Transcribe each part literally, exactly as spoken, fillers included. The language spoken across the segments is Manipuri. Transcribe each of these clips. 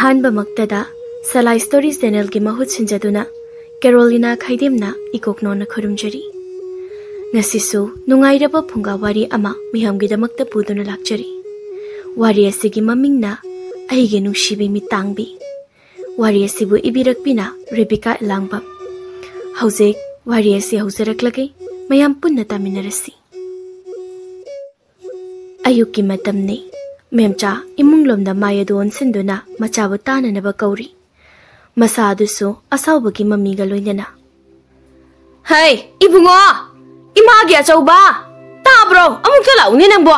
ꯑꯍꯥꯟꯕꯃꯛꯇꯗ ꯁꯂꯥꯏ ꯁ꯭ꯇꯣꯔꯤ ꯆꯦꯅꯦꯜꯒꯤ ꯃꯍꯨꯠ ꯁꯤꯟꯖꯗꯨꯅ ꯀꯦꯔꯣꯂꯤꯅꯥ ꯈꯥꯏꯗꯦꯝꯅ ꯏꯀꯣꯛꯅꯣꯅ ꯈꯨꯔꯨꯝꯖꯔꯤ꯫ ꯉꯁꯤꯁꯨ ꯅꯨꯡꯉꯥꯏꯔꯕ ꯐꯨꯡꯒꯥ ꯋꯥꯔꯤ ꯑꯃ ꯃꯤꯌꯥꯝꯒꯤꯗꯃꯛꯇ ꯄꯨꯗꯨꯅ ꯂꯥꯛꯆꯔꯤ꯫ ꯋꯥꯔꯤ ꯑꯁꯤꯒꯤ ꯃꯃꯤꯡꯅ ꯑꯩꯒꯤ ꯅꯨꯡꯁꯤꯕꯤ ꯃꯤꯇꯥꯡꯕꯤ꯫ ꯋꯥꯔꯤ ꯑꯁꯤꯕꯨ ꯏꯕꯤꯔꯛꯄꯤꯅ ꯔꯦꯕꯤꯀꯥ ꯏꯂꯥꯡꯕꯝ꯫ ꯍꯧꯖꯤꯛ ꯋꯥꯔꯤ ꯑꯁꯤ ꯍꯧꯖꯔꯛꯂꯒꯦ, ꯃꯌꯥꯝ ꯄꯨꯟꯅ ꯇꯥꯃꯤꯟꯅꯔꯁꯤ꯫ ꯑꯌꯨꯛꯀꯤ ꯃꯇꯝꯅꯤ꯫ ꯃꯦꯝꯆꯥ ꯏꯃꯨꯡꯂꯣꯝꯗ ꯃꯥꯏ ꯑꯗꯨ ꯑꯣꯟꯁꯤꯟꯗꯨꯅ ꯃꯆꯥꯕꯨ ꯇꯥꯅꯅꯕ ꯀꯧꯔꯤ꯫ ꯃꯁꯥ ꯑꯗꯨꯁꯨ ꯑꯁꯥꯎꯕꯒꯤ ꯃꯃꯤꯒ ꯂꯣꯏꯅꯅ꯫ "ꯍꯩ, ꯏꯕꯨꯡꯉꯣ! ꯏꯃꯥꯒꯤ ꯑꯆꯧꯕ! ꯇꯥꯕ꯭ꯔꯣ? ꯑꯃꯨꯛꯇ ꯂꯥꯛꯎꯅꯦ ꯅꯪꯕꯣ!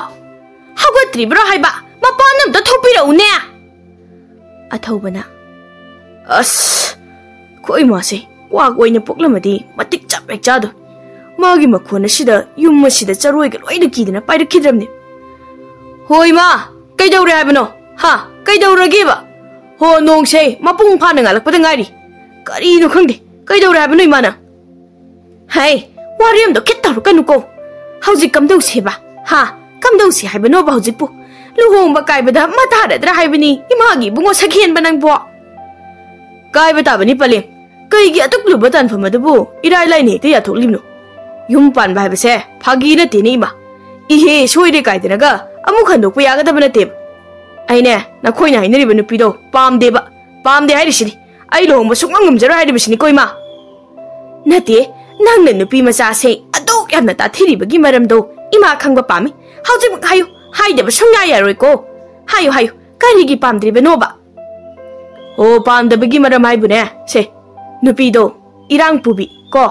ꯍꯧꯒꯠꯇ꯭ꯔꯤꯕ꯭ꯔꯣ ꯍꯥꯏꯕ? ꯃꯄꯥꯟ ꯑꯝꯇ ꯊꯣꯛꯄꯤꯔꯛꯎꯅꯦ!" ꯑꯊꯧꯕꯅ꯫ "ꯑꯁ, ꯑꯩꯈꯣꯏ ꯏꯃꯥꯁꯦ ꯀ꯭ꯋꯥꯛ ꯑꯣꯏꯅ ꯄꯣꯛꯂꯝꯃꯗꯤ ꯃꯇꯤꯛ ꯆꯞ ꯍꯦꯛ ꯆꯥꯗꯣꯏ꯫ ꯃꯥꯒꯤ ꯃꯈꯣꯟ ꯑꯁꯤꯗ ꯌꯨꯝ ꯑꯁꯤꯗ ꯆꯔꯣꯏꯒ ꯂꯣꯏꯅ ꯀꯤꯗꯅ ꯄꯥꯏꯔꯛꯈꯤꯗ꯭ꯔꯕꯅꯤ꯫ ꯍꯣꯏ ꯏꯃꯥ, ꯀꯩꯗꯧꯔꯦ ꯍꯥꯏꯕꯅꯣ? ꯍꯥ? ꯀꯩꯗꯧꯔꯒꯦꯕ? ꯍꯣ, ꯅꯣꯡꯁꯦ ꯃꯄꯨꯡ ꯐꯥꯅ ꯉꯥꯜꯂꯛꯄꯗ ꯉꯥꯏꯔꯤ꯫ ꯀꯔꯤꯅꯣ ꯈꯪꯗꯦ, ꯀꯩꯗꯧꯔꯦ ꯍꯥꯏꯕꯅꯣ ꯏꯃꯥꯅ?" "ꯍꯩ, ꯋꯥꯔꯦꯝꯗꯣ ꯈꯤꯠ ꯇꯧꯔꯛꯀꯅꯨꯀꯣ꯫ ꯍꯧꯖꯤꯛ ꯀꯝꯗꯧꯁꯦꯕ? ꯍꯥ? ꯀꯝꯗꯧꯁꯦ ꯍꯥꯏꯕꯅꯣꯕ ꯍꯧꯖꯤꯛꯄꯨ? ꯂꯨꯍꯣꯡꯕ ꯀꯥꯏꯕꯗ ꯃꯇꯥꯔꯗ꯭ꯔꯥ ꯍꯥꯏꯕꯅꯤ, ꯏꯃꯥꯒꯤ ꯏꯕꯨꯡꯉꯣ ꯁꯛꯍꯦꯟꯕ ꯅꯪꯕꯣ!" "ꯀꯥꯏꯕ ꯇꯥꯕꯅꯤ ꯄꯂꯦꯝ꯫ ꯀꯩꯒꯤ ꯑꯗꯨꯛ ꯂꯨꯕ ꯇꯥꯟꯐꯝ ꯑꯗꯨꯕꯨ ꯏꯔꯥꯏ ꯂꯥꯏꯅ ꯍꯦꯛꯇ ꯌꯥꯊꯣꯛꯂꯤꯕꯅꯣ? ꯌꯨꯝ ꯄꯥꯟꯕ ꯍꯥꯏꯕꯁꯦ ꯐꯥꯒꯤ ꯅꯠꯇꯦꯅꯦ ꯏꯃꯥ꯫ ꯏꯍꯦ ꯁꯣꯏꯔꯦ ꯀꯥꯏꯗꯅꯒ ꯑꯃꯨꯛ ꯍꯟꯗꯣꯛꯄ ꯌꯥꯒꯗꯕ ꯅꯠꯇꯦꯕ꯫ ꯑꯩꯅꯦ, ꯅꯈꯣꯏꯅ ꯍꯥꯏꯅꯔꯤꯕ ꯅꯨꯄꯤꯗꯣ ꯄꯥꯝꯗꯦꯕ꯫ ꯄꯥꯝꯗꯦ ꯍꯥꯏꯔꯤꯁꯤꯅꯤ꯫ ꯑꯩ ꯂꯨꯍꯣꯡꯕ ꯁꯨꯡꯉꯝ ꯉꯝꯖꯔꯣꯏ ꯍꯥꯏꯔꯤꯕꯁꯤꯅꯤꯀꯣ ꯏꯃꯥ꯫ ꯅꯠꯇꯦ, ꯅꯪꯅ ꯅꯨꯄꯤ ꯃꯆꯥꯁꯦ ꯑꯗꯨꯛ ꯌꯥꯝꯅ ꯇꯥꯊꯤꯔꯤꯕꯒꯤ ꯃꯔꯝꯗꯣ ꯏꯃꯥ ꯈꯪꯕ ꯄꯥꯝꯃꯤ꯫ ꯍꯧꯖꯤꯛꯃꯛ ꯍꯥꯏꯌꯨ, ꯍꯥꯏꯗꯕ ꯁꯨꯡꯌꯥ ꯌꯥꯔꯣꯏꯀꯣ꯫ ꯍꯥꯏꯌꯨ, ꯍꯥꯏꯌꯨ, ꯀꯔꯤꯒꯤ ꯄꯥꯝꯗ꯭ꯔꯤꯕꯅꯣꯕ?" "ꯑꯣ, ꯄꯥꯝꯗꯕꯒꯤ ꯃꯔꯝ ꯍꯥꯏꯕꯨꯅꯦ, ꯁꯦ, ꯅꯨꯄꯤꯗꯣ ꯏꯔꯥꯡ ꯄꯨꯕꯤ ꯀꯣ,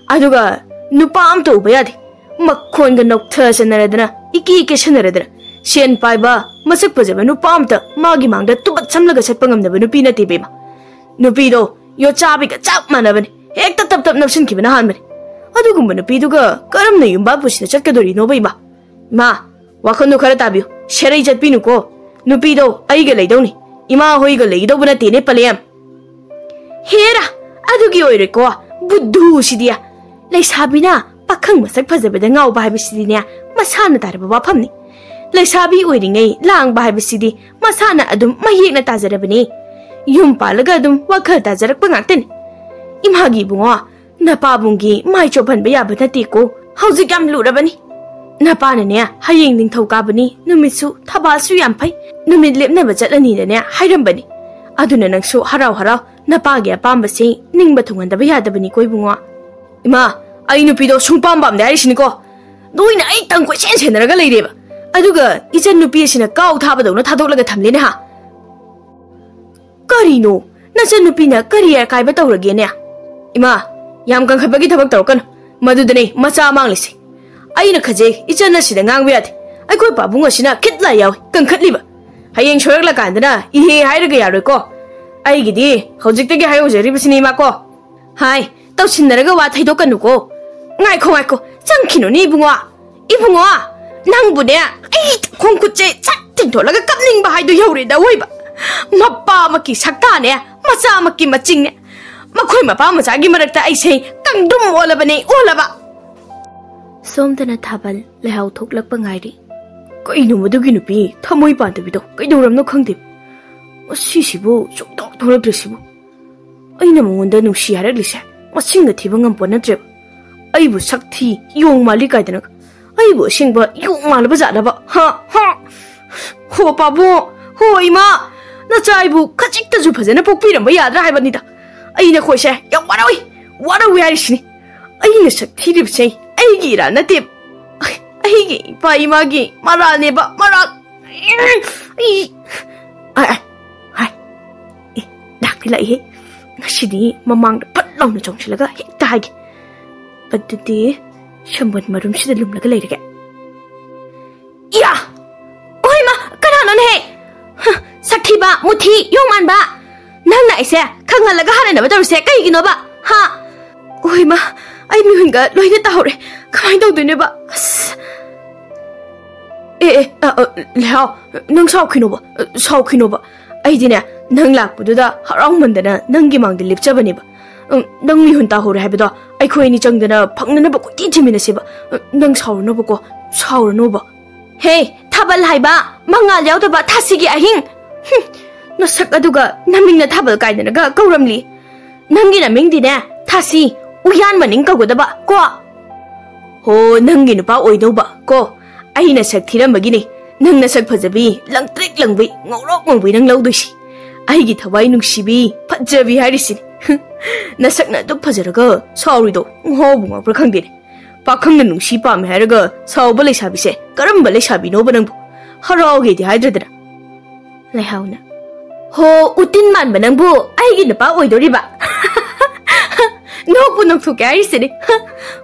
ꯑꯗꯨꯒ ꯅꯨꯄꯥ ꯑꯝꯇ ꯎꯕ ꯌꯥꯗꯦ꯫ ꯃꯈꯣꯟꯒ ꯅꯣꯛꯊꯁꯟꯅꯔꯗꯅ, ꯏꯀꯦ ꯀꯦꯁꯟꯅꯔꯗꯅ, ꯁꯦꯟ ꯄꯥꯏꯕ, ꯃꯁꯛ ꯐꯖꯕ ꯅꯨꯄꯥ ꯑꯝꯇ ꯃꯥꯒꯤ ꯃꯥꯡꯗ ꯇꯨꯕꯠ ꯁꯝꯂꯒ ꯆꯠꯄ ꯉꯝꯗꯕ ꯅꯨꯄꯤ ꯅꯠꯇꯦ ꯏꯕꯦꯝꯃ꯫ ꯅꯨꯄꯤꯗꯣ ꯌꯣꯠꯆꯥꯕꯤꯒ ꯆꯞ ꯃꯥꯟꯅꯕꯅꯤ, ꯍꯦꯛꯇ ꯇꯞ ꯇꯞ ꯅꯞꯁꯤꯟꯈꯤꯕꯅ ꯍꯥꯟꯕꯅꯤ꯫ ꯑꯗꯨꯒꯨꯝꯕ ꯅꯨꯄꯤꯗꯨꯒ ꯀꯔꯝꯅ ꯌꯨꯝꯕꯥꯟ ꯄꯨꯟꯁꯤꯗ ꯆꯠꯀꯗꯣꯔꯤꯅꯣꯕ ꯏꯃꯥ? ꯏꯃꯥ, ꯋꯥꯈꯜꯗꯣ ꯈꯔ ꯇꯥꯕꯤꯌꯨ, ꯁꯦꯔꯩ ꯆꯠꯄꯤꯅꯨꯀꯣ꯫ ꯅꯨꯄꯤꯗꯣ ꯑꯩꯒ ꯂꯩꯗꯧꯅꯤ, ꯏꯃꯥ ꯍꯣꯏꯒ ꯂꯩꯒꯗꯧꯕ ꯅꯠꯇꯦꯅꯦ ꯄꯂꯦꯝ꯫" "ꯍꯦꯔꯥ, ꯑꯗꯨꯒꯤ ꯑꯣꯏꯔꯣꯏꯀꯣ, ꯕꯨꯙꯨꯁꯤꯗꯤ꯫ ꯂꯩꯁꯥꯕꯤꯅ ꯄꯥꯈꯪ ꯃꯁꯛ ꯐꯖꯕꯗ ꯉꯥꯎꯕ ꯍꯥꯏꯕꯁꯤꯗꯤꯅꯦ, ꯃꯁꯥꯅ ꯇꯥꯔꯕ ꯋꯥꯐꯝꯅꯤ꯫ ꯂꯩꯁꯥꯕꯤ ꯑꯣꯏꯔꯤꯉꯩ ꯂꯥꯡꯕ ꯍꯥꯏꯕꯁꯤꯗꯤ ꯃꯁꯥꯅ ꯑꯗꯨꯝ ꯃꯌꯦꯛꯅ ꯇꯥꯖꯔꯕꯅꯤ꯫ ꯌꯨꯝ ꯄꯥꯜꯂꯒ ꯑꯗꯨꯝ ꯋꯥꯈꯜ ꯇꯥꯖꯔꯛꯄ ꯉꯥꯛꯇꯅꯤ꯫ ꯏꯃꯥꯒꯤ ꯏꯕꯨꯡꯉꯣ, ꯅꯄꯥꯕꯨꯡꯒꯤ ꯃꯥꯏ ꯆꯣꯞꯍꯟꯕ ꯌꯥꯕ ꯅꯠꯇꯦꯀꯣ꯫ ꯍꯧꯖꯤꯛ ꯌꯥꯝ ꯂꯨꯔꯕꯅꯤ꯫ ꯅꯄꯥꯅꯅꯦ, ꯍꯌꯦꯡ ꯅꯤꯡꯊꯧꯀꯥꯕꯅꯤ, ꯅꯨꯃꯤꯠꯁꯨ ꯊꯕꯥꯜꯁꯨ ꯌꯥꯝ ꯐꯩ, ꯅꯨꯃꯤꯠ ꯂꯦꯞꯅꯕ ꯆꯠꯂꯅꯤꯅꯅꯦ ꯍꯥꯏꯔꯝꯕꯅꯤ꯫ ꯑꯗꯨꯅ ꯅꯪꯁꯨ ꯍꯔꯥꯎ ꯍꯔꯥꯎ ꯅꯄꯥꯒꯤ ꯑꯄꯥꯝꯕꯁꯤ ꯅꯤꯡꯕ ꯊꯨꯡꯍꯟꯗꯕ ꯌꯥꯗꯕꯅꯤꯀꯣ ꯏꯕꯨꯡꯉꯣ꯫ ꯏꯃꯥ, ꯑꯩ ꯅꯨꯄꯤꯗꯣ ꯁꯨꯡꯄꯥꯝ ꯄꯥꯝꯗꯦ ꯍꯥꯏꯔꯤꯁꯤꯅꯤꯀꯣ꯫ ꯅꯣꯏꯅ ꯑꯩ ꯇꯪ ꯀꯣꯏꯁꯦꯟ ꯁꯦꯟꯅꯔꯒ ꯂꯩꯔꯦꯕ꯫ ꯑꯗꯨꯒ ꯏꯆꯟ ꯅꯨꯄꯤ ꯑꯁꯤꯅ ꯀꯥꯎ ꯊꯥꯕꯗꯧꯅ ꯊꯥꯗꯣꯛꯂꯒ ꯊꯝꯂꯦꯅꯦ ꯍꯥ꯫ ꯀꯔꯤꯅꯣ? ꯅꯆꯟ ꯅꯨꯄꯤꯅ ꯀꯔꯤ ꯑꯀꯥꯏꯕ ꯇꯧꯔꯒꯦꯅꯦ? ꯏꯃꯥ, ꯌꯥꯝ ꯀꯟꯈꯠꯄꯒꯤ ꯊꯕꯛ ꯇꯧꯔꯛꯀꯅꯨ꯫ ꯃꯗꯨꯗꯅꯦ ꯃꯆꯥ ꯃꯥꯡꯂꯤꯁꯦ꯫ ꯑꯩꯅ ꯈꯟꯖꯩ, ꯏꯆꯟ ꯑꯁꯤꯗ ꯉꯥꯡꯕ ꯌꯥꯗꯦ꯫ ꯑꯩꯈꯣꯏ ꯄꯥꯕꯨꯡ ꯑꯁꯤꯅ ꯈꯤꯠ ꯂꯥꯏ ꯌꯥꯎꯏ, ꯀꯟꯈꯠꯂꯤꯕ꯫ ꯍꯌꯦꯡ ꯁꯣꯏꯔꯛꯂꯀꯥꯟꯗꯅ ꯏꯍꯦ ꯍꯥꯏꯔꯒ ꯌꯥꯔꯣꯏꯀꯣ꯫ ꯑꯩꯒꯤꯗꯤ ꯍꯧꯖꯤꯛꯇꯒꯤ ꯍꯥꯏꯍꯧꯖꯔꯤꯕꯁꯤꯅꯤ ꯏꯃꯥ ꯀꯣ꯫ ꯍꯥꯏ, ꯇꯧꯁꯤꯟꯅꯔꯒ ꯋꯥ ꯊꯩꯗꯣꯛꯀꯅꯨꯀꯣ꯫ ꯉꯥꯏꯈꯣ, ꯉꯥꯏꯈꯣ, ꯆꯪꯈꯤꯅꯨꯅꯦ ꯏꯕꯨꯡꯉꯣ꯫ ꯏꯕꯨꯡꯉꯣ, ꯅꯪꯕꯨꯅꯦ, ꯑꯩ ꯈꯣꯡ ꯈꯨꯠꯁꯦ ꯁꯠ ꯇꯤꯡꯊꯣꯛꯂꯒ ꯀꯞꯅꯤꯡꯕ ꯍꯥꯏꯗꯣ ꯌꯧꯔꯦꯗ ꯑꯣꯏꯕ꯫ ꯃꯄꯥꯃꯛꯀꯤ ꯁꯛꯇꯥꯅꯦ, ꯃꯆꯥꯃꯛꯀꯤ ꯃꯆꯤꯡꯅꯦ꯫ ꯃꯈꯣꯏ ꯃꯄꯥ ꯃꯆꯥꯒꯤ ꯃꯔꯛꯇ ꯑꯩꯁꯦ ꯀꯪꯗ꯭ꯔꯨꯝ ꯑꯣꯜꯂꯕꯅꯦ, ꯑꯣꯜꯂꯕ꯫ ꯁꯣꯝꯗꯅ ꯊꯥꯕꯜ ꯂꯩꯍꯥꯎ ꯊꯣꯛꯂꯛꯄ ꯉꯥꯏꯔꯤ꯫ ꯀꯩꯅꯣ ꯃꯗꯨꯒꯤ ꯅꯨꯄꯤ ꯊꯃꯣꯏ ꯄꯥꯟꯗꯕꯤꯗꯣ? ꯀꯩꯗꯧꯔꯝꯅꯣ ꯈꯪꯗꯦ꯫ ꯃꯁꯤꯁꯤꯕꯨ ꯁꯨꯡꯊꯣꯛ ꯊꯣꯛꯂꯛꯇ꯭ꯔꯤꯁꯤꯕꯨ? ꯑꯩꯅ ꯃꯉꯣꯟꯗ ꯅꯨꯡꯁꯤ ꯍꯥꯏꯔꯛꯂꯤꯁꯦ ꯃꯁꯤꯡꯒ ꯊꯤꯕ ꯉꯝꯄꯣ ꯅꯠꯇ꯭ꯔꯦꯕ꯫ ꯑꯩꯕꯨ ꯁꯛ ꯊꯤ, ꯌꯣꯡ ꯃꯥꯜꯂꯤ ꯀꯥꯏꯗꯅ꯫ ꯑꯩꯕꯨ ꯑꯁꯦꯡꯕ ꯌꯣꯡ ꯃꯥꯜꯂꯕ ꯖꯥꯠꯂꯕ? ꯍꯥ? ꯍꯥ? ꯍꯣ ꯄꯥꯕꯨꯡ, ꯍꯣ ꯏꯃꯥ, ꯅꯆꯥ ꯑꯩꯕꯨ ꯈꯖꯤꯛꯇꯁꯨ ꯐꯖꯅ ꯄꯣꯛꯄꯤꯔꯝꯕ ꯌꯥꯗ꯭ꯔꯥ ꯍꯥꯏꯕꯅꯤꯗ꯫ ꯑꯩ ꯅꯈꯣꯏꯁꯦ ꯌꯥꯝ ꯋꯥꯔꯧꯏ, ꯋꯥꯔꯧꯏ ꯍꯥꯏꯔꯤꯁꯤꯅꯤ꯫ ꯑꯩꯅ ꯁꯛ ꯊꯤꯔꯤꯕꯁꯦ ꯑꯩꯒꯤ ꯏꯔꯥꯜ ꯅꯠꯇꯦ꯫ ꯑꯩꯒꯤ ꯏꯄꯥ ꯏꯃꯥꯒꯤ ꯃꯔꯥꯜꯅꯦꯕ, ꯃꯔꯥꯜ꯫ ꯑꯩ, ꯑꯥꯏ, ꯑꯥꯏ, ꯍꯥꯏ꯫ ꯑꯦ, ꯂꯥꯛꯇꯤ ꯂꯥꯛꯏꯍꯦ꯫ ꯉꯁꯤꯗꯤ ꯃꯃꯥꯡꯗ ꯐꯠ ꯂꯥꯎꯅ ꯆꯣꯡꯁꯤꯜꯂꯒ ꯍꯦꯛꯇ ꯍꯥꯏꯒꯦ꯫ ꯑꯗꯨꯗꯤ ꯁꯝꯕꯜ ꯃꯔꯨꯝꯁꯤꯗ ꯂꯨꯝꯂꯒ ꯂꯩꯔꯒꯦ꯫ ꯏꯌꯥ! ꯑꯣꯏꯃ, ꯀꯅꯥꯅꯣꯅꯦꯍꯦ? ꯍ, ꯁꯛꯊꯤꯕ, ꯃꯨꯊꯤ, ꯌꯣꯡ ꯃꯥꯟꯕ꯫ ꯅꯪꯅ ꯑꯩꯁꯦ ꯈꯪꯍꯜꯂꯒ ꯍꯥꯠꯅꯅꯕ ꯇꯧꯔꯤꯁꯦ ꯀꯩꯒꯤꯅꯣꯕ? ꯍꯥ? ꯑꯣꯏꯃ, ꯑꯩ ꯃꯤꯍꯨꯟꯒ ꯂꯣꯏꯅ ꯇꯥꯍꯧꯔꯦ꯫ ꯀꯃꯥꯏꯅ ꯇꯧꯗꯣꯏꯅꯣꯕ? ꯑꯁ꯫ ꯑꯦ, ꯑꯦ, ꯑ, ꯑ, ꯂꯩꯍꯥꯎ, ꯅꯪ ꯁꯥꯎꯈꯤꯅꯣꯕ, ꯑ, ꯁꯥꯎꯈꯤꯅꯣꯕ꯫ ꯑꯩꯗꯤꯅꯦ, ꯅꯪ ꯂꯥꯛꯄꯗꯨꯗ ꯍꯔꯥꯎꯃꯟꯗꯅ ꯅꯪꯒꯤ ꯃꯥꯡꯗ ꯂꯦꯞꯆꯕꯅꯦꯕ꯫ ꯎꯝ, ꯅꯪ ꯃꯤꯍꯨꯟ ꯇꯥꯍꯧꯔꯦ ꯍꯥꯏꯕꯗꯣ ꯑꯩꯈꯣꯏ ꯑꯅꯤ ꯆꯪꯗꯅ ꯐꯪꯅꯅꯕ ꯀꯣꯏꯊꯤ ꯊꯤꯃꯤꯟꯅꯁꯦꯕ꯫ ꯎꯝ, ꯅꯪ ꯁꯥꯎꯔꯅꯣꯕꯀꯣ, ꯁꯥꯎꯔꯅꯣꯕ꯫ ꯍꯦ, ꯊꯥꯕꯜ ꯍꯥꯏꯕ, ꯃꯉꯥꯜ ꯌꯥꯎꯗꯕ ꯊꯥꯁꯤꯒꯤ ꯑꯍꯤꯡ꯫ ꯍꯨꯝ, ꯅꯁꯛ ꯑꯗꯨꯒ ꯅꯃꯤꯡꯅ ꯊꯥꯕꯜ ꯀꯥꯏꯗꯅꯒ ꯀꯧꯔꯝꯂꯤ꯫ ꯅꯪꯒꯤ ꯅꯃꯤꯡꯗꯤꯅꯦ, ꯊꯥꯁꯤ, ꯎꯌꯥꯟ ꯃꯅꯤꯡ ꯀꯧꯒꯗꯕ ꯀꯣ꯫ ꯍꯣ, ꯅꯪꯒꯤ ꯅꯨꯄꯥ ꯑꯣꯏꯗꯧꯕ ꯀꯣ꯫ ꯑꯩ ꯅꯁꯛ ꯊꯤꯔꯝꯕꯒꯤꯅꯦ ꯅꯪ ꯅꯁꯛ ꯐꯖꯕꯤ, ꯂꯪꯇ꯭ꯔꯤꯛ ꯂꯪꯕꯤ, ꯉꯧꯔꯣꯛ ꯉꯧꯕꯤ ꯅꯪ ꯂꯧꯗꯣꯏꯁꯤ꯫ ꯑꯩꯒꯤ ꯊꯋꯥꯏ ꯅꯨꯡꯁꯤꯕꯤ, ꯐꯖꯕꯤ ꯍꯥꯏꯔꯤꯁꯤꯅꯤ꯫ ꯅꯁꯛꯅ ꯑꯗꯨꯛ ꯐꯖꯔꯒ ꯁꯥꯎꯔꯤꯗꯣ ꯉꯥꯎꯕ ꯉꯥꯎꯕ꯭ꯔꯥ ꯈꯪꯗꯦꯅꯦ꯫ ꯄꯥꯈꯪꯅ ꯅꯨꯡꯁꯤ ꯄꯥꯝꯃꯦ ꯍꯥꯏꯔꯒ ꯁꯥꯎꯕ ꯂꯩꯁꯥꯕꯤꯁꯦ ꯀꯔꯝꯕ ꯂꯩꯁꯥꯕꯤꯅꯣꯕ ꯅꯪꯕꯨ? ꯍꯔꯥꯎꯒꯦꯗꯤ ꯍꯥꯏꯗ꯭ꯔꯗꯅ꯫ ꯂꯩꯍꯥꯎꯅ, "ꯍꯣ, ꯎꯇꯤꯟ ꯃꯥꯟꯕ ꯅꯪꯕꯨ ꯑꯩꯒꯤ ꯅꯨꯄꯥ ꯑꯣꯏꯗꯣꯔꯤꯕ?" ꯅꯣꯛꯄꯨ ꯅꯣꯛꯊꯣꯛꯀꯦ ꯍꯥꯏꯔꯤꯁꯤꯅꯤ꯫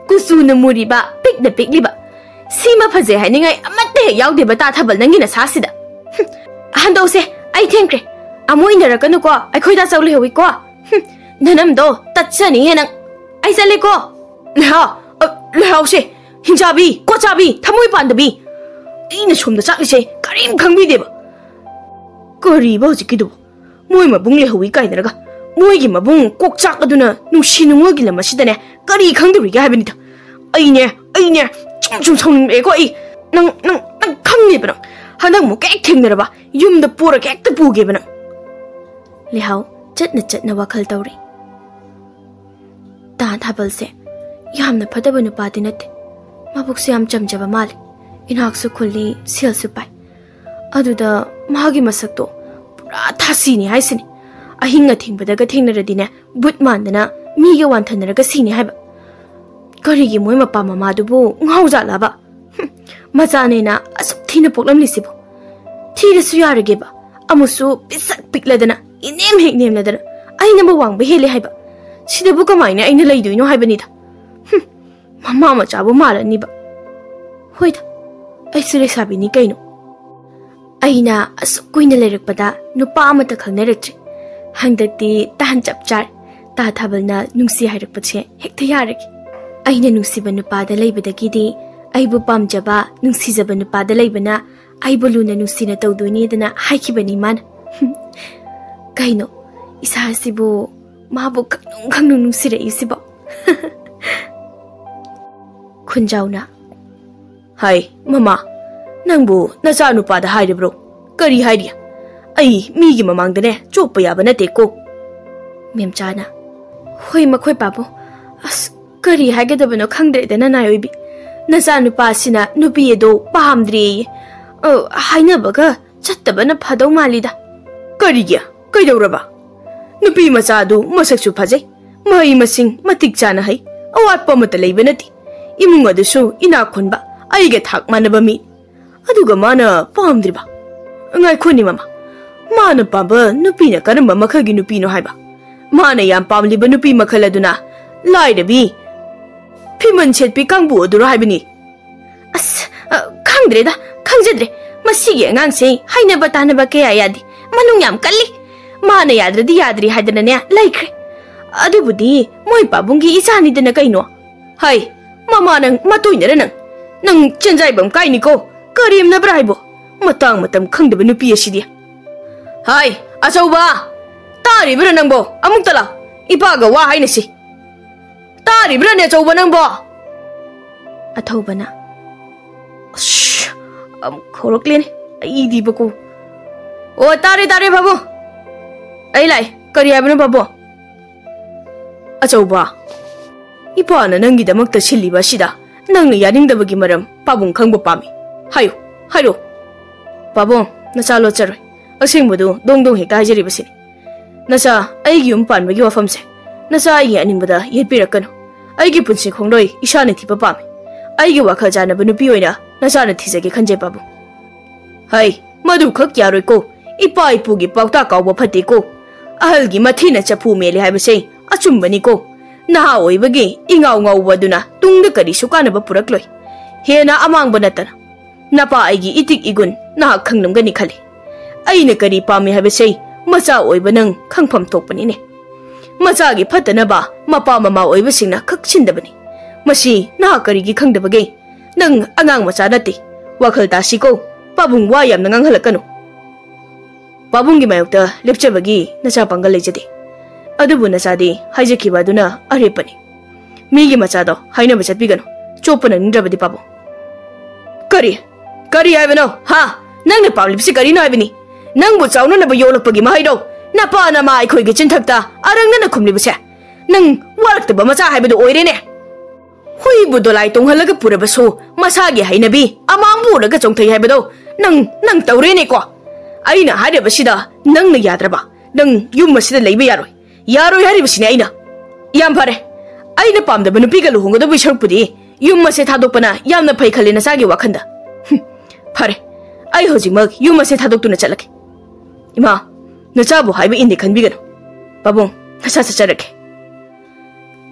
ꯀꯨꯆꯨꯅ ꯃꯨꯔꯤꯕ, ꯄꯤꯛꯅ ꯄꯤꯛꯂꯤꯕ, ꯁꯤꯃ ꯐꯖꯩ ꯍꯥꯏꯅꯤꯡꯉꯥꯏ ꯑꯃꯠꯇ ꯍꯦꯛ ꯌꯥꯎꯗꯦꯕ ꯇꯥ ꯊꯥꯕꯜ ꯅꯪꯒꯤ ꯅꯁꯥꯁꯤꯗ꯫ ꯍꯟꯗꯧꯁꯦ, ꯑꯩ ꯊꯦꯡꯈ꯭ꯔꯦ꯫ ꯑꯃꯨꯛ ꯏꯟꯅꯔꯛꯀꯅꯨꯀꯣ, ꯑꯩꯈꯣꯏꯗ ꯆꯧ ꯂꯩꯍꯧꯋꯤꯀꯣ꯫ ꯅꯅꯝꯗꯣ ꯇꯠꯆꯅꯤꯍꯦ ꯅꯪ꯫ ꯑꯩ ꯆꯠꯂꯦꯀꯣ꯫ ꯂꯩꯍꯥꯎ, ꯑ, ꯂꯩꯍꯥꯎꯁꯦ, ꯍꯤꯡꯆꯥꯕꯤ, ꯀꯣꯠꯆꯥꯕꯤ, ꯊꯃꯣꯏ ꯄꯥꯟꯗꯕꯤ꯫ ꯑꯩꯅ ꯁꯣꯝꯗ ꯆꯥꯛꯂꯤꯁꯦ ꯀꯔꯤꯝ ꯈꯪꯕꯤꯗꯦꯕ꯫ ꯀꯔꯤꯕ ꯍꯧꯖꯤꯛꯀꯤꯗꯨꯕꯣ? ꯃꯣꯏ ꯃꯕꯨꯡ ꯂꯩꯍꯧꯋꯤ ꯀꯥꯏꯅꯔꯒ, ꯃꯣꯏꯒꯤ ꯃꯕꯨꯡ ꯀꯣꯛ ꯆꯥꯛ ꯑꯗꯨꯅ ꯅꯨꯡꯁꯤ ꯅꯨꯡꯉꯣꯜꯒꯤ ꯂꯝ ꯑꯁꯤꯗꯅꯦ ꯀꯔꯤ ꯈꯪꯗꯧꯔꯤꯒꯦ ꯍꯥꯏꯕꯅꯤꯗ꯫ ꯑꯩꯅꯦ, ꯑꯩꯅꯦ, ꯁꯨꯝ ꯁꯨꯝ ꯁꯥꯎꯅꯤꯡꯂꯛꯑꯦꯀꯣ ꯑꯩ꯫ ꯅꯪ, ꯅꯪ, ꯅꯪ ꯈꯪꯅꯦꯕ ꯅꯪ꯫ ꯍꯟꯗꯛ ꯑꯃꯨꯛ ꯍꯦꯛ ꯊꯦꯡꯅꯔꯕ, ꯌꯨꯝꯗ ꯄꯣꯔꯒ ꯍꯦꯛꯇ ꯄꯨꯒꯦꯕ ꯅꯪ꯫ ꯂꯩꯍꯥꯎ ꯆꯠꯅ ꯆꯠꯅ ꯋꯥꯈꯜ ꯇꯧꯔꯤ꯫ ꯇꯥ ꯊꯥꯕꯜꯁꯦ ꯌꯥꯝꯅ ꯐꯠꯇꯕ ꯅꯨꯄꯥꯗꯤ ꯅꯠꯇꯦ꯫ ꯃꯕꯨꯛꯁꯨ ꯌꯥꯝ ꯆꯝꯖꯕ ꯃꯥꯜꯂꯤ꯫ ꯏꯅꯥꯛꯁꯨ ꯈꯨꯜꯂꯤ, ꯁꯦꯜꯁꯨ ꯄꯥꯏ꯫ ꯑꯗꯨꯗ ꯃꯥꯒꯤ ꯃꯁꯛꯇꯣ ꯄꯨꯔꯥ ꯊꯥꯁꯤꯅꯤ ꯍꯥꯏꯁꯤꯅꯤ꯫ ꯑꯍꯤꯡ ꯑꯊꯦꯡꯕꯗꯒ ꯊꯦꯡꯅꯔꯗꯤꯅꯦ, ꯕꯨꯠ ꯃꯥꯟꯗꯅ ꯃꯤꯒ ꯋꯥꯟꯊꯅꯔꯒ ꯁꯤꯅꯤ ꯍꯥꯏꯕ꯫ ꯀꯔꯤꯒꯤ ꯃꯣꯏ ꯃꯄꯥ ꯃꯃꯥꯗꯨꯕꯨ ꯉꯥꯎꯖꯥꯠꯂꯕ? ꯍꯨꯝ, ꯃꯆꯥꯅꯦꯅ ꯑꯁꯨꯛ ꯊꯤꯅ ꯄꯣꯛꯂꯝꯂꯤꯁꯤꯕꯨ꯫ ꯊꯤꯔꯁꯨ ꯌꯥꯔꯒꯦꯕ, ꯑꯃꯨꯛꯁꯨ ꯄꯤꯁꯛ ꯄꯤꯛꯂꯗꯅ, ꯏꯅꯦꯝ ꯍꯦꯛ ꯅꯦꯝꯂꯗꯅ, ꯑꯩꯅꯕꯨ ꯋꯥꯡꯕ ꯍꯦꯜꯂꯦ ꯍꯥꯏꯕ꯫ ꯁꯤꯗꯕꯨ ꯀꯃꯥꯏꯅ ꯑꯩꯅ ꯂꯩꯗꯣꯏꯅꯣ ꯍꯥꯏꯕꯅꯤꯗ꯫ ꯍꯨꯝ, ꯃꯃꯥ ꯃꯆꯥꯕꯨ ꯃꯥꯜꯂꯅꯤꯕ꯫ ꯍꯣꯏꯗ, ꯑꯩꯁꯨ ꯂꯩꯁꯥꯕꯤꯅꯤ ꯀꯩꯅꯣ꯫ ꯑꯩꯅ ꯑꯁꯨꯛ ꯀꯨꯏꯅ ꯂꯩꯔꯛꯄꯗ ꯅꯨꯄꯥ ꯑꯃꯠꯇ ꯈꯪꯅꯔꯛꯇ꯭ꯔꯤ꯫ ꯍꯟꯗꯛꯇꯤ ꯇꯥꯟ ꯆꯞ ꯆꯥꯔꯦ꯫ ꯇꯥ ꯊꯥꯕꯜꯅ ꯅꯨꯡꯁꯤ ꯍꯥꯏꯔꯛꯄꯁꯦ ꯍꯦꯛꯇ ꯌꯥꯔꯒꯦ꯫ ꯑꯩꯅ ꯅꯨꯡꯁꯤꯕ ꯅꯨꯄꯥꯗ ꯂꯩꯕꯗꯒꯤꯗꯤ ꯑꯩꯕꯨ ꯄꯥꯝꯖꯕ, ꯅꯨꯡꯁꯤꯖꯕ ꯅꯨꯄꯥꯗ ꯂꯩꯕꯅ ꯑꯩꯕꯨ ꯂꯨꯅ ꯅꯨꯡꯁꯤꯅ ꯇꯧꯗꯣꯏꯅꯦꯗꯅ ꯍꯥꯏꯈꯤꯕꯅꯤ ꯃꯥꯅ꯫ ꯀꯩꯅꯣ, ꯏꯁꯥꯁꯤꯕꯨ ꯃꯥꯕꯨ ꯈꯪꯅꯨꯡ ꯈꯪꯅꯨꯡ ꯅꯨꯡꯁꯤꯔꯛꯏꯁꯤꯕꯣ? ꯈꯨꯟꯖꯥꯎꯅ, "ꯍꯥꯏ, ꯃꯃꯥ, ꯅꯪꯕꯨ ꯅꯆꯥꯅꯨꯄꯥꯗ ꯍꯥꯏꯔꯤꯕ꯭ꯔꯣ? ꯀꯔꯤ ꯍꯥꯏꯔꯤ?" ꯑꯩ ꯃꯤꯒꯤ ꯃꯃꯥꯡꯗꯅꯦ ꯆꯣꯞꯄ ꯌꯥꯕ ꯅꯠꯇꯦꯀꯣ꯫ ꯃꯦꯝꯆꯥꯅ, "ꯍꯣꯏ, ꯃꯈꯣꯏ ꯄꯥꯕꯨꯡ꯫ ꯑꯁ, ꯀꯔꯤ ꯍꯥꯏꯒꯗꯕꯅꯣ ꯈꯪꯗ꯭ꯔꯦꯗ, ꯅꯅꯥꯏ ꯑꯣꯏꯕꯤ꯫ ꯅꯆꯥꯅꯨꯄꯥꯁꯤꯅ ꯅꯨꯄꯤ ꯑꯗꯣ ꯄꯥꯝꯗ꯭ꯔꯦꯌꯦ꯫ ꯑ, ꯍꯥꯏꯅꯕꯒ ꯆꯠꯇꯕꯅ ꯐꯗꯧ ꯃꯥꯜꯂꯤꯗ꯫" "ꯀꯔꯤꯒꯤ? ꯀꯩꯗꯧꯔꯕ? ꯅꯨꯄꯤ ꯃꯆꯥꯗꯨ ꯃꯁꯛꯁꯨ ꯐꯖꯩ, ꯃꯍꯩ ꯃꯁꯤꯡ ꯃꯇꯤꯛ ꯆꯥꯅ ꯍꯩ, ꯑꯋꯥꯠꯄ ꯑꯃꯠꯇ ꯂꯩꯕ ꯅꯠꯇꯦ꯫ ꯏꯃꯨꯡ ꯑꯗꯨꯁꯨ ꯏꯅꯥꯛ ꯈꯨꯟꯕ, ꯑꯩꯒ ꯊꯥꯛ ꯃꯥꯟꯅꯕ ꯃꯤ꯫ ꯑꯗꯨꯒ ꯃꯥꯅ ꯄꯥꯝꯗ꯭ꯔꯤꯕ? ꯉꯥꯏꯈꯣꯅꯦ ꯃꯃꯥ, ꯃꯥꯅ ꯄꯥꯝꯕ ꯅꯨꯄꯤꯅ ꯀꯔꯝꯕ ꯃꯈꯜꯒꯤ ꯅꯨꯄꯤꯅꯣ ꯍꯥꯏꯕ? ꯃꯥꯅ ꯌꯥꯝ ꯄꯥꯝꯂꯤꯕ ꯅꯨꯄꯤ ꯃꯈꯜ ꯑꯗꯨꯅ ꯂꯥꯏꯔꯕꯤ, ꯐꯤꯃꯟ ꯁꯦꯠꯄꯤ ꯀꯥꯡꯕꯨ ꯑꯗꯨꯔꯣ ꯍꯥꯏꯕꯅꯤ?" "ꯑꯁ, ꯑ, ꯈꯪꯗ꯭ꯔꯦꯗ, ꯈꯪꯖꯗ꯭ꯔꯦ꯫ ꯃꯁꯤꯒꯤ ꯑꯉꯥꯡꯁꯦ ꯍꯩꯅꯕ ꯇꯥꯅꯕ ꯀꯌꯥ ꯌꯥꯗꯦ꯫ ꯃꯅꯨꯡ ꯌꯥꯝ ꯀꯜꯂꯤ꯫ ꯃꯥꯅ ꯌꯥꯗ꯭ꯔꯗꯤ ꯌꯥꯗ꯭ꯔꯤ ꯍꯥꯏꯗꯅꯅꯦ ꯂꯩꯈ꯭ꯔꯦ꯫ ꯑꯗꯨꯕꯨꯗꯤ ꯃꯣꯏ ꯄꯥꯕꯨꯡꯒꯤ ꯏꯆꯥꯅꯤꯗꯅ ꯀꯩꯅꯣ꯫" "ꯍꯩ, ꯃꯃꯥ ꯅꯪ ꯃꯇꯣꯏꯅꯔ ꯅꯪ? ꯅꯪ ꯆꯦꯟꯖꯥꯏꯕꯝ ꯀꯥꯏꯅꯤꯀꯣ꯫ ꯀꯔꯦꯝꯅꯕ꯭ꯔꯥ ꯍꯥꯏꯕꯣ? ꯃꯇꯥꯡ ꯃꯇꯝ ꯈꯪꯗꯕ ꯅꯨꯄꯤ ꯑꯁꯤꯗꯤ꯫" "ꯍꯥꯏ, ꯑꯆꯧꯕ! ꯇꯥꯔꯤꯕ꯭ꯔꯥ ꯅꯪꯕꯣ? ꯑꯃꯨꯛꯇ ꯂꯥꯎ꯫ ꯏꯄꯥꯒ ꯋꯥ ꯍꯥꯏꯅꯁꯤ꯫ ꯇꯥꯔꯤꯕ꯭ꯔꯥꯅꯦ ꯑꯆꯧꯕ ꯅꯪꯕꯣ?" ꯑꯊꯧꯕꯅ, "ꯑꯁ, ꯑꯃꯨꯛ ꯍꯧꯔꯛꯂꯦꯅꯦ꯫ ꯑꯩꯗꯤꯕꯀꯣ꯫ ꯑꯣ, ꯇꯥꯔꯦ, ꯇꯥꯔꯦ, ꯄꯥꯕꯨꯡ꯫ ꯑꯩ ꯂꯥꯛꯑꯦ꯫ ꯀꯔꯤ ꯍꯥꯏꯕꯅꯣ, ꯄꯥꯕꯨꯡ?" "ꯑꯆꯧꯕ, ꯏꯄꯥꯅ ꯅꯪꯒꯤꯗꯃꯛꯇ ꯁꯤꯜꯂꯤꯕ ꯑꯁꯤꯗ ꯅꯪꯅ ꯌꯥꯅꯤꯡꯗꯕꯒꯤ ꯃꯔꯝ ꯄꯥꯕꯨꯡ ꯈꯪꯕ ꯄꯥꯝꯃꯤ꯫ ꯍꯥꯏꯌꯨ, ꯍꯥꯏꯔꯣ꯫" "ꯄꯥꯕꯨꯡ, ꯅꯆꯥ ꯂꯣꯠꯆꯔꯣꯏ꯫ ꯑꯁꯦꯡꯕꯗꯨ ꯗꯣꯡ ꯗꯣꯡ ꯍꯦꯛꯇ ꯍꯥꯏꯖꯔꯤꯕꯁꯤꯅꯤ꯫ ꯅꯆꯥ, ꯑꯩꯒꯤ ꯌꯨꯝ ꯄꯥꯟꯕꯒꯤ ꯋꯥꯐꯝꯁꯦ ꯅꯆꯥ ꯑꯩꯒꯤ ꯑꯅꯤꯡꯕꯗ ꯌꯦꯠꯄꯤꯔꯛꯀꯅꯨ꯫ ꯑꯩꯒꯤ ꯄꯨꯟꯁꯤ ꯈꯣꯡꯂꯣꯏ ꯏꯁꯥꯅ ꯊꯤꯕ ꯄꯥꯝꯃꯤ꯫ ꯑꯩꯒꯤ ꯋꯥꯈꯜ ꯆꯥꯟꯅꯕ ꯅꯨꯄꯤ ꯑꯣꯏꯅ ꯅꯆꯥꯅ ꯊꯤꯖꯒꯦ ꯈꯟꯖꯩ, ꯄꯥꯕꯨꯡ꯫" "ꯍꯩ, ꯃꯗꯨ ꯈꯛ ꯌꯥꯔꯣꯏꯀꯣ꯫ ꯏꯄꯥ ꯏꯄꯨꯒꯤ ꯄꯥꯎꯇꯥꯛ ꯀꯥꯎꯕ ꯐꯠꯇꯦꯀꯣ꯫ ꯑꯍꯜꯒꯤ ꯃꯊꯤꯅ ꯆꯐꯨ ꯃꯦꯜꯂꯤ ꯍꯥꯏꯕꯁꯦ ꯑꯆꯨꯝꯕꯅꯤꯀꯣ꯫ ꯅꯍꯥ ꯑꯣꯏꯕꯒꯤ ꯏꯉꯥꯎ ꯉꯥꯎꯕ ꯑꯗꯨꯅ ꯇꯨꯡꯗ ꯀꯔꯤꯁꯨ ꯀꯥꯟꯅꯕ ꯄꯨꯔꯛꯂꯣꯏ꯫ ꯍꯦꯟꯅ ꯑꯃꯥꯡꯕ ꯅꯠꯇꯅ꯫ ꯅꯄꯥ ꯑꯩꯒꯤ ꯏꯇꯤꯛ ꯏꯒꯨꯟ ꯅꯍꯥꯛ ꯈꯪꯂꯝꯒꯅꯤ ꯈꯜꯂꯤ꯫ ꯑꯩꯅ ꯀꯔꯤ ꯄꯥꯝꯃꯤ ꯍꯥꯏꯕꯁꯦ ꯃꯆꯥ ꯑꯣꯏꯕ ꯅꯪ ꯈꯪꯐꯝ ꯊꯣꯛꯄꯅꯤꯅꯦ꯫ ꯃꯆꯥꯒꯤ ꯐꯠꯇꯅꯕ ꯃꯄꯥ ꯃꯃꯥ ꯑꯣꯏꯕꯁꯤꯡꯅ ꯀꯛꯁꯤꯟꯗꯕꯅꯤ꯫ ꯃꯁꯤ ꯅꯍꯥꯛ ꯀꯔꯤꯒꯤ ꯈꯪꯗꯕꯒꯦ? ꯅꯪ ꯑꯉꯥꯡ ꯃꯆꯥ ꯅꯠꯇꯦ꯫ ꯋꯥꯈꯜ ꯇꯥꯁꯤꯀꯣ꯫ ꯄꯥꯕꯨꯡ ꯋꯥ ꯌꯥꯝꯅ ꯉꯥꯡꯍꯜꯂꯛꯀꯅꯨ꯫ ꯄꯥꯕꯨꯡꯒꯤ ꯃꯥꯌꯣꯛꯇ ꯂꯦꯞꯆꯕꯒꯤ ꯅꯆꯥ ꯄꯥꯡꯒꯜ ꯂꯩꯖꯗꯦ꯫ ꯑꯗꯨꯕꯨ ꯅꯆꯥꯗꯤ ꯍꯥꯏꯖꯈꯤꯕ ꯑꯗꯨꯅ ꯑꯔꯦꯞꯄꯅꯤ꯫ ꯃꯤꯒꯤ ꯃꯆꯥꯗꯣ ꯍꯥꯏꯅꯕ ꯆꯠꯄꯤꯒꯅꯨ꯫ ꯆꯣꯞꯄ ꯅꯪꯅꯤꯡꯗ꯭ꯔꯕꯗꯤ, ꯄꯥꯕꯨꯡ꯫" "ꯀꯔꯤ? ꯀꯔꯤ ꯍꯥꯏꯕꯅꯣ? ꯍꯥ? ꯅꯪꯅ ꯄꯥꯝꯂꯤꯕꯁꯤ ꯀꯔꯤꯅꯣ ꯍꯥꯏꯕꯅꯤ? ꯅꯪꯕꯨ ꯆꯥꯎꯅꯅꯕ ꯌꯣꯛꯂꯛꯄꯒꯤ ꯃꯍꯩꯔꯣ? ꯅꯄꯥ ꯅꯃꯥ ꯑꯩꯈꯣꯏꯒꯤ ꯆꯤꯟꯊꯛꯇ ꯑꯔꯪꯅꯅ ꯈꯨꯝꯂꯤꯕꯁꯦ? ꯅꯪ ꯋꯥꯔꯛꯇꯕ ꯃꯆꯥ ꯍꯥꯏꯕꯗꯨ ꯑꯣꯏꯔꯦꯅꯦ꯫ ꯍꯨꯏꯕꯨ ꯗꯣꯂꯥꯏ ꯇꯣꯡꯍꯜꯂꯒ ꯄꯨꯔꯕꯁꯨ ꯃꯁꯥꯒꯤ ꯍꯩꯅꯕꯤ ꯑꯃꯥꯡꯕ ꯎꯔꯒ ꯆꯣꯡꯊꯩ ꯍꯥꯏꯕꯗꯣ ꯅꯪ, ꯅꯪ ꯇꯧꯔꯦꯅꯦꯀꯣ꯫ ꯑꯩꯅ ꯍꯥꯏꯔꯤꯕꯁꯤꯗ ꯅꯪꯅ ꯌꯥꯗ꯭ꯔꯕ? ꯅꯪ ꯌꯨꯝ ꯑꯁꯤꯗ ꯂꯩꯕ ꯌꯥꯔꯣꯏ꯫ ꯌꯥꯔꯣꯏ ꯍꯥꯏꯔꯤꯕꯁꯤꯅꯦ ꯑꯩꯅ꯫ ꯌꯥꯝ ꯐꯔꯦ꯫ ꯑꯩꯅ ꯄꯥꯝꯗꯕ ꯅꯨꯄꯤꯒ ꯂꯨꯍꯣꯡꯒꯗꯕꯒꯤ ꯁꯔꯨꯛꯄꯨꯗꯤ ꯌꯨꯝ ꯑꯁꯦ ꯊꯥꯗꯣꯛꯄꯅ ꯌꯥꯝꯅ ꯐꯩ ꯈꯜꯂꯦ ꯅꯁꯥꯒꯤ ꯋꯥꯈꯟꯗ꯫ ꯍꯨꯝ, ꯐꯔꯦ꯫ ꯑꯩ ꯍꯧꯖꯤꯛꯃꯛ ꯌꯨꯝ ꯑꯁꯦ ꯊꯥꯗꯣꯛꯇꯨꯅ ꯆꯠꯂꯒꯦ꯫ ꯏꯃꯥ, ꯅꯆꯥꯕꯨ ꯍꯥꯏꯕ ꯏꯟꯗꯦ ꯈꯟꯕꯤꯒꯅꯨ꯫ ꯄꯥꯕꯨꯡ, ꯅꯁꯥ ꯆꯠꯆꯔꯒꯦ꯫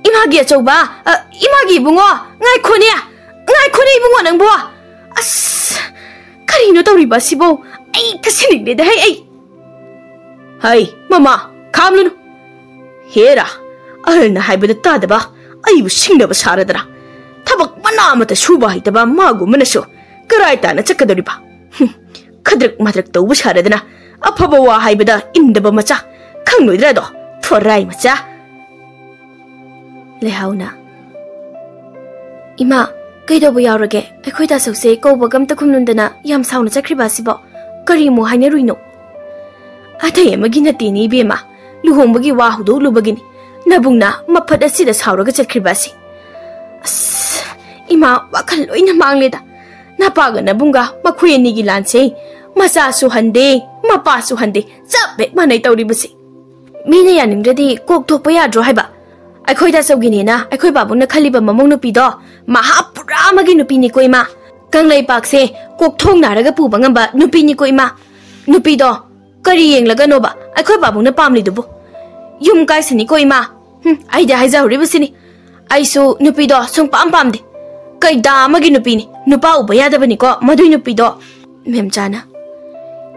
ꯏꯃꯥꯒꯤ ꯑꯆꯧꯕ, ꯑ, ꯏꯃꯥꯒꯤ ꯏꯕꯨꯡꯉꯣ, ꯉꯥꯏꯈꯣꯅꯦ, ꯉꯥꯏꯈꯣꯅꯦ ꯏꯕꯨꯡꯉꯣ ꯅꯪꯕꯣ꯫ ꯑꯁ, ꯀꯔꯤꯅꯣ ꯇꯧꯔꯤꯕ ꯑꯁꯤꯕꯣ? ꯑꯩ ꯀꯁꯤꯅꯤꯡꯗꯦꯗ ꯍꯩ ꯑꯩ꯫ ꯍꯩ, ꯃꯃꯥ, ꯈꯥꯝꯂꯨꯅꯨ꯫ ꯍꯦꯔꯥ, ꯑꯍꯜꯅ ꯍꯥꯏꯕꯗ ꯇꯥꯗꯕ, ꯑꯩꯕꯨ ꯁꯤꯡꯅꯕ ꯁꯥꯔꯗꯅ꯫ ꯊꯕꯛ ꯃꯅꯥ ꯑꯃꯠꯇ ꯁꯨꯕ ꯍꯩꯇꯕ ꯃꯥꯒꯨꯝꯕꯅꯁꯨ ꯀꯔꯥꯏ ꯇꯥꯅ ꯆꯠꯀꯗꯧꯔꯤꯕ? ꯍꯨꯝ, ꯈꯗ꯭ꯔꯛ ꯃꯗ꯭ꯔꯛ ꯇꯧꯕ ꯁꯥꯔꯗꯅ ꯑꯐꯕ ꯋꯥ ꯍꯥꯏꯕꯗ ꯏꯟꯗꯕ ꯃꯆꯥ꯫ ꯈꯪꯂꯣꯏꯗ꯭ꯔꯥꯗꯣ? ꯐꯣꯔꯥꯏ ꯃꯆꯥ꯫ ꯂꯩꯍꯥꯎꯅ, "ꯏꯃꯥ, ꯀꯩꯗꯧꯕ ꯌꯥꯎꯔꯒꯦ? ꯑꯩꯈꯣꯏ ꯗꯥꯆꯧꯁꯦ ꯀꯧꯕꯒ ꯑꯝꯇ ꯈꯨꯝꯂꯨꯟꯗꯅ ꯌꯥꯝ ꯁꯥꯎꯅ ꯆꯠꯈ꯭ꯔꯤꯕ ꯑꯁꯤꯕꯣ? ꯀꯔꯤ ꯑꯃꯨꯛ ꯍꯥꯏꯅꯔꯨꯏꯅꯣ?" "ꯑꯇꯩ ꯑꯃꯒꯤ ꯅꯠꯇꯦꯅꯦ ꯏꯕꯦꯝꯃ, ꯂꯨꯍꯣꯡꯕꯒꯤ ꯋꯥ ꯍꯧꯗꯣꯛꯂꯨꯕꯒꯤꯅꯤ꯫ ꯅꯕꯨꯡꯅ ꯃꯐꯠ ꯑꯁꯤꯗ ꯁꯥꯎꯔꯒ ꯆꯠꯈ꯭ꯔꯤꯕ ꯑꯁꯤ꯫ ꯑꯁ, ꯏꯃꯥ, ꯋꯥꯈꯜ ꯂꯣꯏꯅ ꯃꯥꯡꯂꯦꯗ꯫ ꯅꯄꯥꯒ ꯅꯕꯨꯡꯒ ꯃꯈꯣꯏ ꯑꯅꯤꯒꯤ ꯂꯥꯟꯁꯦ ꯃꯆꯥꯁꯨ ꯍꯟꯗꯦ, ꯃꯄꯥꯁꯨ ꯍꯟꯗꯦ, ꯆꯞ ꯍꯦꯛ ꯃꯥꯟꯅꯩ ꯇꯧꯔꯤꯕꯁꯤ꯫ ꯃꯤꯅ ꯌꯥꯅꯤꯡꯗ꯭ꯔꯗꯤ ꯀꯣꯛ ꯊꯣꯛꯄ ꯌꯥꯗ꯭ꯔꯣ ꯍꯥꯏꯕ? ꯑꯩꯈꯣꯏ ꯗꯥꯆꯧꯒꯤꯅꯦꯅ ꯑꯩꯈꯣꯏ ꯄꯥꯕꯨꯡꯅ ꯈꯜꯂꯤꯕ ꯃꯃꯧ ꯅꯨꯄꯤꯗꯣ ꯃꯍꯥ ꯄꯨꯔꯥ ꯑꯃꯒꯤ ꯅꯨꯄꯤꯅꯤꯀꯣ ꯏꯃꯥ꯫ ꯀꯪꯂꯩꯄꯥꯛꯁꯦ ꯀꯣꯛꯊꯣꯡ ꯅꯥꯔꯒ ꯄꯨꯕ ꯉꯝꯕ ꯅꯨꯄꯤꯅꯤꯀꯣ ꯏꯃꯥ꯫ ꯅꯨꯄꯤꯗꯣ ꯀꯔꯤ ꯌꯦꯡꯂꯒꯅꯣꯕ ꯑꯩꯈꯣꯏ ꯄꯥꯕꯨꯡꯅ ꯄꯥꯝꯂꯤꯗꯨꯕꯨ? ꯌꯨꯝ ꯀꯥꯏꯁꯤꯅꯤꯀꯣ ꯏꯃꯥ꯫ ꯍꯨꯝ, ꯑꯩꯗꯤ ꯍꯥꯏꯖꯍꯧꯔꯤꯕꯁꯤꯅꯤ꯫ ꯑꯩꯁꯨ ꯅꯨꯄꯤꯗꯣ ꯁꯨꯡꯄꯥꯝ ꯄꯥꯝꯗꯦ꯫ ꯀꯩꯗꯥ ꯑꯃꯒꯤ ꯅꯨꯄꯤꯅꯤ꯫ ꯅꯨꯄꯥ ꯎꯕ ꯌꯥꯗꯕꯅꯤꯀꯣ ꯃꯗꯨꯏ ꯅꯨꯄꯤꯗꯣ꯫ ꯃꯦꯝꯆꯥꯅ,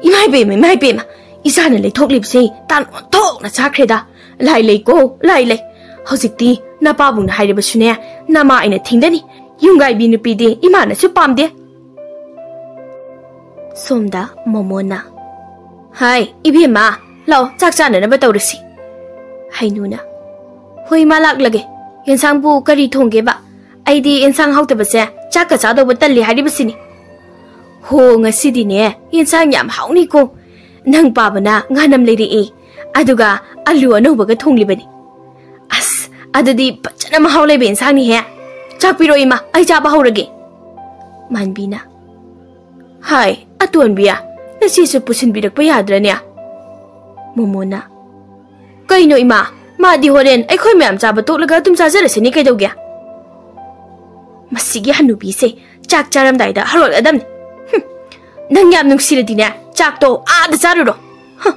"ꯏꯃꯥ ꯏꯕꯦꯝꯃ, ꯏꯃꯥ ꯏꯕꯦꯝꯃ, ꯏꯆꯥꯅ ꯂꯩꯊꯣꯛꯂꯤꯕꯁꯦ ꯇꯥꯟ ꯑꯣꯟꯊꯣꯛꯅ ꯆꯥꯈ꯭ꯔꯦꯗ꯫ ꯂꯥꯏ ꯂꯩꯀꯣ, ꯂꯥꯏ ꯂꯩ꯫ ꯍꯧꯖꯤꯛꯇꯤ ꯅꯄꯥꯕꯨꯡꯅ ꯍꯥꯏꯔꯤꯕꯁꯨꯅꯦ, ꯅꯃꯥ ꯑꯩꯅ ꯊꯤꯡꯗꯅꯤ꯫ ꯌꯨꯝꯒꯥꯏꯕꯤ ꯅꯨꯄꯤꯗꯤ ꯏꯃꯥꯅꯁꯨ ꯄꯥꯝꯗꯦ"꯫ ꯁꯣꯝꯗ ꯃꯣꯃꯣꯅ, "ꯍꯥꯏ, ꯏꯕꯦꯝꯃ, ꯂꯥꯛꯑꯣ, ꯆꯥꯛ ꯆꯥꯅꯅꯕ ꯇꯧꯔꯁꯤ"꯫ ꯍꯩꯅꯨꯅ, "ꯍꯣꯏ, ꯏꯃꯥ, ꯂꯥꯛꯂꯒꯦ꯫ ꯌꯦꯟꯁꯥꯡꯕꯨ ꯀꯔꯤ ꯊꯣꯡꯒꯦꯕ? ꯑꯩꯗꯤ ꯌꯦꯟꯁꯥꯡ ꯍꯥꯎꯇꯕꯁꯦ ꯆꯥꯛꯀ ꯆꯥꯗꯧꯕ ꯇꯜꯂꯤ ꯍꯥꯏꯔꯤꯕꯁꯤꯅꯤ"꯫ "ꯍꯣ, ꯉꯁꯤꯗꯤꯅꯦ ꯌꯦꯟꯁꯥꯡ ꯌꯥꯝ ꯍꯥꯎꯅꯤꯀꯣ꯫ ꯅꯪ ꯄꯥꯕꯅ ꯉꯥꯅꯝ ꯂꯩꯔꯛꯏ, ꯑꯗꯨꯒ ꯑꯂꯨ ꯑꯅꯧꯕꯒ ꯊꯣꯡꯂꯤꯕꯅꯤ꯫ ꯑꯁ, ꯑꯗꯨꯗꯤ ꯐꯖꯅ ꯃꯍꯥꯎ ꯂꯩꯕ ꯏꯟꯁꯥꯡꯅꯤꯍꯦ꯫ ꯆꯥꯛ ꯄꯤꯔꯣ ꯏꯃꯥ, ꯑꯩ ꯆꯥꯕ ꯍꯧꯔꯒꯦ꯫ ꯃꯥꯟꯕꯤꯅ, ꯍꯥꯏ, ꯑꯇꯣꯟꯕꯤ, ꯅꯆꯦꯁꯨ ꯄꯨꯁꯤꯟꯕꯤꯔꯛꯄ ꯌꯥꯗ꯭ꯔꯅꯦ? ꯃꯣꯃꯣꯅ, ꯀꯩꯅꯣ ꯏꯃꯥ, ꯃꯥꯗꯤ ꯍꯣꯔꯦꯟ ꯑꯩꯈꯣꯏ ꯃꯌꯥꯝ ꯆꯥꯕ ꯇꯣꯛꯂꯒ ꯑꯗꯨꯝ ꯆꯥꯖꯔꯁꯅꯤ, ꯀꯩꯗꯧꯒꯦ? ꯃꯁꯤꯒꯤ ꯍꯅꯨꯕꯤꯁꯦ ꯆꯥꯛ ꯆꯥꯔꯝꯗꯥꯏꯗ ꯍꯧꯔꯛꯂꯗꯝꯅꯤ꯫ ꯍꯨꯝ, ꯅꯪ ꯌꯥꯝ ꯅꯨꯡꯁꯤꯔꯗꯤꯅꯦ, ꯆꯥꯛꯇꯣ ꯑꯥꯗ ꯆꯥꯔꯨꯔꯣ꯫ ꯍ,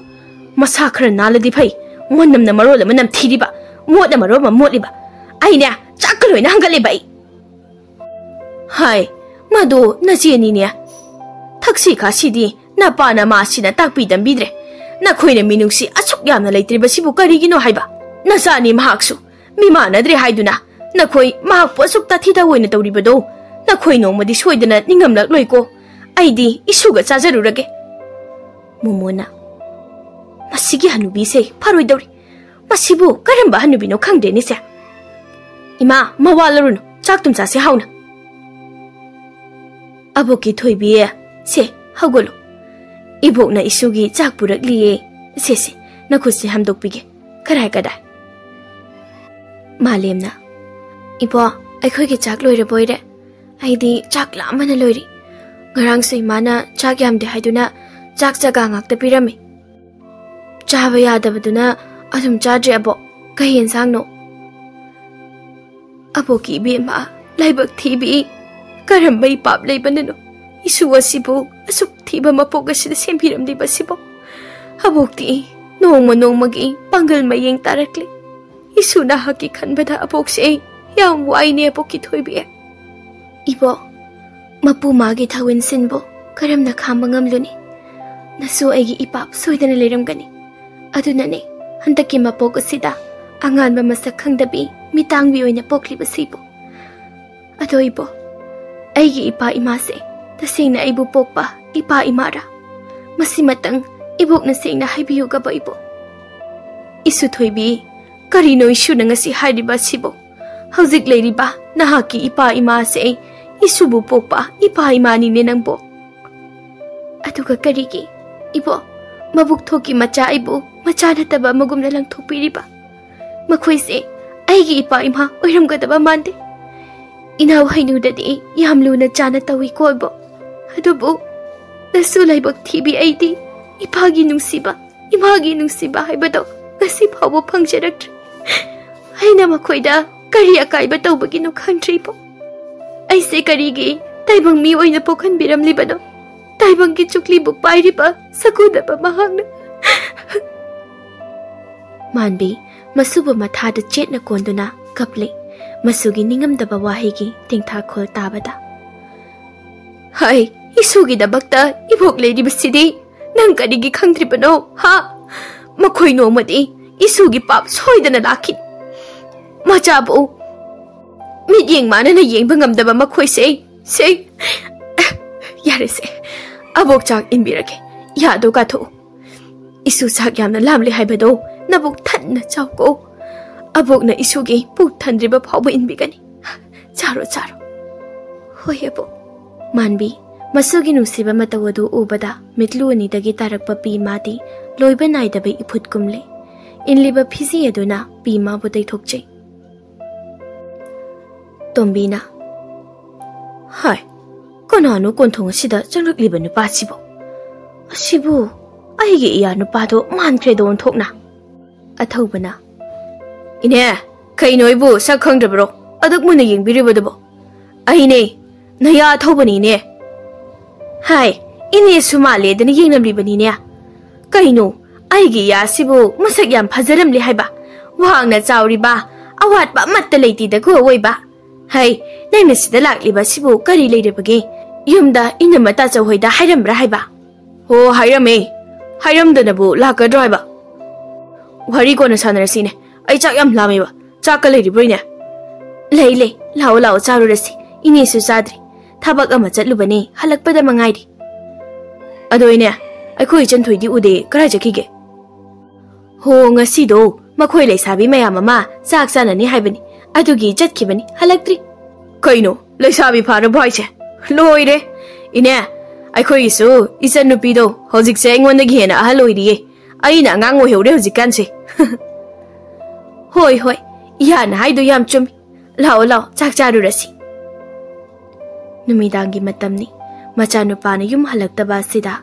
ꯃꯁꯥ ꯈꯔ ꯅꯥꯜꯂꯗꯤ ꯐꯩ, ꯃꯅꯝꯅ ꯃꯔꯣꯜ ꯑꯃ ꯅꯝꯊꯤꯔꯤꯕ, ꯃꯣꯠꯅ ꯃꯔꯣꯜ ꯑꯃ ꯃꯣꯠꯂꯤꯕ꯫ ꯑꯩꯅꯦ, ꯆꯥꯛꯀ ꯂꯣꯏꯅ ꯍꯪꯒꯠꯂꯦꯕ ꯑꯩ꯫ ꯍꯥꯏ, ꯃꯗꯣ ꯅꯆꯦꯅꯤꯅꯦ꯫ ꯊꯛꯁꯤ ꯈꯥꯁꯤꯗꯤ ꯅꯄꯥ ꯅꯃꯥꯁꯤꯅ ꯇꯥꯛꯄꯤ ꯇꯝꯕꯤꯗ꯭ꯔꯦ꯫ ꯅꯈꯣꯏꯅ ꯃꯤꯅꯨꯡꯁꯤ ꯑꯁꯨꯛ ꯌꯥꯝꯅ ꯂꯩꯇ꯭ꯔꯤꯕꯁꯤꯕꯨ ꯀꯔꯤꯒꯤꯅꯣ ꯍꯥꯏꯕ? ꯅꯆꯥꯅꯤ ꯃꯍꯥꯛꯁꯨ꯫ ꯃꯤ ꯃꯥꯟꯅꯗ꯭ꯔꯦ ꯍꯥꯏꯗꯨꯅ ꯅꯈꯣꯏ ꯃꯍꯥꯛꯄꯨ ꯑꯁꯨꯛ ꯇꯥꯊꯤ ꯇꯥꯑꯣꯏꯅ ꯇꯧꯔꯤꯕꯗꯣ ꯅꯈꯣꯏ ꯅꯣꯡꯃꯗꯤ ꯁꯣꯏꯗꯅ ꯅꯤꯡꯉꯝꯂꯛꯂꯣꯏꯀꯣ꯫ ꯑꯩꯗꯤ ꯏꯁꯨꯒ ꯆꯥꯖꯔꯨꯔꯒꯦ꯫ ꯃꯣꯃꯣꯅ, ꯃꯁꯤꯒꯤ ꯍꯅꯨꯕꯤꯁꯦ ꯐꯔꯣꯏꯗꯧꯔꯤ꯫ ꯃꯁꯤꯕꯨ ꯀꯔꯝꯕ ꯍꯅꯨꯕꯤꯅꯣ ꯈꯪꯗ꯭ꯔꯦꯅꯦ ꯁꯦ꯫ ꯏꯃꯥ, ꯃꯋꯥ ꯂꯧꯔꯨꯅꯨ, ꯆꯥꯛ ꯇꯨꯝ ꯆꯥꯁꯦ ꯍꯥꯎꯅ꯫ ꯑꯕꯣꯛꯀꯤ ꯊꯣꯏꯕꯤ, ꯁꯦ, ꯍꯧꯒꯠꯂꯨ꯫ ꯏꯕꯣꯛꯅ ꯏꯁꯨꯒꯤ ꯆꯥꯛ ꯄꯨꯔꯛꯂꯤꯌꯦ꯫ ꯁꯦ, ꯁꯦ, ꯅꯈꯨꯠꯁꯦ ꯍꯥꯝꯗꯣꯛꯄꯤꯒꯦ꯫ ꯀꯗꯥꯏ, ꯀꯗꯥꯏ? ꯃꯥꯂꯦꯝꯅ, ꯏꯕꯣꯛ, ꯑꯩꯈꯣꯏꯒꯤ ꯆꯥꯛ ꯂꯣꯏꯔꯕꯣꯏꯔꯦ? ꯑꯩꯗꯤ ꯆꯥꯛ ꯂꯥꯝꯕꯅ ꯂꯣꯏꯔꯦ꯫ ꯉꯔꯥꯡꯁꯨ ꯏꯃꯥꯅ ꯆꯥꯛ ꯌꯥꯝꯗꯦ ꯍꯥꯏꯗꯨꯅ ꯆꯥꯛ ꯆꯒꯥ ꯉꯥꯛꯇ ꯄꯤꯔꯝꯃꯤ꯫ ꯆꯥꯕ ꯌꯥꯗꯕꯗꯨꯅ ꯑꯗꯨꯝ ꯆꯥꯗ꯭ꯔꯦ, ꯑꯕꯣꯛ꯫ ꯀꯩ ꯌꯦꯟꯁꯥꯡꯅꯣ? ꯑꯕꯣꯛꯀꯤ ꯏꯕꯦꯝꯃ, ꯂꯥꯏꯕꯛ ꯊꯤꯕꯤ, ꯀꯔꯝꯕ ꯏꯄꯥꯞ ꯂꯩꯕꯅꯅꯣ ꯏꯁꯨ ꯑꯁꯤꯕꯨ ꯑꯁꯨꯛ ꯊꯤꯕ ꯃꯄꯣꯛ ꯑꯁꯤꯗ ꯁꯦꯝꯕꯤꯔꯝꯂꯤꯕꯁꯤꯕꯣ? ꯑꯕꯣꯛꯇꯤ ꯅꯣꯡꯃ ꯅꯣꯡꯃꯒꯤ ꯄꯥꯡꯒꯜ ꯃꯌꯦꯡ ꯇꯥꯔꯛꯂꯤ꯫ ꯏꯁꯨ ꯅꯍꯥꯛꯀꯤ ꯈꯟꯕꯗ ꯑꯕꯣꯛꯁꯦ ꯑꯩ ꯌꯥꯝ ꯋꯥꯏꯅꯦ, ꯑꯕꯣꯛꯀꯤ ꯊꯣꯏꯕꯤ꯫ ꯏꯕꯣꯛ, ꯃꯄꯨ ꯃꯥꯒꯤ ꯊꯧ ꯏꯟꯁꯤꯟꯕꯨ ꯀꯔꯝꯅ ꯈꯥꯝꯕ ꯉꯝꯂꯨꯅꯤ? ꯅꯁꯨ ꯑꯩꯒꯤ ꯏꯄꯥꯞ ꯁꯣꯏꯗꯅ ꯂꯩꯔꯝꯒꯅꯤ꯫ ꯑꯗꯨꯅꯅꯦ ꯍꯟꯗꯛꯀꯤ ꯃꯄꯣꯛ ꯑꯁꯤꯗ ꯑꯉꯥꯟꯕ ꯃꯁꯛ ꯈꯪꯗꯕꯤ ꯃꯤꯇꯥꯡꯕꯤ ꯑꯣꯏꯅ ꯄꯣꯛꯂꯤꯕꯁꯤꯕꯨ꯫ ꯑꯗꯣ ꯏꯕꯣꯛ, ꯑꯩꯒꯤ ꯏꯄꯥ ꯏꯃꯥꯁꯦ ꯇꯁꯦꯡꯅ ꯑꯩꯕꯨ ꯄꯣꯛꯄ ꯏꯄꯥ ꯏꯃꯥꯔꯥ? ꯃꯁꯤꯃꯇꯪ ꯏꯕꯣꯛꯅ ꯁꯦꯡꯅ ꯍꯥꯏꯕꯤꯌꯨꯒꯕ ꯏꯕꯣꯛ꯫ ꯏꯁꯨ ꯊꯣꯏꯕꯤ, ꯀꯔꯤꯅꯣ ꯏꯁꯨꯅ ꯉꯁꯤ ꯍꯥꯏꯔꯤꯕ ꯑꯁꯤꯕꯨ? ꯍꯧꯖꯤꯛ ꯂꯩꯔꯤꯕ ꯅꯍꯥꯛꯀꯤ ꯏꯄꯥ ꯏꯃꯥꯁꯦ ꯑꯩ ꯏꯁꯨꯕꯨ ꯄꯣꯛꯄ ꯏꯄꯥ ꯏꯃꯥꯅꯤꯅꯦ ꯅꯪꯕꯣ꯫ ꯑꯗꯨꯒ ꯀꯔꯤꯒꯤ, ꯏꯕꯣꯛ, ꯃꯕꯨꯛ ꯊꯣꯛꯀꯤ ꯃꯆꯥ ꯑꯩꯕꯨ ꯃꯆꯥ ꯅꯠꯇꯕ ꯑꯃꯒꯨꯝꯅ ꯂꯪꯊꯣꯛꯄꯤꯔꯤꯕ꯫ ꯃꯈꯣꯏꯁꯦ ꯑꯩꯒꯤ ꯏꯄꯥ ꯏꯃꯥ ꯑꯣꯏꯔꯝꯒꯗꯕ ꯃꯥꯟꯗꯦ꯫ ꯏꯅꯥꯎ ꯍꯩꯅꯨꯗꯗꯤ ꯌꯥꯝ ꯂꯨꯅ ꯆꯥꯅ ꯇꯧꯏꯀꯣ ꯏꯕꯣꯛ꯫ ꯑꯗꯨꯕꯨ ꯅꯁꯨ ꯂꯥꯏꯕꯛ ꯊꯤꯕꯤ ꯑꯩꯗꯤ ꯏꯄꯥꯒꯤ ꯅꯨꯡꯁꯤꯕ, ꯏꯃꯥꯒꯤ ꯅꯨꯡꯁꯤꯕ ꯍꯥꯏꯕꯗꯣ ꯉꯁꯤ ꯐꯥꯎꯕ ꯐꯪꯖꯔꯛꯇ꯭ꯔꯤ꯫ ꯑꯩꯅ ꯃꯈꯣꯏꯗ ꯀꯔꯤ ꯑꯀꯥꯏꯕ ꯇꯧꯕꯒꯤꯅꯣ ꯈꯪꯗ꯭ꯔꯤꯕꯣ꯫ ꯑꯩꯁꯦ ꯀꯔꯤꯒꯤ ꯇꯥꯏꯕꯪ ꯃꯤ ꯑꯣꯏꯅ ꯄꯣꯛꯍꯟꯕꯤꯔꯝꯂꯤꯕꯅꯣ? ꯇꯥꯏꯕꯪꯒꯤ ꯆꯨꯛꯂꯤꯕꯨ ꯄꯥꯏꯔꯤꯕ ꯁꯀꯨꯗꯕ ꯃꯍꯥꯛꯅ꯫ ꯃꯥꯟꯕꯤ ꯃꯁꯨꯕꯨ ꯃꯊꯥꯗ ꯆꯦꯠꯅ ꯀꯣꯟꯗꯨꯅ ꯀꯞꯂꯤ꯫ ꯃꯁꯨꯒꯤ ꯅꯤꯡꯉꯝꯗꯕ ꯋꯥꯍꯩꯒꯤ ꯇꯦꯡꯊꯥꯈꯣꯜ ꯇꯥꯕꯗ, "ꯍꯥꯏ, ꯏꯁꯨꯒꯤꯗꯃꯛꯇ ꯏꯕꯣꯛ ꯂꯩꯔꯤꯕꯁꯤꯗꯤ ꯅꯪ ꯀꯔꯤꯒꯤ ꯈꯪꯗ꯭ꯔꯤꯕꯅꯣ, ꯍꯥ? ꯃꯈꯣꯏ ꯅꯣꯡꯃꯗꯤ ꯏꯁꯨꯒꯤ ꯄꯥꯞ ꯁꯣꯏꯗꯅ ꯂꯥꯛꯈꯤ꯫ ꯃꯆꯥꯕꯨ ꯃꯤꯠꯌꯦꯡ ꯃꯥꯟꯅꯅ ꯌꯦꯡꯕ ꯉꯝꯗꯕ ꯃꯈꯣꯏꯁꯦ, ꯁꯦ, ꯌꯥꯔꯦꯁꯦ, ꯑꯕꯣꯛ ꯆꯥꯛ ꯏꯟꯕꯤꯔꯒꯦ, ꯌꯥꯗꯣ ꯀꯥꯊꯣꯛꯎ꯫ ꯏꯁꯨ ꯆꯥꯛ ꯌꯥꯝꯅ ꯂꯥꯝꯂꯦ ꯍꯥꯏꯕꯗꯣ ꯅꯕꯨꯛ ꯊꯟꯅ ꯆꯥꯎꯀꯣ꯫ ꯑꯕꯣꯛꯅ ꯏꯁꯨꯒꯤ ꯄꯨꯛ ꯊꯟꯗ꯭ꯔꯤꯕ ꯐꯥꯎꯕ ꯏꯟꯕꯤꯒꯅꯤ꯫ ꯆꯥꯔꯣ, ꯆꯥꯔꯣ꯫" "ꯍꯣꯏ, ꯑꯕꯣꯛ꯫" ꯃꯥꯟꯕꯤ ꯃꯁꯨꯒꯤ ꯅꯨꯡꯁꯤꯕ ꯃꯇꯧ ꯑꯗꯨ ꯎꯕꯗ ꯃꯤꯠꯂꯨ ꯑꯅꯤꯗꯒꯤ ꯇꯥꯔꯛꯄ ꯄꯤ ꯃꯥꯗꯤ ꯂꯣꯏꯕ ꯅꯥꯏꯗꯕ ꯏꯐꯨꯠ ꯀꯨꯝꯂꯦ꯫ ꯏꯟꯂꯤꯕ ꯐꯤꯖꯤ ꯑꯗꯨꯅ ꯄꯤ ꯃꯥꯕꯨ ꯇꯩꯊꯣꯛꯆꯩ꯫ ꯇꯣꯝꯕꯤꯅ, "ꯍꯥꯏ, ꯀꯅꯥꯅꯣ ꯀꯣꯟꯊꯣꯡ ꯑꯁꯤꯗ ꯆꯪꯂꯛꯂꯤꯕ ꯅꯨꯄꯥꯁꯤꯕꯨ? ꯑꯁꯤꯕꯨ ꯑꯩꯒꯤ ꯏꯌꯥ ꯅꯨꯄꯥꯗꯣ ꯃꯥꯟꯈ꯭ꯔꯦꯗ ꯑꯣꯟꯊꯣꯛꯅ꯫" ꯑꯊꯧꯕꯅ, "ꯏꯅꯦ, ꯀꯩꯅꯣ ꯑꯩꯕꯨ ꯁꯛ ꯈꯪꯗ꯭ꯔꯕ꯭ꯔꯣ? ꯑꯗꯨꯛ ꯃꯨꯟꯅ ꯌꯦꯡꯕꯤꯔꯤꯕꯗꯨꯕꯣ? ꯑꯩꯅꯦ, ꯅꯌꯥ ꯑꯊꯧꯕꯅꯤꯅꯦ꯫" "ꯍꯥꯏ, ꯏꯅꯦꯁꯨ ꯃꯥꯜꯂꯦꯗꯅ ꯌꯦꯡꯂꯝꯂꯤꯕꯅꯤꯅꯦ꯫ ꯀꯩꯅꯣ, ꯑꯩꯒꯤ ꯏꯌꯥꯁꯤꯕꯨ ꯃꯁꯛ ꯌꯥꯝ ꯐꯖꯔꯝꯂꯦ ꯍꯥꯏꯕ? ꯋꯥꯡꯅ ꯆꯥꯎꯔꯤꯕ, ꯑꯋꯥꯠꯄ ꯑꯃꯠꯇ ꯂꯩꯇꯦꯗꯀꯣ ꯑꯣꯏꯕ꯫ ꯍꯩ, ꯅꯪꯅ ꯁꯤꯗ ꯂꯥꯛꯂꯤꯕ ꯑꯁꯤꯕꯨ ꯀꯔꯤ ꯂꯩꯔꯕꯒꯦ? ꯌꯨꯝꯗ ꯏꯅꯝꯃ ꯇꯥꯆꯧ ꯍꯣꯏꯗ ꯍꯥꯏꯔꯝꯕ꯭ꯔꯥ ꯍꯥꯏꯕ?" "ꯑꯣ, ꯍꯥꯏꯔꯝꯃꯦ꯫ ꯍꯥꯏꯔꯝꯗꯅꯕꯨ ꯂꯥꯛꯀꯗ꯭ꯔꯣ ꯍꯥꯏꯕ?" "ꯋꯥꯔꯤ ꯀꯣꯟꯅ ꯁꯥꯟꯅꯔꯁꯤꯅꯦ꯫ ꯑꯩ ꯆꯥꯛ ꯌꯥꯝ ꯂꯥꯝꯃꯦꯕ꯫ ꯆꯥꯛꯀ ꯂꯩꯔꯤꯕ꯭ꯔꯣ, ꯏꯅꯦ?" "ꯂꯩ, ꯂꯩ꯫ ꯂꯥꯛꯑꯣ, ꯂꯥꯛꯑꯣ, ꯆꯥꯔꯨꯔꯁꯤ꯫ ꯏꯅꯦꯁꯨ ꯆꯥꯗ꯭ꯔꯤ꯫ ꯊꯕꯛ ꯑꯃ ꯆꯠꯂꯨꯕꯅꯦ, ꯍꯜꯂꯛꯄꯗ ꯃꯉꯥꯏꯔꯤ꯫" "ꯑꯗꯣ ꯏꯅꯦ, ꯑꯩꯈꯣꯏ ꯏꯆꯟ ꯊꯣꯏꯗꯤ ꯎꯗꯦ, ꯀꯔꯥꯏ ꯆꯠꯈꯤꯒꯦ?" "ꯍꯣ, ꯉꯁꯤꯗꯣ ꯃꯈꯣꯏ ꯂꯩꯁꯥꯕꯤ ꯃꯌꯥꯝ ꯑꯃ ꯆꯥꯛ ꯆꯥꯅꯅꯤ ꯍꯥꯏꯕꯅꯤ, ꯑꯗꯨꯒꯤ ꯆꯠꯈꯤꯕꯅꯤ, ꯍꯜꯂꯛꯇ꯭ꯔꯤ꯫" "ꯀꯩꯅꯣ, ꯂꯩꯁꯥꯕꯤ ꯐꯥꯔꯕꯣ ꯍꯥꯏꯁꯦ? ꯂꯣꯏꯔꯦ꯫ ꯏꯅꯦ, ꯑꯩꯈꯣꯏꯒꯤꯁꯨ ꯏꯆꯟꯅꯨꯄꯤꯗꯣ ꯍꯧꯖꯤꯛꯁꯦ ꯑꯩꯉꯣꯟꯗꯒꯤ ꯍꯦꯟꯅ ꯑꯍꯜ ꯑꯣꯏꯔꯤꯌꯦ꯫ ꯑꯩꯅ ꯑꯉꯥꯡ ꯑꯣꯏꯍꯧꯔꯦ ꯍꯧꯖꯤꯛꯀꯥꯟꯁꯦ꯫ ꯍꯣꯏ, ꯍꯣꯏ, ꯏꯌꯥꯅ ꯍꯥꯏꯗꯣ ꯌꯥꯝ ꯆꯨꯝꯃꯤ꯫ ꯂꯥꯛꯑꯣ, ꯂꯥꯛꯑꯣ, ꯆꯥꯛ ꯆꯥꯔꯨꯔꯁꯤ꯫ ꯅꯨꯃꯤꯗꯥꯡꯒꯤ ꯃꯇꯝꯅꯤ꯫ ꯃꯆꯥꯅꯨꯄꯥꯅ ꯌꯨꯝ ꯍꯜꯂꯛꯇꯕ ꯑꯁꯤꯗ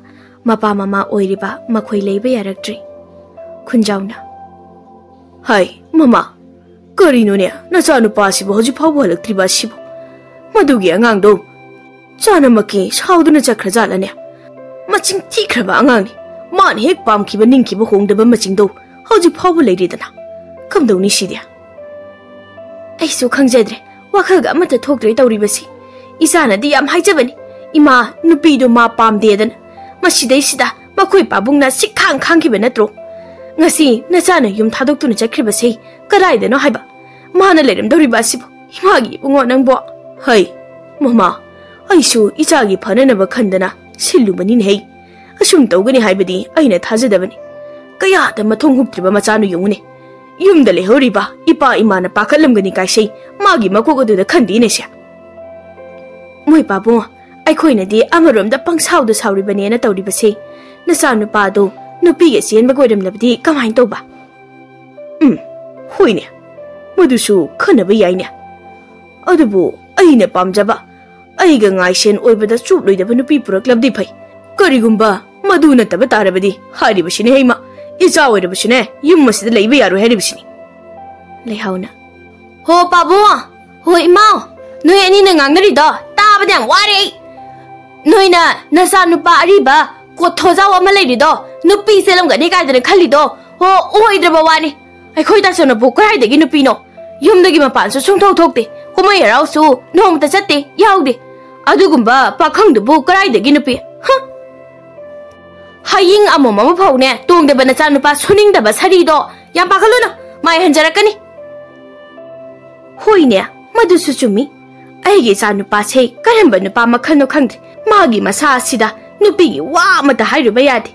ꯃꯄꯥ ꯃꯃꯥ ꯑꯣꯏꯔꯤꯕ ꯃꯈꯣꯏ ꯂꯩꯕ ꯌꯥꯔꯛꯇ꯭ꯔꯦ꯫ ꯈꯨꯟꯖꯥꯎꯅ, "ꯍꯥꯏ, ꯃꯃꯥ, ꯀꯔꯤꯅꯣꯅꯦ ꯅꯆꯥꯅꯨꯄꯥꯁꯤꯕꯨ ꯍꯧꯖꯤꯛ ꯐꯥꯎꯕ ꯍꯜꯂꯛꯇ꯭ꯔꯤꯕ ꯑꯁꯤꯕꯨ? ꯃꯗꯨꯒꯤ ꯑꯉꯥꯡꯗꯣ ꯆꯥꯅꯃꯛꯀꯤ ꯁꯥꯎꯗꯨꯅ ꯆꯠꯈ꯭ꯔꯖꯥꯠꯂꯅꯦ? ꯃꯆꯤꯡ ꯊꯤꯈ꯭ꯔꯕ ꯑꯉꯥꯡꯅꯤ꯫ ꯃꯥꯅ ꯍꯦꯛ ꯄꯥꯝꯈꯤꯕ ꯅꯤꯡꯈꯤꯕ ꯍꯣꯡꯗꯕ ꯃꯆꯤꯡꯗꯣ ꯍꯧꯖꯤꯛ ꯐꯥꯎꯕ ꯂꯩꯔꯤꯗꯅ꯫ ꯀꯝꯗꯧꯅꯤ ꯁꯤꯗꯤ?" "ꯑꯩꯁꯨ ꯈꯪꯖꯗ꯭ꯔꯦ, ꯋꯥꯈꯜꯒ ꯑꯃꯠꯇ ꯊꯣꯛꯇ꯭ꯔꯦ ꯇꯧꯔꯤꯕꯁꯤ꯫ ꯏꯆꯥꯅꯗꯤ ꯌꯥꯝ ꯍꯥꯏꯖꯕꯅꯤ, ꯏꯃꯥ, ꯅꯨꯄꯤꯗꯣ ꯃꯥ ꯄꯥꯝꯗꯦꯗꯅ꯫ ꯃꯁꯤꯗꯩꯁꯤꯗ ꯃꯈꯣꯏ ꯄꯥꯕꯨꯡꯅ ꯁꯤꯛꯈꯥꯡ ꯈꯥꯡꯈꯤꯕ ꯅꯠꯇ꯭ꯔꯣ? ꯉꯁꯤ ꯅꯆꯥꯅ ꯌꯨꯝ ꯊꯥꯗꯣꯛꯇꯨꯅ ꯆꯠꯈ꯭ꯔꯤꯕꯁꯤ ꯀꯗꯥꯏꯗꯅꯣ ꯍꯥꯏꯕ? ꯃꯥꯅ ꯂꯩꯔꯝꯗꯧꯔꯤꯕ ꯑꯁꯤꯕꯨ? ꯏꯃꯥꯒꯤ ꯏꯕꯨꯡꯉꯣ ꯅꯪꯕꯣ!" "ꯍꯩ, ꯃꯃꯥ, ꯑꯩꯁꯨ ꯏꯆꯥꯒꯤ ꯐꯅꯅꯕ ꯈꯟꯗꯅ ꯁꯤꯜꯂꯨꯕꯅꯤꯅꯦꯍꯩ꯫ ꯑꯁꯨꯝ ꯇꯧꯒꯅꯤ ꯍꯥꯏꯕꯗꯤ ꯑꯩꯅ ꯊꯥꯖꯗꯕꯅꯤ꯫ ꯀꯌꯥꯗ ꯃꯊꯣꯡ ꯍꯨꯛꯇ꯭ꯔꯤꯕ ꯃꯆꯥꯅꯣ ꯌꯦꯡꯉꯨꯅꯦ꯫ ꯌꯨꯝꯗ ꯂꯩꯍꯧꯔꯤꯕ ꯏꯄꯥ ꯏꯃꯥꯅ ꯄꯥꯈꯠꯂꯝꯒꯅꯤ ꯀꯥꯏꯁꯩ ꯃꯥꯒꯤ ꯃꯀꯣꯛ ꯑꯗꯨꯗ ꯈꯟꯗꯦꯅꯦꯁꯦ꯫ ꯃꯣꯏ ꯄꯥꯕꯨꯡ, ꯑꯩꯈꯣꯏꯅꯗꯤ ꯑꯃꯔꯣꯝꯗ ꯄꯪꯁꯥꯎꯗ ꯁꯥꯎꯔꯤꯕꯅꯦꯅ ꯇꯧꯔꯤꯕꯁꯦ꯫ ꯅꯆꯥꯅꯨꯄꯥꯗꯣ ꯅꯨꯄꯤꯒ ꯆꯦꯟꯕꯒ ꯑꯣꯏꯔꯝꯂꯕꯗꯤ ꯀꯃꯥꯏꯅ ꯇꯧꯕ?" "ꯎꯝ, ꯍꯣꯏꯅꯦ, ꯃꯗꯨꯁꯨ ꯈꯟꯅꯕ ꯌꯥꯏꯅꯦ꯫ ꯑꯗꯨꯕꯨ ꯑꯩꯅ ꯄꯥꯝꯖꯕ, ꯑꯩꯒ ꯉꯥꯏꯁꯦꯟ ꯑꯣꯏꯕꯗ ꯆꯨꯞꯂꯣꯏꯗꯕ ꯅꯨꯄꯤ ꯄꯨꯔꯛꯂꯕꯗꯤ ꯐꯩ꯫ ꯀꯔꯤꯒꯨꯝꯕ ꯃꯗꯨ ꯅꯠꯇꯕ ꯇꯥꯔꯕꯗꯤ ꯍꯥꯏꯔꯤꯕꯁꯤꯅꯦ ꯍꯩꯃ, ꯏꯆꯥ ꯑꯣꯏꯔꯕꯁꯨꯅꯦ ꯌꯨꯝ ꯑꯁꯤꯗ ꯂꯩꯕ ꯌꯥꯔꯣꯏ ꯍꯥꯏꯔꯤꯕꯁꯤꯅꯤ꯫" ꯂꯩꯍꯥꯎꯅ, "ꯍꯣ ꯄꯥꯕꯨꯡ, ꯍꯣ ꯏꯃꯥꯎ, ꯅꯣꯏ ꯑꯅꯤꯅ ꯉꯥꯡꯅꯔꯤꯗꯣ ꯇꯥꯕꯗ ꯌꯥꯝ ꯋꯥꯔꯦ ꯑꯩ꯫ ꯅꯣꯏꯅ ꯅꯆꯥ ꯅꯨꯄꯥ ꯑꯔꯤꯕ ꯀꯣꯊꯣꯖꯥꯎ ꯑꯃ ꯂꯩꯔꯤꯗꯣ ꯅꯨꯄꯤ ꯆꯦꯜꯂꯝꯒꯅꯤ ꯀꯥꯏꯗꯅ ꯈꯜꯂꯤꯗꯣ, ꯍꯣ, ꯑꯣꯏꯗ꯭ꯔꯕ ꯋꯥꯅꯤ꯫ ꯑꯩꯈꯣꯏ ꯇꯥꯆꯧꯅꯕꯨ ꯀꯗꯥꯏꯗꯒꯤ ꯅꯨꯄꯤꯅꯣ? ꯌꯨꯝꯗꯒꯤ ꯃꯄꯥꯟꯁꯨ ꯁꯨꯡꯊꯣꯛ ꯊꯣꯛꯇꯦ, ꯀꯨꯝꯍꯩ ꯍꯔꯥꯎꯁꯨ ꯅꯣꯡꯃꯇ ꯆꯠꯇꯦ, ꯌꯥꯎꯗꯦ꯫ ꯑꯗꯨꯒꯨꯝꯕ ꯄꯥꯈꯪꯗꯨꯕꯨ ꯀꯗꯥꯏꯗꯒꯤ ꯅꯨꯄꯤ? ꯍ!" "ꯍꯌꯤꯡ ꯑꯃꯣꯝ ꯑꯃ ꯐꯥꯎꯅꯦ ꯇꯣꯡꯗꯕ ꯅꯆꯥꯅꯨꯄꯥ ꯁꯨꯅꯤꯡꯗꯕ ꯁꯥꯔꯤꯗꯣ ꯌꯥꯝ ꯄꯥꯈꯠꯂꯨꯅꯨ, ꯃꯥꯏ ꯍꯟꯖꯔꯛꯀꯅꯤ꯫" "ꯍꯣꯏꯅꯦ, ꯃꯗꯨꯁꯨ ꯆꯨꯝꯃꯤ꯫ ꯑꯩꯒꯤ ꯏꯆꯥꯅꯨꯄꯥꯁꯦ ꯀꯔꯝꯕ ꯅꯨꯄꯥ ꯃꯈꯜꯅꯣ ꯈꯪꯗꯦ꯫ ꯃꯥꯒꯤ ꯃꯁꯥ ꯑꯁꯤꯗ ꯅꯨꯄꯤꯒꯤ ꯋꯥ ꯑꯃꯠꯇ ꯍꯥꯏꯔꯨꯕ ꯌꯥꯗꯦ꯫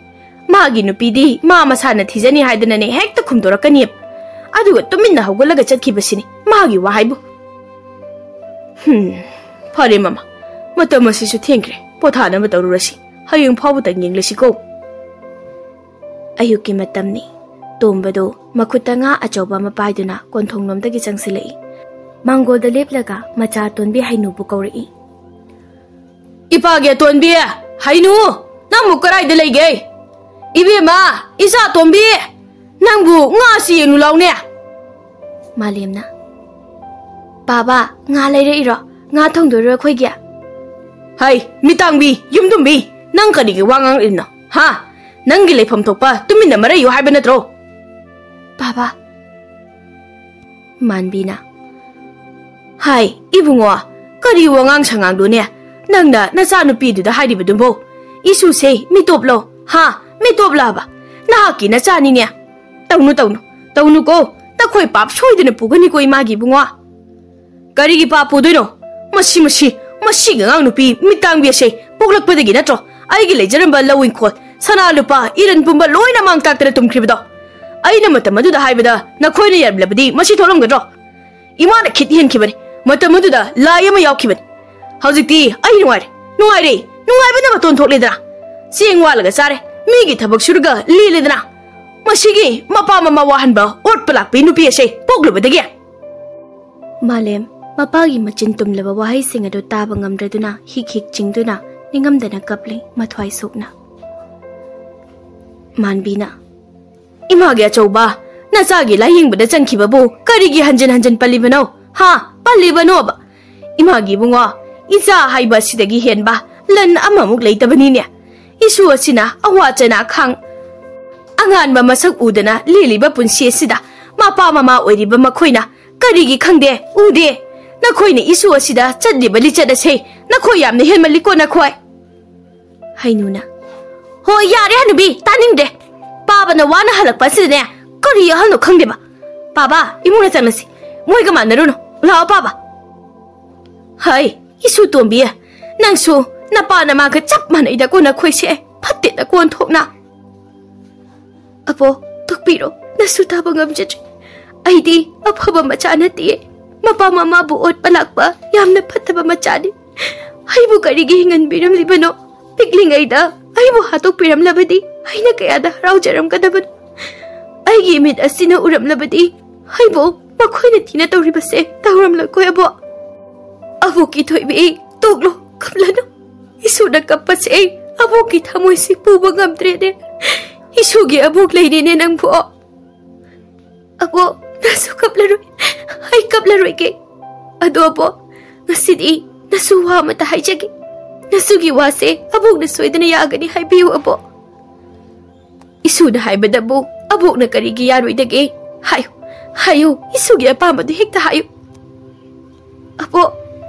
ꯃꯥꯒꯤ ꯅꯨꯄꯤꯗꯤ ꯃꯥ ꯃꯁꯥꯅ ꯊꯤꯖꯅꯤ ꯍꯥꯏꯗꯅꯅꯦ ꯍꯦꯛꯇ ꯈꯨꯝꯗꯣꯔꯛꯀꯅꯤ꯫ ꯑꯗꯨꯒ ꯇꯨꯃꯤꯟꯅ ꯍꯧꯒꯠꯂꯒ ꯆꯠꯈꯤꯕꯁꯤꯅꯤ ꯃꯥꯒꯤ ꯋꯥ ꯍꯥꯏꯕꯨ꯫ ꯍꯝ, ꯐꯔꯦ ꯃꯃꯥ, ꯃꯇꯝ ꯑꯁꯤꯁꯨ ꯊꯦꯡꯈ꯭ꯔꯦ꯫ ꯄꯣꯊꯥꯅꯕ ꯇꯧꯔꯨꯔꯁꯤ꯫ ꯍꯌꯦꯡ ꯐꯥꯎꯕꯗꯪ ꯌꯦꯡꯂꯁꯤꯀꯣ꯫ ꯑꯌꯨꯛꯀꯤ ꯃꯇꯝꯅꯤ꯫ ꯇꯣꯝꯕꯗꯨ ꯃꯈꯨꯠꯇ ꯉꯥ ꯑꯆꯧꯕ ꯑꯃ ꯄꯥꯏꯗꯨꯅ ꯀꯣꯟꯊꯣꯡꯂꯣꯝꯗꯒꯤ ꯆꯪꯁꯤꯜꯂꯛꯏ꯫ ꯃꯥꯡꯒꯣꯜꯗ ꯂꯦꯞꯂꯒ ꯃꯆꯥ ꯑꯇꯣꯟꯕꯤ ꯍꯩꯅꯨꯕꯨ ꯀꯧꯔꯛꯏ꯫ "ꯏꯄꯥꯒꯤ ꯑꯇꯣꯟꯕꯤ, ꯍꯩꯅꯨ, ꯅꯪꯕꯨ ꯀꯗꯥꯏꯗ ꯂꯩꯒꯦ? ꯏꯕꯦꯝꯃ, ꯏꯆꯥ ꯑꯇꯣꯝꯕꯤ, ꯅꯪꯕꯨ ꯉꯥꯁꯤ ꯌꯦꯡꯉꯨ ꯂꯥꯎꯅꯦ꯫" ꯃꯥꯂꯦꯝꯅ, "ꯄꯥꯕ, ꯉꯥ ꯂꯩꯔꯛꯏꯔꯣ? ꯉꯥ ꯊꯣꯡꯗꯣꯏꯔꯣ ꯑꯩꯈꯣꯏꯒꯤ?" "ꯍꯩ, ꯃꯤꯇꯥꯡꯕꯤ, ꯌꯨꯝꯗꯨꯝꯕꯤ, ꯅꯪ ꯀꯔꯤꯒꯤ ꯋꯥ ꯉꯥꯡꯂꯤꯅꯣ? ꯍꯥ? ꯅꯪꯒꯤ ꯂꯩꯐꯝ ꯊꯣꯛꯄ ꯇꯨꯃꯤꯟꯅ ꯃꯔꯩꯌꯨ ꯍꯥꯏꯕ ꯅꯠꯇ꯭ꯔꯣ?" "ꯄꯥꯕ꯫" ꯃꯥꯟꯕꯤꯅ, "ꯍꯥꯏ, ꯏꯕꯨꯡꯉꯣ, ꯀꯔꯤ ꯋꯥꯉꯥꯡ ꯁꯉꯥꯡꯗꯨꯅꯦ ꯅꯪꯅ ꯅꯆꯥꯅꯨꯄꯤꯗꯨꯗ ꯍꯥꯏꯔꯤꯕꯗꯨꯕꯣ? ꯏꯁꯨꯁꯦ ꯃꯤꯇꯣꯞꯂꯣ? ꯍꯥ? ꯃꯤꯇꯣꯞꯂꯕ? ꯅꯍꯥꯛꯀꯤ ꯅꯆꯥꯅꯤꯅꯦ꯫ ꯇꯧꯅꯨ, ꯇꯧꯅꯨ, ꯇꯧꯅꯨꯀꯣ꯫ ꯅꯈꯣꯏ ꯄꯥꯞ ꯁꯣꯏꯗꯅ ꯄꯨꯒꯅꯤꯀꯣ ꯏꯃꯥꯒꯤ ꯏꯕꯨꯡꯉꯣ꯫" "ꯀꯔꯤꯒꯤ ꯄꯥꯞ ꯄꯨꯗꯣꯏꯅꯣ? ꯃꯁꯤ, ꯃꯁꯤ, ꯃꯁꯤꯒꯤ ꯑꯉꯥꯡ ꯅꯨꯄꯤ ꯃꯤꯇꯥꯡꯕꯤ ꯑꯁꯦ ꯄꯣꯛꯂꯛꯄꯗꯒꯤ ꯅꯠꯇ꯭ꯔꯣ ꯑꯩꯒꯤ ꯂꯩꯖꯔꯝꯕ ꯂꯧ ꯏꯪꯈꯣꯜ, ꯁꯅꯥ ꯂꯨꯄꯥ, ꯏꯔꯟ ꯄꯨꯝꯕ ꯂꯣꯏꯅ ꯃꯥꯡ ꯇꯥꯛꯇꯅ ꯇꯨꯝꯈ꯭ꯔꯤꯕꯗꯣ? ꯑꯩꯅ ꯃꯇꯝ ꯑꯗꯨꯗ ꯍꯥꯏꯕꯗ ꯅꯈꯣꯏꯅ ꯌꯥꯔꯝꯂꯕꯗꯤ ꯃꯁꯤ ꯊꯣꯛꯂꯝꯒꯗ꯭ꯔꯣ? ꯏꯃꯥꯅ ꯈꯤꯠ ꯍꯦꯟꯈꯤꯕꯅꯤ꯫ ꯃꯇꯝ ꯑꯗꯨꯗ ꯂꯥꯏ ꯑꯃ ꯌꯥꯎꯈꯤꯕꯅꯤ꯫ ꯍꯧꯖꯤꯛꯇꯤ ꯑꯩ ꯅꯨꯡꯉꯥꯏꯔꯦ, ꯅꯨꯡꯉꯥꯏꯔꯦ, ꯅꯨꯡꯉꯥꯏꯕꯅ ꯃꯇꯣꯟ ꯊꯣꯛꯂꯦꯗꯅ꯫ ꯆꯦꯡ ꯋꯥꯜꯂꯒ ꯆꯥꯔꯦ, ꯃꯤꯒꯤ ꯊꯕꯛ ꯁꯨꯔꯒ ꯂꯦꯜꯂꯦꯗꯅ꯫ ꯃꯁꯤꯒꯤ ꯃꯄꯥ ꯃꯃꯥ ꯋꯥꯍꯟꯕ ꯑꯣꯠꯄ ꯂꯥꯛꯄꯤ ꯅꯨꯄꯤ ꯑꯁꯦ ꯄꯣꯛꯂꯨꯕꯗꯒꯤ꯫" ꯃꯥꯂꯦꯝ ꯃꯄꯥꯒꯤ ꯃꯆꯤꯟ ꯇꯨꯝꯂꯕ ꯋꯥꯍꯩꯁꯤꯡ ꯑꯗꯨ ꯇꯥꯕ ꯉꯝꯗ꯭ꯔꯗꯨꯅ ꯍꯤꯛ ꯍꯤꯛ ꯆꯤꯡꯗꯨꯅ ꯅꯤꯡꯉꯝꯗꯅ ꯀꯞꯂꯤ ꯃꯊ꯭ꯋꯥꯏ ꯁꯣꯛꯅ꯫ ꯃꯥꯟꯕꯤꯅ, "ꯏꯃꯥꯒꯤ ꯑꯆꯧꯕ, ꯅꯆꯥꯒꯤ ꯂꯥꯏꯌꯦꯡꯕꯗ ꯆꯪꯈꯤꯕꯕꯨ ꯀꯔꯤꯒꯤ ꯍꯟꯖꯤꯟ ꯍꯟꯖꯤꯟ ꯄꯜꯂꯤꯕꯅꯣ? ꯍꯥ? ꯄꯜꯂꯤꯕꯅꯣꯕ? ꯏꯃꯥꯒꯤ ꯏꯕꯨꯡꯉꯣ, ꯏꯆꯥ ꯍꯥꯏꯕ ꯑꯁꯤꯗꯒꯤ ꯍꯦꯟꯕ ꯂꯟ ꯑꯃꯃꯨꯛ ꯂꯩꯇꯕꯅꯤꯅꯦ꯫ ꯏꯁꯨ ꯑꯁꯤꯅ ꯑꯋꯥ ꯆꯩꯅꯥ ꯈꯥꯡ, ꯑꯉꯥꯟꯕ ꯃꯁꯛ ꯎꯗꯅ ꯂꯦꯜꯂꯤꯕ ꯄꯨꯟꯁꯤ ꯑꯁꯤꯗ ꯃꯄꯥ ꯃꯃꯥ ꯑꯣꯏꯔꯤꯕ ꯃꯈꯣꯏꯅ ꯀꯔꯤꯒꯤ ꯈꯪꯗꯦ, ꯎꯗꯦ? ꯅꯈꯣꯏꯅ ꯏꯁꯨ ꯑꯁꯤꯗ ꯆꯠꯂꯤꯕ ꯂꯤꯆꯠ ꯑꯁꯦ ꯅꯈꯣꯏ ꯌꯥꯝꯅ ꯍꯦꯟꯃꯜꯂꯤꯀꯣ ꯅꯈꯣꯏ꯫" ꯍꯩꯅꯨꯅ, "ꯍꯣꯏ, ꯌꯥꯔꯦ ꯍꯅꯨꯕꯤ, ꯇꯥꯅꯤꯡꯗ꯭ꯔꯦ꯫ ꯄꯥꯕꯅ ꯋꯥꯅ ꯍꯜꯂꯛꯄ ꯑꯁꯤꯗꯅꯦ ꯀꯔꯤ ꯑꯍꯜꯅꯣ ꯈꯪꯗꯦꯕ꯫ ꯄꯥꯕ, ꯏꯃꯨꯡꯗ ꯆꯪꯂꯁꯤ, ꯃꯣꯏꯒ ꯃꯥꯟꯅꯔꯨꯅꯨ꯫ ꯂꯥꯛꯑꯣ ꯄꯥꯕ꯫" "ꯍꯩ, ꯏꯁꯨ ꯇꯣꯝꯕꯤ, ꯅꯪꯁꯨ ꯅꯄꯥ ꯅꯃꯥꯒ ꯆꯞ ꯃꯥꯟꯅꯩꯗꯀꯣ ꯅꯈꯣꯏꯁꯦ, ꯐꯠꯇꯦꯗꯀꯣ ꯑꯣꯟꯊꯣꯛꯅ꯫" "ꯑꯕꯣ, ꯇꯣꯛꯄꯤꯔꯣ, ꯅꯁꯨ ꯇꯥꯕ ꯉꯝꯖꯗ꯭ꯔꯦ꯫ ꯑꯩꯗꯤ ꯑꯐꯕ ꯃꯆꯥ ꯅꯠꯇꯤꯌꯦ꯫ ꯃꯄꯥ ꯃꯃꯥꯕꯨ ꯑꯣꯠꯄ ꯂꯥꯛꯄ ꯌꯥꯝꯅ ꯐꯠꯇꯕ ꯃꯆꯥꯅꯤ꯫ ꯑꯩꯕꯨ ꯀꯔꯤꯒꯤ ꯍꯤꯡꯍꯟꯕꯤꯔꯝꯂꯤꯕꯅꯣ? ꯄꯤꯛꯂꯤꯉꯩꯗ ꯑꯩꯕꯨ ꯍꯥꯠꯇꯣꯛꯄꯤꯔꯝꯂꯕꯗꯤ ꯑꯩꯅ ꯀꯌꯥꯗ ꯍꯔꯥꯎꯖꯔꯝꯒꯗꯕꯅꯣ꯫ ꯑꯩꯒꯤ ꯃꯤꯠ ꯑꯁꯤꯅ ꯎꯔꯝꯂꯕꯗꯤ ꯑꯩꯕꯨ ꯃꯈꯣꯏꯅ ꯊꯤꯅ ꯇꯧꯔꯤꯕꯁꯦ ꯇꯧꯔꯝꯂꯣꯏꯀꯣ ꯑꯕꯣꯛ꯫ ꯑꯕꯣꯛꯀꯤ ꯊꯣꯏꯕꯤ, ꯇꯣꯛꯂꯣ, ꯀꯞꯂꯅꯨ꯫ ꯏꯁꯨꯅ ꯀꯞꯄꯁꯦ ꯑꯩ ꯑꯕꯣꯛꯀꯤ ꯊꯃꯣꯏꯁꯤ ꯄꯨꯕ ꯉꯝꯗ꯭ꯔꯦꯅꯦ꯫ ꯏꯁꯨꯒꯤ ꯑꯕꯣꯛ ꯂꯩꯔꯦꯅꯦ ꯅꯪꯕꯨ꯫ ꯑꯕꯣꯛ, ꯅꯁꯨ ꯀꯞꯂꯔꯣꯏ꯫ ꯑꯩ ꯀꯞꯂꯔꯣꯏꯒꯦ꯫ ꯑꯗꯣ ꯑꯕꯣꯛ, ꯉꯁꯤꯗꯤ ꯅꯁꯨ ꯋꯥ ꯑꯃꯇ ꯍꯥꯏꯖꯒꯦ꯫ ꯅꯁꯨꯒꯤ ꯋꯥꯁꯦ ꯑꯕꯣꯛꯅ ꯁꯣꯏꯗꯅ ꯌꯥꯒꯅꯤ ꯍꯥꯏꯕꯤꯌꯨ ꯑꯕꯣꯛ꯫ ꯏꯁꯨꯅ ꯍꯥꯏꯕꯗꯕꯨ ꯑꯕꯣꯛꯅ ꯀꯔꯤꯒꯤ ꯌꯥꯔꯣꯏꯗꯒꯦ? ꯍꯥꯏꯌꯨ, ꯍꯥꯏꯌꯨ, ꯏꯁꯨꯒꯤ ꯑꯄꯥꯝꯕꯗꯨ ꯍꯦꯛꯇ ꯍꯥꯏꯌꯨ꯫ ꯑꯕꯣꯛ,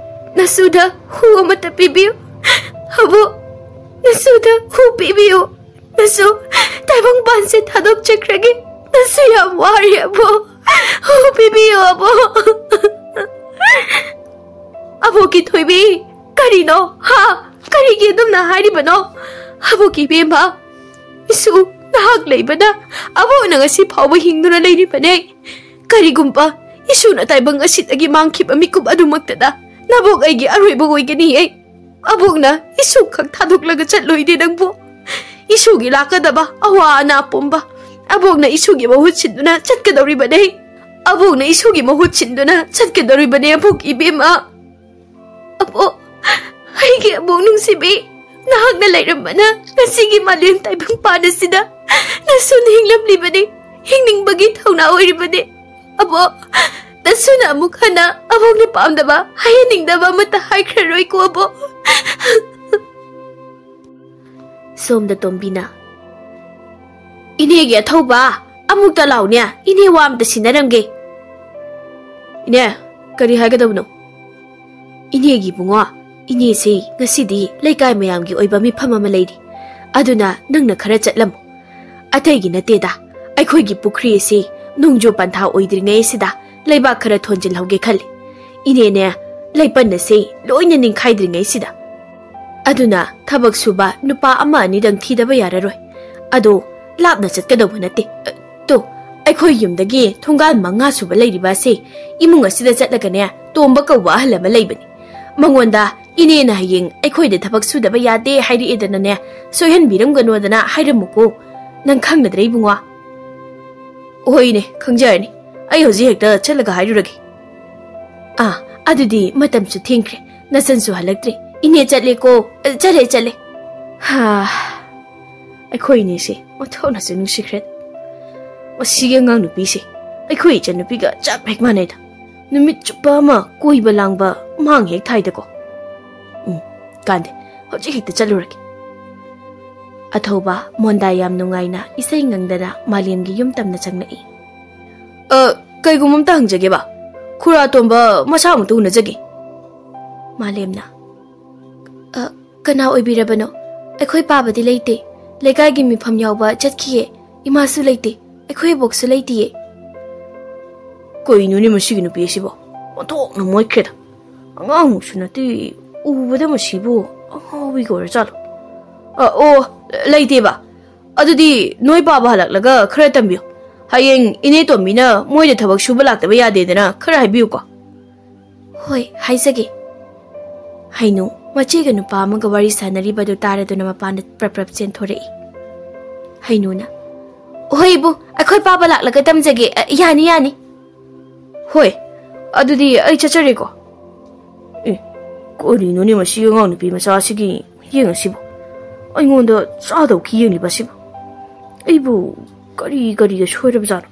ꯅꯁꯨꯗ ꯍꯨ ꯑꯃꯠꯇ ꯄꯤꯕꯤꯌꯨ꯫ ꯑꯕꯣꯛ, ꯅꯁꯨꯗ ꯍꯨ ꯄꯤꯕꯤꯌꯨ꯫ ꯅꯁꯨ ꯇꯥꯏꯕꯪ ꯄꯥꯟꯁꯦ ꯊꯥꯗꯣꯛꯆꯈ꯭ꯔꯒꯦ꯫ ꯅꯁꯨ ꯌꯥꯝ ꯋꯥꯔꯦ ꯑꯕꯣꯛ꯫ ꯍꯨ ꯄꯤꯕꯤꯌꯨ ꯑꯕꯣꯛ꯫ ꯑꯕꯣꯛꯀꯤ ꯊꯣꯏꯕꯤ, ꯀꯔꯤꯅꯣ? ꯍꯥ? ꯀꯔꯤꯒꯤ ꯑꯗꯨꯝꯅ ꯍꯥꯏꯔꯤꯕꯅꯣ? ꯑꯕꯣꯛꯀꯤ ꯏꯕꯦꯝꯃ, ꯏꯁꯨ, ꯅꯍꯥꯛ ꯂꯩꯕꯅ ꯑꯕꯣꯛꯅ ꯉꯁꯤ ꯐꯥꯎꯕ ꯍꯤꯡꯗꯨꯅ ꯂꯩꯔꯤꯕꯅꯦ꯫ ꯀꯔꯤꯒꯨꯝꯕ ꯏꯁꯨꯅ ꯇꯥꯏꯕꯪ ꯑꯁꯤꯗꯒꯤ ꯃꯥꯡꯈꯤꯕ ꯃꯤꯀꯨꯞ ꯑꯗꯨꯃꯛꯇꯗ ꯅꯕꯣꯛ ꯑꯩꯒꯤ ꯑꯔꯣꯏꯕ ꯑꯣꯏꯒꯅꯤꯌꯦ꯫ ꯑꯕꯣꯛꯅ ꯏꯁꯨ ꯈꯛ ꯊꯥꯗꯣꯛꯂꯒ ꯆꯠꯂꯣꯏꯗꯦ ꯅꯪꯕꯨ꯫ ꯏꯁꯨꯒꯤ ꯂꯥꯛꯀꯗꯕ ꯑꯋꯥ ꯑꯅꯥ ꯄꯨꯝꯕ ꯑꯕꯣꯛꯅ ꯏꯁꯨꯒꯤ ꯃꯍꯨꯠ ꯁꯤꯟꯗꯨꯅ ꯆꯠꯀꯗꯧꯔꯤꯕꯅꯦ꯫ ꯑꯕꯣꯛꯅ ꯏꯁꯨꯒꯤ ꯃꯍꯨꯠ ꯁꯤꯟꯗꯨꯅ ꯆꯠꯀꯗꯧꯔꯤꯕꯅꯦ ꯑꯕꯣꯛ ꯏꯕꯦꯝꯃ꯫ ꯑꯕꯣꯛ, ꯑꯩꯒꯤ ꯑꯕꯣꯛ ꯅꯨꯡꯁꯤꯕꯤ, ꯅꯍꯥꯛꯅ ꯂꯩꯔꯝꯕꯅ ꯉꯁꯤꯒꯤ ꯃꯥꯂꯦꯝ ꯇꯥꯏꯕꯪ ꯄꯥꯟ ꯑꯁꯤꯗ ꯅꯁꯨꯅ ꯍꯤꯡꯂꯝꯂꯤꯕꯅꯤ, ꯍꯤꯡꯅꯤꯡꯕꯒꯤ ꯊꯧꯅꯥ ꯑꯣꯏꯔꯤꯕꯅꯤ꯫ ꯑꯕꯣꯛ, ꯅꯁꯨꯅ ꯑꯃꯨꯛ ꯍꯟꯅ ꯑꯕꯣꯛꯅ ꯄꯥꯝꯗꯕ, ꯍꯥꯏꯍꯟꯅꯤꯡꯗꯕ ꯑꯃꯠꯇ ꯍꯥꯏꯈ꯭ꯔꯔꯣꯏꯀꯣ ꯑꯕꯣꯛ꯫ ꯁꯣꯝꯗ ꯇꯣꯝꯕꯤꯅ, "ꯏꯅꯦꯒꯤ ꯑꯊꯧꯕ, ꯑꯃꯨꯛꯇ ꯂꯥꯎꯅꯦ, ꯏꯅꯦ ꯋꯥ ꯑꯝꯇ ꯁꯤꯟꯅꯔꯝꯒꯦ꯫" "ꯏꯅꯦ, ꯀꯔꯤ ꯍꯥꯏꯒꯗꯕꯅꯣ?" "ꯏꯅꯦꯒꯤ ꯏꯕꯨꯡꯉꯣ, ꯏꯅꯦꯁꯤ ꯉꯁꯤꯗꯤ ꯂꯩꯀꯥꯏ ꯃꯌꯥꯝꯒꯤ ꯑꯣꯏꯕ ꯃꯤꯐꯝ ꯑꯃ ꯂꯩꯔꯤ, ꯑꯗꯨꯅ ꯅꯪꯅ ꯈꯔ ꯆꯠꯂꯝꯃꯨ꯫ ꯑꯇꯩꯒꯤ ꯅꯠꯇꯦꯗ, ꯑꯩꯈꯣꯏꯒꯤ ꯄꯨꯈ꯭ꯔꯤ ꯑꯁꯤ ꯅꯣꯡꯖꯨ ꯄꯟꯊꯥ ꯑꯣꯏꯗ꯭ꯔꯤꯉꯩ ꯑꯁꯤꯗ ꯂꯩꯕꯥꯛ ꯈꯔ ꯊꯣꯟꯖꯤꯜꯍꯧꯒꯦ ꯈꯜꯂꯤ꯫ ꯏꯅꯦꯅꯦ, ꯂꯩꯄꯟ ꯑꯁꯤ ꯂꯣꯏꯅ ꯅꯤꯡꯈꯥꯏꯗ꯭ꯔꯤꯉꯩꯁꯤꯗ꯫ ꯑꯗꯨꯅ ꯊꯕꯛ ꯁꯨꯕ ꯅꯨꯄꯥ ꯑꯃ ꯑꯅꯤꯗꯪ ꯊꯤꯗꯕ ꯌꯥꯔꯔꯣꯏ꯫ ꯑꯗꯣ ꯂꯥꯞꯅ ꯆꯠꯀꯗꯧꯕ ꯅꯠꯇꯦ꯫ ꯑ, ꯇꯣ, ꯑꯩꯈꯣꯏ ꯌꯨꯝꯗꯒꯤ ꯊꯣꯡꯒꯥꯜ ꯃꯉꯥ ꯁꯨꯕ ꯂꯩꯔꯤꯕ ꯑꯁꯤ ꯏꯃꯨꯡ ꯑꯁꯤꯗ ꯆꯠꯂꯒꯅꯦ, ꯇꯣꯝꯕ ꯀꯧꯕ ꯑꯍꯜ ꯑꯃ ꯂꯩꯕꯅꯤ꯫ ꯃꯉꯣꯟꯗ ꯏꯅꯦꯅ ꯍꯌꯦꯡ ꯑꯩꯈꯣꯏꯗ ꯊꯕꯛ ꯁꯨꯗꯕ ꯌꯥꯗꯦ ꯍꯥꯏꯔꯛꯑꯦꯗꯅꯅꯦ, ꯁꯣꯏꯍꯟꯕꯤꯔꯝꯒꯅꯣꯗꯅ ꯍꯥꯏꯔꯝꯃꯨꯀꯣ꯫ ꯅꯪ ꯈꯪꯅꯗ꯭ꯔꯦ ꯏꯕꯨꯡꯉꯣ꯫ ꯍꯣꯏꯅꯦ, ꯈꯪꯖꯔꯅꯤ꯫ ꯑꯩ ꯍꯧꯖꯤꯛ ꯍꯦꯛꯇ ꯆꯠꯂꯒ ꯍꯥꯏꯔꯨꯔꯒꯦ꯫ ꯑꯥ, ꯑꯗꯨꯗꯤ ꯃꯇꯝꯁꯨ ꯊꯦꯡꯈ꯭ꯔꯦ, ꯅꯆꯟꯁꯨ ꯍꯜꯂꯛꯇ꯭ꯔꯦ꯫ ꯏꯅꯦ ꯆꯠꯂꯦꯀꯣ꯫ ꯑ, ꯆꯠꯂꯦ, ꯆꯠꯂꯦ꯫ ꯍꯥ, ꯑꯩꯈꯣꯏ ꯏꯅꯦꯁꯦ ꯑꯣꯟꯊꯣꯛꯅꯁꯨ ꯅꯨꯡꯁꯤꯈ꯭ꯔꯦ꯫ ꯃꯁꯤꯒꯤ ꯑꯉꯥꯡ ꯅꯨꯄꯤꯁꯦ ꯑꯩꯈꯣꯏ ꯏꯆꯟꯅꯨꯄꯤꯒ ꯆꯞ ꯍꯦꯛ ꯃꯥꯟꯅꯩꯗ꯫ ꯅꯨꯃꯤꯠ ꯆꯨꯞꯄ ꯑꯃ ꯀꯣꯏꯕ ꯂꯥꯡꯕ ꯃꯥꯡ ꯍꯦꯛ ꯊꯥꯏꯗꯀꯣ꯫ ꯎꯝ, ꯀꯥꯟꯗꯦ, ꯍꯧꯖꯤꯛ ꯍꯦꯛꯇ ꯆꯠꯂꯨꯔꯒꯦ꯫ ꯑꯊꯧꯕ ꯃꯣꯟꯗꯥ ꯌꯥꯝ ꯅꯨꯡꯉꯥꯏꯅ ꯏꯁꯩ ꯉꯪꯗꯅ ꯃꯥꯂꯦꯝꯒꯤ ꯌꯨꯝ ꯇꯝꯅ ꯆꯪꯂꯛꯏ꯫ "ꯑ, ꯀꯩꯒꯨꯝꯕ ꯑꯝꯇ ꯍꯪꯖꯒꯦꯕ, ꯈꯨꯔꯥ ꯇꯣꯝꯕ ꯃꯁꯥ ꯑꯃꯨꯛꯇ ꯎꯅꯖꯒꯦ꯫" ꯃꯥꯂꯦꯝꯅ, "ꯑ, ꯀꯅꯥ ꯑꯣꯏꯕꯤꯔꯕꯅꯣ? ꯑꯩꯈꯣꯏ ꯄꯥꯕꯗꯤ ꯂꯩꯇꯦ꯫ ꯂꯩꯀꯥꯏꯒꯤ ꯃꯤꯐꯝ ꯌꯥꯎꯕ ꯆꯠꯈꯤꯌꯦ꯫ ꯏꯃꯥꯁꯨ ꯂꯩꯇꯦ꯫ ꯑꯩꯈꯣꯏ ꯏꯕꯣꯛꯁꯨ ꯂꯩꯇꯤꯌꯦ꯫" ꯀꯩꯅꯣꯅꯦ ꯃꯁꯤꯒꯤ ꯅꯨꯄꯤ ꯑꯁꯤꯕꯣ? ꯑꯣꯟꯊꯣꯛꯅ ꯃꯣꯠꯈ꯭ꯔꯦꯗ꯫ ꯑꯉꯥꯡꯃꯨꯛꯁꯨ ꯅꯠꯇꯦ, ꯎꯕꯗ ꯃꯁꯤꯕꯨ ꯑꯉꯥꯎꯕꯤꯒ ꯑꯣꯏꯔ ꯖꯥꯠꯂꯣ? ꯑ, ꯑꯣ, ꯂꯩꯇꯦꯕ꯫ ꯑꯗꯨꯗꯤ ꯅꯣꯏ ꯄꯥꯕ ꯍꯜꯂꯛꯂꯒ ꯈꯔ ꯇꯝꯕꯤꯌꯨ꯫ ꯍꯌꯦꯡ ꯏꯅꯦ ꯇꯣꯝꯕꯤꯅ ꯃꯣꯏꯗ ꯊꯕꯛ ꯁꯨꯕ ꯂꯥꯛꯇꯕ ꯌꯥꯗꯦꯗꯅ ꯈꯔ ꯍꯥꯏꯕꯤꯌꯨꯀꯣ꯫ "ꯍꯣꯏ, ꯍꯥꯏꯖꯒꯦ꯫" ꯍꯩꯅꯨ ꯃꯆꯦꯒ ꯅꯨꯄꯥ ꯑꯃꯒ ꯋꯥꯔꯤ ꯁꯥꯟꯅꯔꯤꯕꯗꯨ ꯇꯥꯔꯗꯨꯅ ꯃꯄꯥꯟꯗ ꯄ꯭ꯔꯞ ꯄ꯭ꯔꯞ ꯆꯦꯟꯊꯣꯔꯛꯏ꯫ ꯍꯩꯅꯨꯅ, "ꯍꯣꯏ ꯏꯕꯨꯡ, ꯑꯩꯈꯣꯏ ꯄꯥꯕ ꯂꯥꯛꯂꯒ ꯇꯝꯖꯒꯦ꯫ ꯑ, ꯌꯥꯅꯤ, ꯌꯥꯅꯤ꯫" "ꯍꯣꯏ, ꯑꯗꯨꯗꯤ ꯑꯩ ꯆꯠꯆꯔꯦꯀꯣ꯫" ꯑꯦ, ꯀꯔꯤꯅꯣꯅꯦ ꯃꯁꯤ ꯑꯉꯥꯡ ꯅꯨꯄꯤ ꯃꯆꯥꯁꯤꯒꯤ ꯌꯦꯡ ꯑꯁꯤꯕꯨ? ꯑꯩꯉꯣꯟꯗ ꯆꯥꯗꯧ ꯈꯤ ꯌꯦꯡꯂꯤꯕ ꯑꯁꯤꯕꯨ? ꯑꯩꯕꯨ ꯀꯔꯤ ꯀꯔꯤꯒ ꯁꯣꯏꯔꯕꯖꯥꯠꯅꯣ?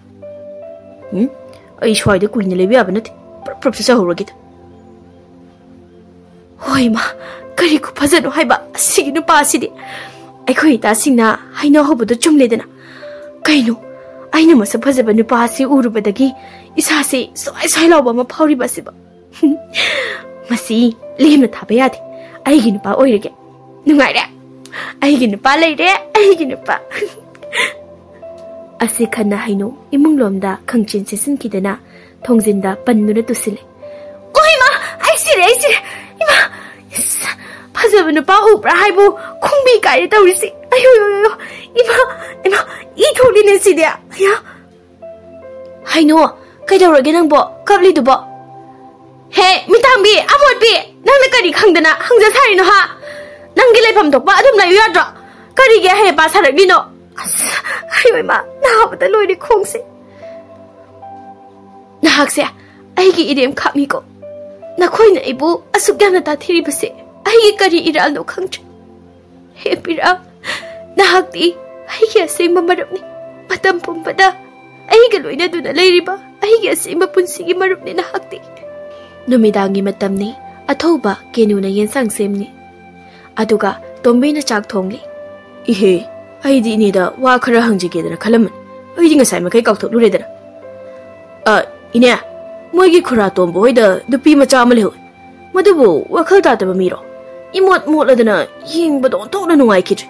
ꯎꯝ? ꯑꯩ ꯁ꯭ꯋꯥꯏꯗ ꯀꯨꯏꯅ ꯂꯩꯕ ꯌꯥꯕ ꯅꯠꯇꯦ꯫ ꯄ꯭ꯔꯞ ꯄ꯭ꯔꯞ ꯆꯠꯆꯍꯧꯔꯒꯦꯗ꯫ ꯍꯣꯏ ꯃꯥ, ꯀꯔꯤ ꯈꯨꯐꯖꯅꯣ ꯍꯥꯏꯕ ꯑꯁꯤꯒꯤ ꯅꯨꯄꯥꯁꯤꯗꯤ꯫ ꯑꯩꯈꯣꯏ ꯏꯇꯥꯁꯤꯡꯅ ꯍꯥꯏꯅꯍꯧꯕꯗꯣ ꯆꯨꯝꯂꯦꯗꯅ꯫ ꯀꯩꯅꯣ, ꯑꯩꯅ ꯃꯁꯛ ꯐꯖꯕ ꯅꯨꯄꯥ ꯑꯁꯤ ꯎꯔꯨꯕꯗꯒꯤ ꯏꯁꯥꯁꯦ ꯁ꯭ꯋꯥꯏ ꯁ꯭ꯋꯥꯏ ꯂꯥꯎꯕ ꯑꯃ ꯐꯥꯎꯔꯤꯕ ꯑꯁꯤꯕꯣ? ꯃꯁꯤ ꯂꯦꯝꯅ ꯊꯥꯕ ꯌꯥꯗꯦ꯫ ꯑꯩꯒꯤ ꯅꯨꯄꯥ ꯑꯣꯏꯔꯒꯦ꯫ ꯅꯨꯡꯉꯥꯏꯔꯦ꯫ ꯑꯩꯒꯤ ꯅꯨꯄꯥ ꯂꯩꯔꯦ꯫ ꯑꯩꯒꯤ ꯅꯨꯄꯥ꯫ ꯑꯁꯤ ꯈꯟꯅ ꯍꯩꯅꯨ ꯏꯃꯨꯡꯂꯣꯝꯗ ꯈꯪꯆꯦꯟ ꯆꯦꯟꯁꯤꯟꯈꯤꯗꯅ ꯊꯣꯡꯖꯤꯟꯗ ꯄꯟꯗꯨꯅ ꯇꯨꯁꯤꯜꯂꯦ꯫ "ꯑꯣ ꯏꯃꯥ, ꯑꯩ ꯁꯤꯔꯦ, ꯑꯩ ꯁꯤꯔꯦ꯫ ꯏꯃꯥ, ꯏꯁ, ꯐꯖꯕ ꯅꯨꯄꯥ ꯎꯕ꯭ꯔꯥ ꯍꯥꯏꯕꯨ ꯈꯣꯡꯕꯤ ꯀꯥꯏꯔꯦ ꯇꯧꯔꯤꯁꯤ꯫ ꯑꯌꯣ, ꯑꯌꯣ, ꯑꯌꯣ꯫ ꯏꯃꯥ, ꯏꯃꯥ, ꯏ ꯊꯣꯛꯂꯤꯅꯦ ꯁꯤꯗꯤ꯫ ꯑꯌꯥ꯫" "ꯍꯩꯅꯨ, ꯀꯩꯗꯧꯔꯒꯦ ꯅꯪꯕꯣ? ꯀꯞꯂꯤꯗꯨꯕꯣ?" ꯍꯦ, ꯃꯤꯇꯥꯡꯕꯤ, ꯑꯃꯣꯠꯄꯤ! ꯅꯪꯅ ꯀꯔꯤ ꯈꯪꯗꯅ ꯍꯪꯖ ꯁꯥꯔꯤꯅꯣ, ꯍꯥ? ꯅꯪꯒꯤ ꯂꯩꯐꯝ ꯊꯣꯛꯄ ꯑꯗꯨꯝ ꯂꯩꯌꯨ ꯌꯥꯗ꯭ꯔꯣ? ꯀꯔꯤꯒꯤ ꯑꯍꯩ ꯑꯄꯥ ꯁꯥꯔꯛꯂꯤꯅꯣ? ꯑꯁ, ꯑꯩ ꯑꯣꯏꯃ ꯅꯥꯕꯗ ꯂꯣꯏꯔꯦ ꯈꯣꯡꯁꯦ꯫ ꯅꯍꯥꯛꯁꯦ ꯑꯩꯒꯤ ꯏꯔꯦꯝ ꯈꯥꯛꯅꯤꯀꯣ꯫ ꯅꯈꯣꯏꯅ ꯑꯩꯕꯨ ꯑꯁꯨꯛ ꯌꯥꯝꯅ ꯇꯥꯊꯤꯔꯤꯕꯁꯦ ꯑꯩꯒꯤ ꯀꯔꯤ ꯏꯔꯥꯜꯅꯣ ꯈꯪꯗ꯭ꯔꯦ꯫ ꯍꯦ ꯄꯤꯔꯥ, ꯅꯍꯥꯛꯇꯤ ꯑꯩꯒꯤ ꯑꯁꯦꯡꯕ ꯃꯔꯨꯞꯅꯤ꯫ ꯃꯇꯝ ꯄꯨꯝꯕꯗ ꯑꯩꯒ ꯂꯣꯏꯅꯗꯨꯅ ꯂꯩꯔꯤꯕ ꯑꯩꯒꯤ ꯑꯁꯦꯡꯕ ꯄꯨꯟꯁꯤꯒꯤ ꯃꯔꯨꯞꯅꯤ ꯅꯍꯥꯛꯇꯤ꯫ ꯅꯨꯃꯤꯗꯥꯡꯒꯤ ꯃꯇꯝꯅꯤ꯫ ꯑꯊꯧꯕ ꯀꯦꯅꯨꯅ ꯌꯦꯟꯁꯥꯡ ꯁꯦꯝꯂꯤ꯫ ꯑꯗꯨꯒ ꯇꯣꯝꯕꯤꯅ ꯆꯥꯛ ꯊꯣꯡꯂꯤ꯫ ꯏꯍꯦ, ꯑꯩꯗꯤ ꯏꯅꯦꯗ ꯋꯥ ꯈꯔ ꯍꯪꯖꯒꯦꯗꯅ ꯈꯜꯂꯝꯕꯅꯤ꯫ ꯑꯩꯗꯤ ꯉꯁꯥꯏ ꯃꯈꯩ ꯀꯥꯎꯊꯣꯛꯂꯨꯔꯦꯗꯅ꯫ ꯑ, ꯏꯅꯦ, ꯃꯣꯏꯒꯤ ꯈꯨꯔꯥ ꯇꯣꯝꯕ ꯍꯣꯏꯗ ꯅꯨꯄꯤ ꯃꯆꯥ ꯑꯃ ꯂꯩꯍꯧꯋꯤ꯫ ꯃꯗꯨꯕꯨ ꯋꯥꯈꯜ ꯇꯥꯗꯕ ꯃꯤꯔꯣ? ꯏꯃꯣꯠ ꯃꯣꯠꯂꯗꯅ ꯌꯦꯡꯕꯗ ꯑꯣꯟꯊꯣꯛꯅ ꯅꯨꯡꯉꯥꯏꯈꯤꯗ꯭ꯔꯦ꯫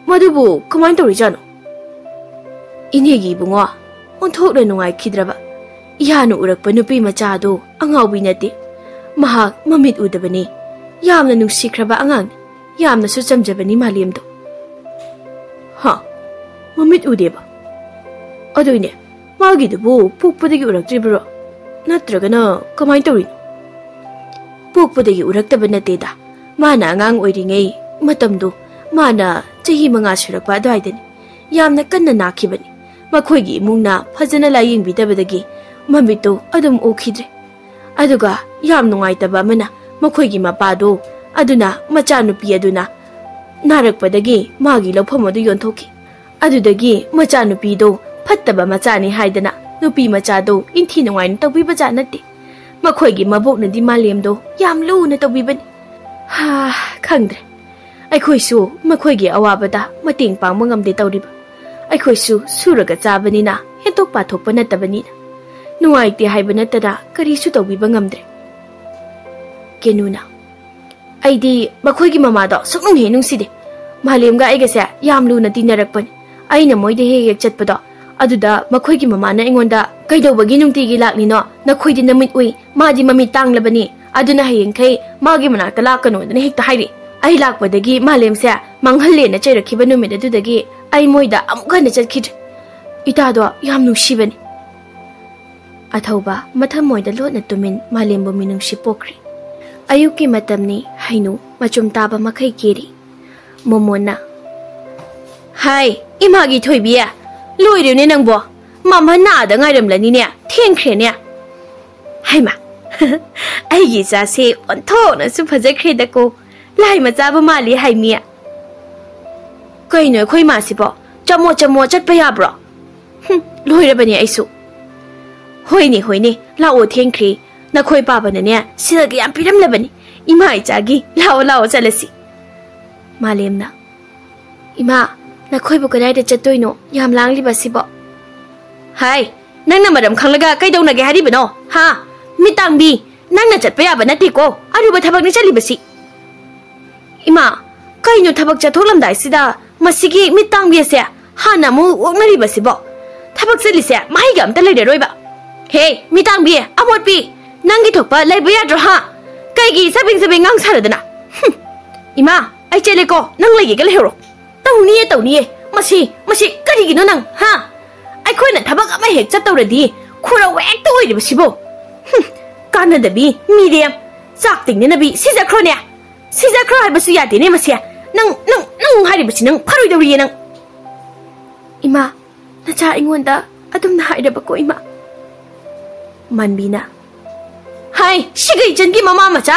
ꯃꯗꯨꯕꯨ ꯀꯃꯥꯏꯅ ꯇꯧꯔꯤꯖꯥꯠꯅꯣ? ꯏꯅꯦꯒꯤ ꯏꯕꯨꯡꯉꯣ ꯑꯣꯟꯊꯣꯛꯅ ꯅꯨꯡꯉꯥꯏꯈꯤꯗ꯭ꯔꯕ꯫ ꯏꯍꯥꯟꯅ ꯎꯔꯛꯄ ꯅꯨꯄꯤ ꯃꯆꯥꯗꯨ ꯑꯉꯥꯎꯕꯤ ꯅꯠꯇꯦ꯫ ꯃꯍꯥꯛ ꯃꯃꯤꯠ ꯎꯗꯕꯅꯤ꯫ ꯌꯥꯝꯅ ꯅꯨꯡꯁꯤꯈ꯭ꯔꯕ ꯑꯉꯥꯡꯅꯤ꯫ ꯌꯥꯝꯅꯁꯨ ꯆꯝꯖꯕꯅꯤ ꯃꯥꯂꯦꯝꯗꯣ꯫ ꯍꯥ? ꯃꯃꯤꯠ ꯎꯗꯦꯕ? ꯑꯗꯨꯏꯅꯦ, ꯃꯥꯒꯤꯗꯨꯕꯨ ꯄꯣꯛꯄꯗꯒꯤ ꯎꯔꯛꯇ꯭ꯔꯤꯕ꯭ꯔꯣ? ꯅꯠꯇ꯭ꯔꯒꯅ ꯀꯃꯥꯏꯅ ꯇꯧꯔꯤꯅꯣ? ꯄꯣꯛꯄꯗꯒꯤ ꯎꯔꯛꯇꯕ ꯅꯠꯇꯦꯗ꯫ ꯃꯥꯅ ꯑꯉꯥꯡ ꯑꯣꯏꯔꯤꯉꯩ ꯃꯇꯝꯗꯣ, ꯃꯥꯅ ꯆꯍꯤ ꯃꯉꯥ ꯁꯨꯔꯛꯄ ꯑꯗꯨꯋꯥꯏꯗꯅꯤ꯫ ꯌꯥꯝꯅ ꯀꯟꯅ ꯅꯥꯈꯤꯕꯅꯤ꯫ ꯃꯈꯣꯏꯒꯤ ꯏꯃꯨꯡꯅ ꯐꯖꯅ ꯂꯥꯌꯦꯡꯕꯤꯗꯕꯗꯒꯤ ꯃꯃꯤꯠꯇꯨ ꯑꯗꯨꯝ ꯎꯈꯤꯗ꯭ꯔꯦ꯫ ꯑꯗꯨꯒ ꯌꯥꯝ ꯅꯨꯡꯉꯥꯏꯇꯕ ꯑꯃꯅ, ꯃꯈꯣꯏꯒꯤ ꯃꯄꯥꯗꯣ, ꯑꯗꯨꯅ ꯃꯆꯥꯅꯨꯄꯤ ꯑꯗꯨꯅ ꯅꯥꯔꯛꯄꯗꯒꯤ ꯃꯥꯒꯤ ꯂꯧꯐꯝ ꯑꯗꯨ ꯌꯣꯟꯊꯣꯛꯈꯤ꯫ ꯑꯗꯨꯗꯒꯤ ꯃꯆꯥꯅꯨꯄꯤꯗꯣ ꯐꯠꯇꯕ ꯃꯆꯥꯅꯤ ꯍꯥꯏꯗꯅ ꯅꯨꯄꯤ ꯃꯆꯥꯗꯣ ꯏꯟꯊꯤ ꯅꯨꯡꯉꯥꯏꯅ ꯇꯧꯕꯤꯕꯖꯥꯠ ꯅꯠꯇꯦ꯫ ꯃꯈꯣꯏꯒꯤ ꯃꯕꯣꯛꯅꯗꯤ ꯃꯥꯂꯦꯝꯗꯣ ꯌꯥꯝ ꯂꯨꯅ ꯇꯧꯕꯤꯕꯅꯤ꯫ ꯍꯥ, ꯈꯪꯗ꯭ꯔꯦ꯫ ꯑꯩꯈꯣꯏꯁꯨ ꯃꯈꯣꯏꯒꯤ ꯑꯋꯥꯕꯗ ꯃꯇꯦꯡ ꯄꯥꯡꯕ ꯉꯝꯗꯦ ꯇꯧꯔꯤꯕ꯫ ꯑꯩꯈꯣꯏꯁꯨ ꯁꯨꯔꯒ ꯆꯥꯕꯅꯤꯅ, ꯍꯦꯟꯗꯣꯛ ꯄꯥꯊꯣꯛꯄ ꯅꯠꯇꯕꯅꯤꯅ꯫ ꯅꯨꯡꯉꯥꯏꯇꯦ ꯍꯥꯏꯕ ꯅꯠꯇꯅ ꯀꯔꯤꯁꯨ ꯇꯧꯕꯤꯕ ꯉꯝꯗ꯭ꯔꯦ꯫ ꯀꯦꯅꯨꯅ, ꯑꯩꯗꯤ ꯃꯈꯣꯏꯒꯤ ꯃꯃꯥꯗꯣ ꯁꯨꯛꯅꯨꯡ ꯍꯦꯛ ꯅꯨꯡꯁꯤꯗꯦ꯫ ꯃꯥꯂꯦꯝꯒ ꯑꯩꯒꯁꯦ ꯌꯥꯝ ꯂꯨꯅ ꯇꯤꯟꯅꯔꯛꯄꯅꯤ꯫ ꯑꯩꯅ ꯃꯣꯏꯗ ꯍꯦꯛ ꯍꯦꯛ ꯆꯠꯄꯗꯣ, ꯑꯗꯨꯗ ꯃꯈꯣꯏꯒꯤ ꯃꯃꯥꯅ ꯑꯩꯉꯣꯟꯗ, "ꯀꯩꯗꯧꯕꯒꯤ ꯅꯨꯡꯇꯤꯒꯤ ꯂꯥꯛꯂꯤꯅꯣ? ꯅꯈꯣꯏꯗꯤ ꯅꯃꯤꯠ ꯎꯏ, ꯃꯥꯗꯤ ꯃꯃꯤꯠ ꯇꯥꯡꯂꯕꯅꯤ, ꯑꯗꯨꯅ ꯍꯌꯦꯡꯈꯩ ꯃꯥꯒꯤ ꯃꯅꯥꯛꯇ ꯂꯥꯛꯀꯅꯣꯗꯅ ꯍꯦꯛꯇ ꯍꯥꯏꯔꯛꯏ꯫" ꯑꯩ ꯂꯥꯛꯄꯗꯒꯤ ꯃꯥꯂꯦꯝꯁꯦ ꯃꯥꯡꯍꯜꯂꯦꯅ ꯆꯩꯔꯛꯈꯤꯕ ꯅꯨꯃꯤꯠ ꯑꯗꯨꯗꯒꯤ ꯑꯩ ꯃꯣꯏꯗ ꯑꯃꯨꯛ ꯍꯟꯅ ꯆꯠꯈꯤꯗ꯭ꯔꯦ꯫ ꯏꯇꯥꯗꯣ ꯌꯥꯝ ꯅꯨꯡꯁꯤꯕꯅꯤ꯫ ꯑꯊꯧꯕ ꯃꯊꯃꯣꯏꯗ ꯂꯣꯠꯅ ꯇꯨꯃꯤꯟ ꯃꯥꯂꯦꯝꯕꯨ ꯃꯤꯅꯨꯡꯁꯤ ꯄꯣꯛꯈ꯭ꯔꯦ꯫ ꯑꯌꯨꯛꯀꯤ ꯃꯇꯝꯅꯤ, ꯍꯩꯅꯨ ꯃꯆꯨꯝ ꯇꯥꯕ ꯃꯈꯩ ꯀꯦꯔꯤ꯫ ꯃꯣꯃꯣꯟꯅ, "ꯍꯥꯏ, ꯏꯃꯥꯒꯤ ꯊꯣꯏꯕꯤ, ꯂꯣꯏꯔꯦꯅꯦ ꯅꯪꯕꯣ꯫ ꯃꯝꯍꯟꯅ ꯑꯥꯗ ꯉꯥꯏꯔꯝꯂꯅꯤꯅꯦ, ꯊꯦꯡꯈ꯭ꯔꯦꯅꯦ꯫ ꯍꯩꯃꯥ, ꯑꯩꯒꯤ ꯏꯆꯥꯁꯦ ꯑꯣꯟꯊꯣꯛꯅꯁꯨ ꯐꯖꯈ꯭ꯔꯦꯗꯀꯣ꯫ ꯂꯥꯏ ꯃꯆꯥꯕꯨ ꯃꯥꯜꯂꯤ ꯍꯥꯏꯃꯤ꯫ ꯀꯩꯅꯣ ꯑꯩꯈꯣꯏ ꯏꯃꯥꯁꯤꯕꯣ? ꯆꯃꯣ ꯆꯃꯣ ꯆꯠꯄ ꯌꯥꯕ꯭ꯔꯣ? ꯍꯨꯝ, ꯂꯣꯏꯔꯕꯅꯦ ꯑꯩꯁꯨ꯫ ꯍꯣꯏꯅꯦ, ꯍꯣꯏꯅꯦ, ꯂꯥꯛꯑꯣ, ꯊꯦꯡꯈ꯭ꯔꯦ꯫ ꯅꯈꯣꯏ ꯄꯥꯕꯅꯅꯦ ꯁꯤꯜꯒ ꯌꯥꯝ ꯄꯤꯔꯝꯂꯕꯅꯤ ꯏꯃꯥ ꯏꯆꯥꯒꯤ꯫ ꯂꯥꯛꯑꯣ, ꯂꯥꯛꯑꯣ, ꯆꯠꯂꯁꯤ꯫" ꯃꯥꯂꯦꯝꯅ, "ꯏꯃꯥ, ꯅꯈꯣꯏꯕꯨ ꯀꯗꯥꯏꯗ ꯆꯠꯇꯣꯏꯅꯣ ꯌꯥꯝ ꯂꯥꯡꯂꯤꯕꯁꯤꯕꯣ?" "ꯍꯥꯏ, ꯅꯪꯅ ꯃꯔꯝ ꯈꯪꯂꯒ ꯀꯩꯗꯧꯅꯒꯦ ꯍꯥꯏꯔꯤꯕꯅꯣ? ꯍꯥ? ꯃꯤꯠ ꯇꯥꯡꯕꯤ, ꯅꯪꯅ ꯆꯠꯄ ꯌꯥꯕ ꯅꯠꯇꯦꯀꯣ, ꯑꯔꯨꯕ ꯊꯕꯛꯅꯤ ꯆꯠꯂꯤꯕꯁꯤ꯫" "ꯏꯃꯥ, ꯀꯩꯅꯣ ꯊꯕꯛ ꯆꯠꯊꯣꯛꯂꯝꯗꯥꯏꯁꯤꯗ ꯃꯁꯤꯒꯤ ꯃꯤꯠ ꯇꯥꯡꯕꯤ ꯑꯁꯦ ꯍꯥꯟꯅ ꯑꯃꯨꯛ ꯑꯣꯛꯅꯔꯤꯕꯁꯤꯕꯣ? ꯊꯕꯛ ꯆꯠꯂꯤꯁꯦ ꯃꯍꯩꯒ ꯑꯝꯇ ꯂꯩꯔꯔꯣꯏꯕ꯫ ꯍꯦ, ꯃꯤꯠ ꯇꯥꯡꯕꯤ, ꯑꯃꯣꯠꯄꯤ, ꯅꯪꯒꯤ ꯊꯣꯛꯄ ꯂꯩꯕ ꯌꯥꯗ꯭ꯔꯣ, ꯍꯥ? ꯀꯩꯒꯤ ꯆꯕꯦꯡ ꯆꯕꯦꯡ ꯉꯥꯡ ꯁꯥꯔꯗꯅ? ꯍꯨꯝ, ꯏꯃꯥ, ꯑꯩ ꯆꯦꯜꯂꯦꯀꯣ, ꯅꯪ ꯂꯩꯒꯦꯒ ꯂꯩꯍꯧꯔꯣ꯫" "ꯇꯧꯅꯤꯌꯦ, ꯇꯧꯅꯤꯌꯦ, ꯃꯁꯤ, ꯃꯁꯤ ꯀꯔꯤꯒꯤꯅꯣ ꯅꯪ, ꯍꯥ? ꯑꯩꯈꯣꯏꯅ ꯊꯕꯛ ꯑꯃ ꯍꯦꯛ ꯆꯠꯇꯧꯔꯗꯤ ꯈꯨꯔꯧ ꯍꯦꯛꯇ ꯑꯣꯏꯔꯤꯕꯁꯤꯕꯨ꯫ ꯍꯨꯝ, ꯀꯥꯟꯅꯗꯕꯤ, ꯃꯤꯔꯦꯝ, ꯆꯥꯛ ꯇꯤꯡꯅꯅꯕꯤ, ꯁꯤꯖꯈ꯭ꯔꯣꯅꯦ꯫ ꯁꯤꯖꯈ꯭ꯔꯣ ꯍꯥꯏꯕꯁꯨ ꯌꯥꯗꯦꯅꯦ ꯃꯁꯤ꯫ ꯅꯪ, ꯅꯪ, ꯅꯪ ꯍꯥꯏꯔꯤꯕꯁꯤ ꯅꯪ ꯐꯔꯣꯏꯗꯧꯔꯤꯌꯦ ꯅꯪ꯫" "ꯏꯃꯥ, ꯅꯆꯥ ꯑꯩꯉꯣꯟꯗ ꯑꯗꯨꯝꯅ ꯍꯥꯏꯔꯕꯀꯣ, ꯏꯃꯥ꯫" ꯃꯥꯟꯕꯤꯅ, "ꯍꯥꯏ, ꯁꯤꯒ ꯏꯆꯟꯒꯤ ꯃꯃꯥ ꯃꯆꯥ,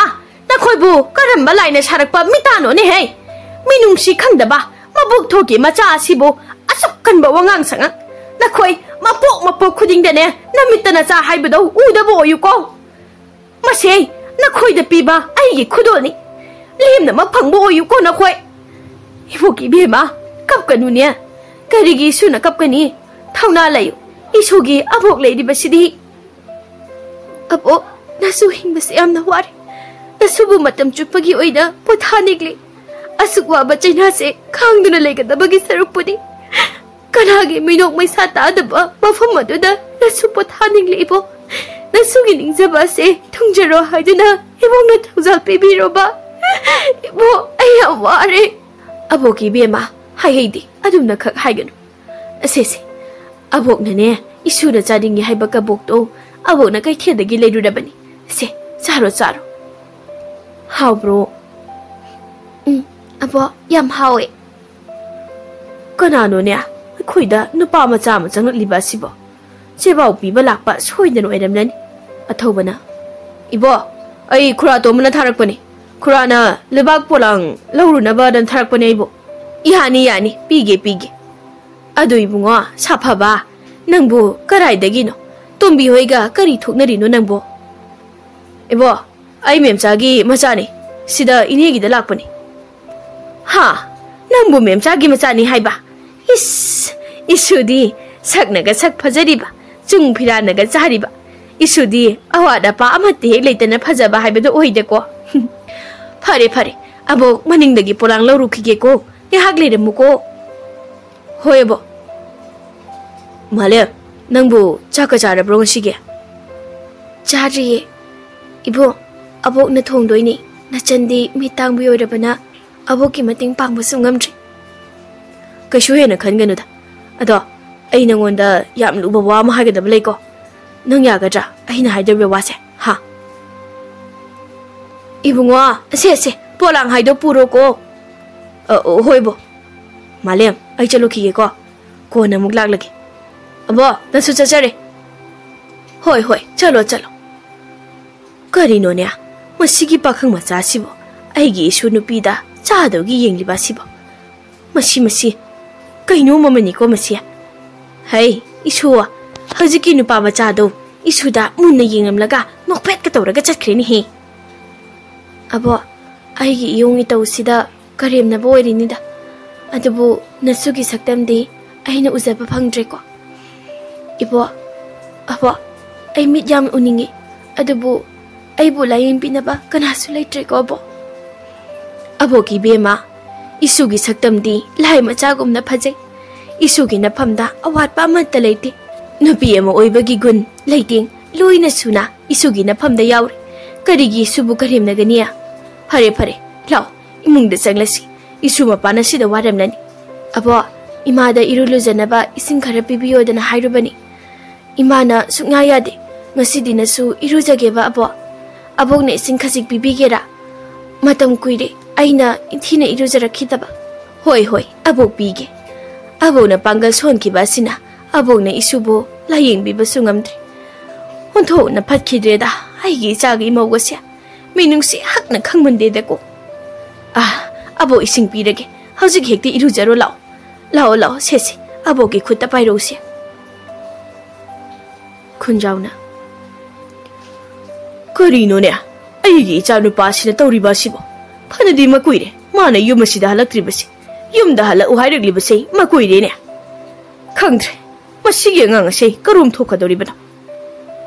ꯅꯈꯣꯏꯕꯨ ꯀꯔꯝꯕ ꯂꯥꯏꯅ ꯁꯥꯔꯛꯄ ꯃꯤꯇꯥꯅꯣꯅꯦ ꯍꯦ? ꯃꯤꯅꯨꯡꯁꯤ ꯈꯪꯗꯕ, ꯃꯕꯨꯛ ꯊꯣꯛꯀꯤ ꯃꯆꯥ ꯑꯁꯤꯕꯨ ꯑꯁꯨꯛ ꯀꯟꯕ ꯋꯥꯉꯥꯡ ꯁꯉꯥꯡ꯫ ꯅꯈꯣꯏ ꯃꯄꯣꯛ ꯃꯄꯣꯛ ꯈꯨꯗꯤꯡꯗꯅꯦ ꯅꯃꯤꯠꯇ ꯅꯆꯥ ꯍꯥꯏꯕꯗꯧ ꯎꯗꯕ ꯑꯣꯏꯌꯨꯀꯣ꯫ ꯃꯁꯦ ꯅꯈꯣꯏꯗ ꯄꯤꯕ ꯑꯩꯒꯤ ꯈꯨꯗꯣꯜꯅꯤ꯫ ꯂꯦꯝꯅꯃꯛ ꯐꯪꯕ ꯑꯣꯏꯌꯨꯀꯣ ꯅꯈꯣꯏ꯫" "ꯏꯕꯣꯛ ꯏꯕꯦꯝꯃ, ꯀꯞꯀꯅꯨꯅꯦ꯫ ꯀꯔꯤꯒꯤ ꯏꯁꯨꯅ ꯀꯞꯀꯅꯤ? ꯊꯧꯅꯥ ꯂꯩꯌꯨ꯫ ꯏꯁꯨꯒꯤ ꯑꯕꯣꯛ ꯂꯩꯔꯤꯕꯁꯤꯗꯤ꯫" "ꯑꯕꯣꯛ, ꯅꯁꯨ ꯍꯤꯡꯕꯁꯦ ꯌꯥꯝꯅ ꯋꯥꯔꯦ꯫ ꯅꯁꯨꯕꯨ ꯃꯇꯝ ꯆꯨꯞꯄꯒꯤ ꯑꯣꯏꯅ ꯄꯣꯊꯥꯅꯤꯡꯂꯤ꯫ ꯑꯁꯨꯛ ꯋꯥꯕ ꯆꯩꯅꯥꯁꯦ ꯈꯥꯡꯗꯨꯅ ꯂꯩꯒꯗꯕꯒꯤ ꯁꯔꯨꯛꯄꯨꯗꯤ ꯀꯅꯥꯒꯤ ꯃꯤꯅꯣꯛ ꯃꯩꯁꯥ ꯇꯥꯗꯕ ꯃꯐꯝ ꯑꯗꯨꯗ ꯅꯁꯨ ꯄꯣꯊꯥꯅꯤꯡꯂꯤ ꯏꯕꯣꯛ꯫ ꯅꯁꯨꯒꯤ ꯅꯤꯡꯖꯕ ꯑꯁꯦ ꯊꯨꯡꯖꯔꯣ ꯍꯥꯏꯗꯨꯅ ꯏꯕꯣꯛꯅ ꯊꯧꯖꯥꯜ ꯄꯤꯕꯤꯔꯣꯕ꯫ ꯏꯕꯣꯛ, ꯑꯩ ꯌꯥꯝ ꯋꯥꯔꯦ꯫" "ꯑꯕꯣꯛꯀꯤ ꯏꯕꯦꯝꯃ, ꯍꯥꯏꯍꯩꯗꯦ, ꯑꯗꯨꯝꯅ ꯈꯛ ꯍꯥꯏꯒꯅꯨ꯫ ꯑꯁꯦꯁꯦ, ꯑꯕꯣꯛꯅꯅꯦ ꯏꯁꯨꯅ ꯆꯥꯅꯤꯡꯉꯤ ꯍꯥꯏꯕ ꯀꯕꯣꯛꯇꯣ ꯑꯕꯣꯛꯅ ꯀꯩꯊꯦꯜꯗꯒꯤ ꯂꯩꯔꯨꯔꯕꯅꯤ꯫ ꯁꯦ, ꯆꯥꯔꯣ, ꯆꯥꯔꯣ꯫ ꯍꯥꯎꯕ꯭ꯔꯣ? ꯎꯝ, ꯑꯕꯣꯛ, ꯌꯥꯝ ꯍꯥꯎꯋꯦ꯫ ꯀꯅꯥꯅꯣꯅꯦ ꯑꯩꯈꯣꯏꯗ ꯅꯨꯄꯥ ꯃꯆꯥ ꯑꯃ ꯆꯪꯂꯛꯂꯤꯕ ꯑꯁꯤꯕꯣ? ꯆꯦꯕꯥꯎ ꯄꯤꯕ ꯂꯥꯛꯄ ꯁꯣꯏꯗꯅ ꯑꯣꯏꯔꯝꯂꯅꯤ꯫ ꯑꯊꯧꯕꯅ, "ꯏꯕꯣ, ꯑꯩ ꯈꯨꯔꯥ ꯇꯣꯝꯕꯅ ꯊꯥꯔꯛꯄꯅꯤ꯫ ꯈꯨꯔꯥꯅ ꯂꯩꯕꯥꯛ ꯄꯣꯂꯥꯡ ꯂꯧꯔꯨꯅꯕꯅ ꯊꯥꯔꯛꯄꯅꯦ ꯑꯩꯕꯨ꯫ ꯌꯥꯅꯤ, ꯌꯥꯅꯤ, ꯄꯤꯒꯦ, ꯄꯤꯒꯦ꯫ ꯑꯗꯨ ꯏꯕꯨꯡꯉꯣ, ꯁꯥꯐꯕ, ꯅꯪꯕꯨ ꯀꯔꯥꯏꯗꯒꯤꯅꯣ? ꯇꯣꯝꯕꯤ ꯍꯣꯏꯒ ꯀꯔꯤ ꯊꯣꯛꯅꯔꯤꯅꯣ ꯅꯪꯕꯨ?" "ꯏꯕꯣ, ꯑꯩ ꯃꯦꯝꯆꯥꯒꯤ ꯃꯆꯥꯅꯤ꯫ ꯁꯤꯗ ꯏꯅꯦꯒꯤꯗ ꯂꯥꯛꯄꯅꯤ꯫" "ꯍꯥ? ꯅꯪꯕꯨ ꯃꯦꯝꯆꯥꯒꯤ ꯃꯆꯥꯅꯤ ꯍꯥꯏꯕ? ꯏꯁ, ꯏꯁꯨꯗꯤ ꯁꯛꯅꯒ ꯁꯛ ꯐꯖꯔꯤꯕ, ꯆꯨꯡ ꯐꯤꯔꯥꯟꯅꯒ ꯆꯥꯔꯤꯕ꯫ ꯏꯁꯨꯗꯤ ꯑꯋꯥꯠ ꯑꯄꯥ ꯑꯃꯠꯇ ꯍꯦꯛ ꯂꯩꯇꯅ ꯐꯖꯕ ꯍꯥꯏꯕꯗꯨ ꯑꯣꯏꯗꯦꯀꯣ꯫" "ꯐꯔꯦ, ꯐꯔꯦ, ꯑꯕꯣꯛ ꯃꯅꯤꯡꯗꯒꯤ ꯄꯣꯂꯥꯡ ꯂꯧꯔꯨꯈꯤꯒꯦꯀꯣ꯫ ꯉꯥꯏꯍꯥꯛ ꯂꯩꯔꯝꯃꯨꯀꯣ꯫" "ꯍꯣꯏ, ꯑꯕꯣꯛ꯫" "ꯃꯥꯂꯦꯝ, ꯅꯪꯕꯨ ꯆꯥꯛꯀ ꯆꯥꯔꯕ꯭ꯔꯣ ꯉꯁꯤꯒꯤ?" "ꯆꯥꯗ꯭ꯔꯤꯌꯦ꯫ ꯏꯕꯣ, ꯑꯕꯣꯛꯅ ꯊꯣꯡꯗꯣꯏꯅꯦ꯫ ꯅꯆꯟꯗꯤ ꯃꯤꯠ ꯇꯥꯡꯕꯤ ꯑꯣꯏꯔꯕꯅ ꯑꯕꯣꯛꯀꯤ ꯃꯇꯦꯡ ꯄꯥꯡꯕꯁꯨ ꯉꯝꯗ꯭ꯔꯤ꯫" "ꯀꯩꯁꯨ ꯍꯦꯟꯅ ꯈꯟꯒꯅꯨꯗ꯫ ꯑꯗꯣ, ꯑꯩ ꯅꯉꯣꯟꯗ ꯌꯥꯝ ꯂꯨꯕ ꯋꯥ ꯑꯃ ꯍꯥꯏꯒꯗꯕ ꯂꯩꯀꯣ꯫ ꯅꯪ ꯌꯥꯒꯗ꯭ꯔꯥ ꯑꯩꯅ ꯍꯥꯏꯗꯧꯔꯤꯕ ꯋꯥꯁꯦ, ꯍꯥ?" "ꯏꯕꯨꯡꯉꯣ, ꯑꯁꯦ, ꯑꯁꯦ, ꯄꯣꯂꯥꯡ ꯍꯥꯏꯗꯣ ꯄꯨꯔꯣꯀꯣ꯫" "ꯑ, ꯑ, ꯍꯣꯏ, ꯕꯣ꯫ ꯃꯥꯂꯦꯝ, ꯑꯩ ꯆꯠꯂꯨꯈꯤꯒꯦꯀꯣ꯫ ꯀꯣꯟꯅ ꯑꯃꯨꯛ ꯂꯥꯛꯂꯒꯦ꯫ ꯑꯕꯣ, ꯅꯪꯁꯨ ꯆꯠꯆꯔꯦ꯫" "ꯍꯣꯏ, ꯍꯣꯏ, ꯆꯠꯂꯣ, ꯆꯠꯂꯣ꯫" ꯀꯔꯤꯅꯣꯅꯦ, ꯃꯁꯤꯒꯤ ꯄꯥꯈꯪ ꯃꯆꯥꯁꯤꯕꯣ? ꯑꯩꯒꯤ ꯏꯁꯨ ꯅꯨꯄꯤꯗ ꯆꯥꯗꯧꯒꯤ ꯌꯦꯡꯂꯤꯕ ꯑꯁꯤꯕꯣ? ꯃꯁꯤ, ꯃꯁꯤ, ꯀꯩꯅꯣꯝ ꯑꯃꯅꯤꯀꯣ ꯃꯁꯤ꯫ ꯍꯩ, ꯏꯁꯨ, ꯍꯧꯖꯤꯛꯀꯤ ꯅꯨꯄꯥ ꯃꯆꯥꯗꯣ ꯏꯁꯨꯗ ꯃꯨꯟꯅ ꯌꯦꯡꯂꯝꯂꯒ ꯅꯣꯛꯐꯦꯠꯀ ꯇꯧꯔꯒ ꯆꯠꯈ꯭ꯔꯦꯅꯦꯍꯦ꯫ "ꯑꯕꯣ, ꯑꯩꯒꯤ ꯏꯌꯣꯡ ꯏꯇꯧꯁꯤꯗ ꯀꯔꯦꯝꯅꯕ ꯑꯣꯏꯔꯤꯅꯤꯗ꯫ ꯑꯗꯨꯕꯨ ꯅꯁꯨꯒꯤ ꯁꯛꯇꯝꯗꯤ ꯑꯩꯅ ꯎꯖꯕ ꯐꯪꯗ꯭ꯔꯦꯀꯣ꯫" "ꯏꯕꯣ, ꯑꯕꯣ, ꯑꯩ ꯃꯤꯠ ꯌꯥꯝ ꯎꯅꯤꯡꯉꯤ, ꯑꯗꯨꯕꯨ ꯑꯩꯕꯨ ꯂꯥꯌꯦꯡꯕꯤꯅꯕ ꯀꯅꯥꯁꯨ ꯂꯩꯇ꯭ꯔꯦꯀꯣ, ꯑꯕꯣ꯫" "ꯑꯕꯣꯛ ꯏꯕꯦꯝꯃ, ꯏꯁꯨꯒꯤ ꯁꯛꯇꯝꯗꯤ ꯂꯥꯏ ꯃꯆꯥꯒꯨꯝꯅ ꯐꯖꯩ꯫ ꯏꯁꯨꯒꯤ ꯅꯐꯝꯗ ꯑꯋꯥꯠꯄ ꯑꯃꯠꯇ ꯂꯩꯇꯦ꯫ ꯅꯨꯄꯤ ꯑꯃ ꯑꯣꯏꯕꯒꯤ ꯒꯨꯟ, ꯂꯩꯇꯦꯡ ꯂꯣꯏꯅ ꯁꯨꯅ ꯏꯁꯨꯒꯤ ꯅꯐꯝꯗ ꯌꯥꯎꯔꯦ꯫ ꯀꯔꯤꯒꯤ ꯏꯁꯨꯕꯨ ꯀꯔꯦꯝꯅꯒꯅꯤ? ꯐꯔꯦ, ꯐꯔꯦ, ꯂꯥꯎ, ꯏꯃꯨꯡꯗ ꯆꯪꯂꯁꯤ꯫ ꯏꯁꯨ ꯃꯄꯥꯅ ꯁꯤꯗ ꯋꯥꯔꯝꯂꯅꯤ꯫ ꯑꯕꯣ, ꯏꯃꯥꯗ ꯏꯔꯨ ꯂꯨꯖꯅꯕ ꯏꯁꯤꯡ ꯈꯔ ꯄꯤꯕꯤꯌꯣꯗꯅ ꯍꯥꯏꯔꯨꯕꯅꯤ꯫ "ꯏꯃꯥꯅ ꯁꯨꯛꯌꯥ ꯌꯥꯗꯦ꯫ ꯉꯁꯤꯗꯤ ꯅꯁꯨ ꯏꯔꯨꯖꯒꯦꯕ, ꯑꯕꯣꯛ꯫ ꯑꯕꯣꯛꯅ ꯏꯁꯤꯡ ꯈꯖꯤꯛ ꯄꯤꯕꯤꯒꯦꯔꯥ? ꯃꯇꯝ ꯀꯨꯏꯔꯦ ꯑꯩꯅ ꯏꯟꯊꯤꯅ ꯏꯔꯨꯖꯔꯛꯈꯤꯗꯕ꯫" "ꯍꯣꯏ, ꯍꯣꯏ, ꯑꯕꯣꯛ ꯄꯤꯒꯦ꯫" ꯑꯕꯣꯛꯅ ꯄꯥꯡꯒꯜ ꯁꯣꯟꯈꯤꯕ ꯑꯁꯤꯅ ꯑꯕꯣꯛꯅ ꯏꯁꯨꯕꯨ ꯂꯥꯌꯦꯡꯕꯤꯕꯁꯨ ꯉꯝꯗ꯭ꯔꯦ꯫ "ꯑꯣꯟꯊꯣꯛꯅ ꯐꯠꯈꯤꯗ꯭ꯔꯦꯗ ꯑꯩꯒꯤ ꯏꯆꯥꯒ ꯏꯃꯧꯒꯁꯦ꯫ ꯃꯤꯅꯨꯡꯁꯤ ꯍꯛꯅ ꯈꯪꯃꯟꯗꯦꯗꯀꯣ꯫ ꯑꯥ, ꯑꯕꯣꯛ ꯏꯁꯤꯡ ꯄꯤꯔꯒꯦ꯫ ꯍꯧꯖꯤꯛ ꯍꯦꯛꯇ ꯏꯔꯨꯖꯔꯣ ꯂꯥꯛꯑꯣ꯫ ꯂꯥꯛꯑꯣ, ꯂꯥꯛꯑꯣ, ꯁꯦ, ꯁꯦ, ꯑꯕꯣꯛꯀꯤ ꯈꯨꯠꯇ ꯄꯥꯏꯔꯛꯎꯁꯦ꯫" ꯈꯨꯟꯖꯥꯎꯅ, "ꯀꯔꯤꯅꯣꯅꯦ? ꯑꯩꯒꯤ ꯏꯆꯥ ꯅꯨꯄꯥꯁꯤꯅ ꯇꯧꯔꯤꯕ ꯑꯁꯤꯕꯣ? ꯐꯅꯗꯤ ꯃꯀꯨꯏꯔꯦ ꯃꯥꯅ ꯌꯨꯝ ꯑꯁꯤꯗ ꯍꯜꯂꯛꯇ꯭ꯔꯤꯕꯁꯤ꯫ ꯌꯨꯝꯗ ꯍꯜꯂꯛꯎ ꯍꯥꯏꯔꯛꯂꯤꯕꯁꯤ ꯃꯀꯨꯏꯔꯦꯅꯦ꯫ ꯈꯪꯗ꯭ꯔꯦ, ꯃꯁꯤꯒꯤ ꯑꯉꯥꯡ ꯑꯁꯤ ꯀꯔꯣꯝ ꯊꯣꯛꯀꯗꯧꯔꯤꯕꯅꯣ?"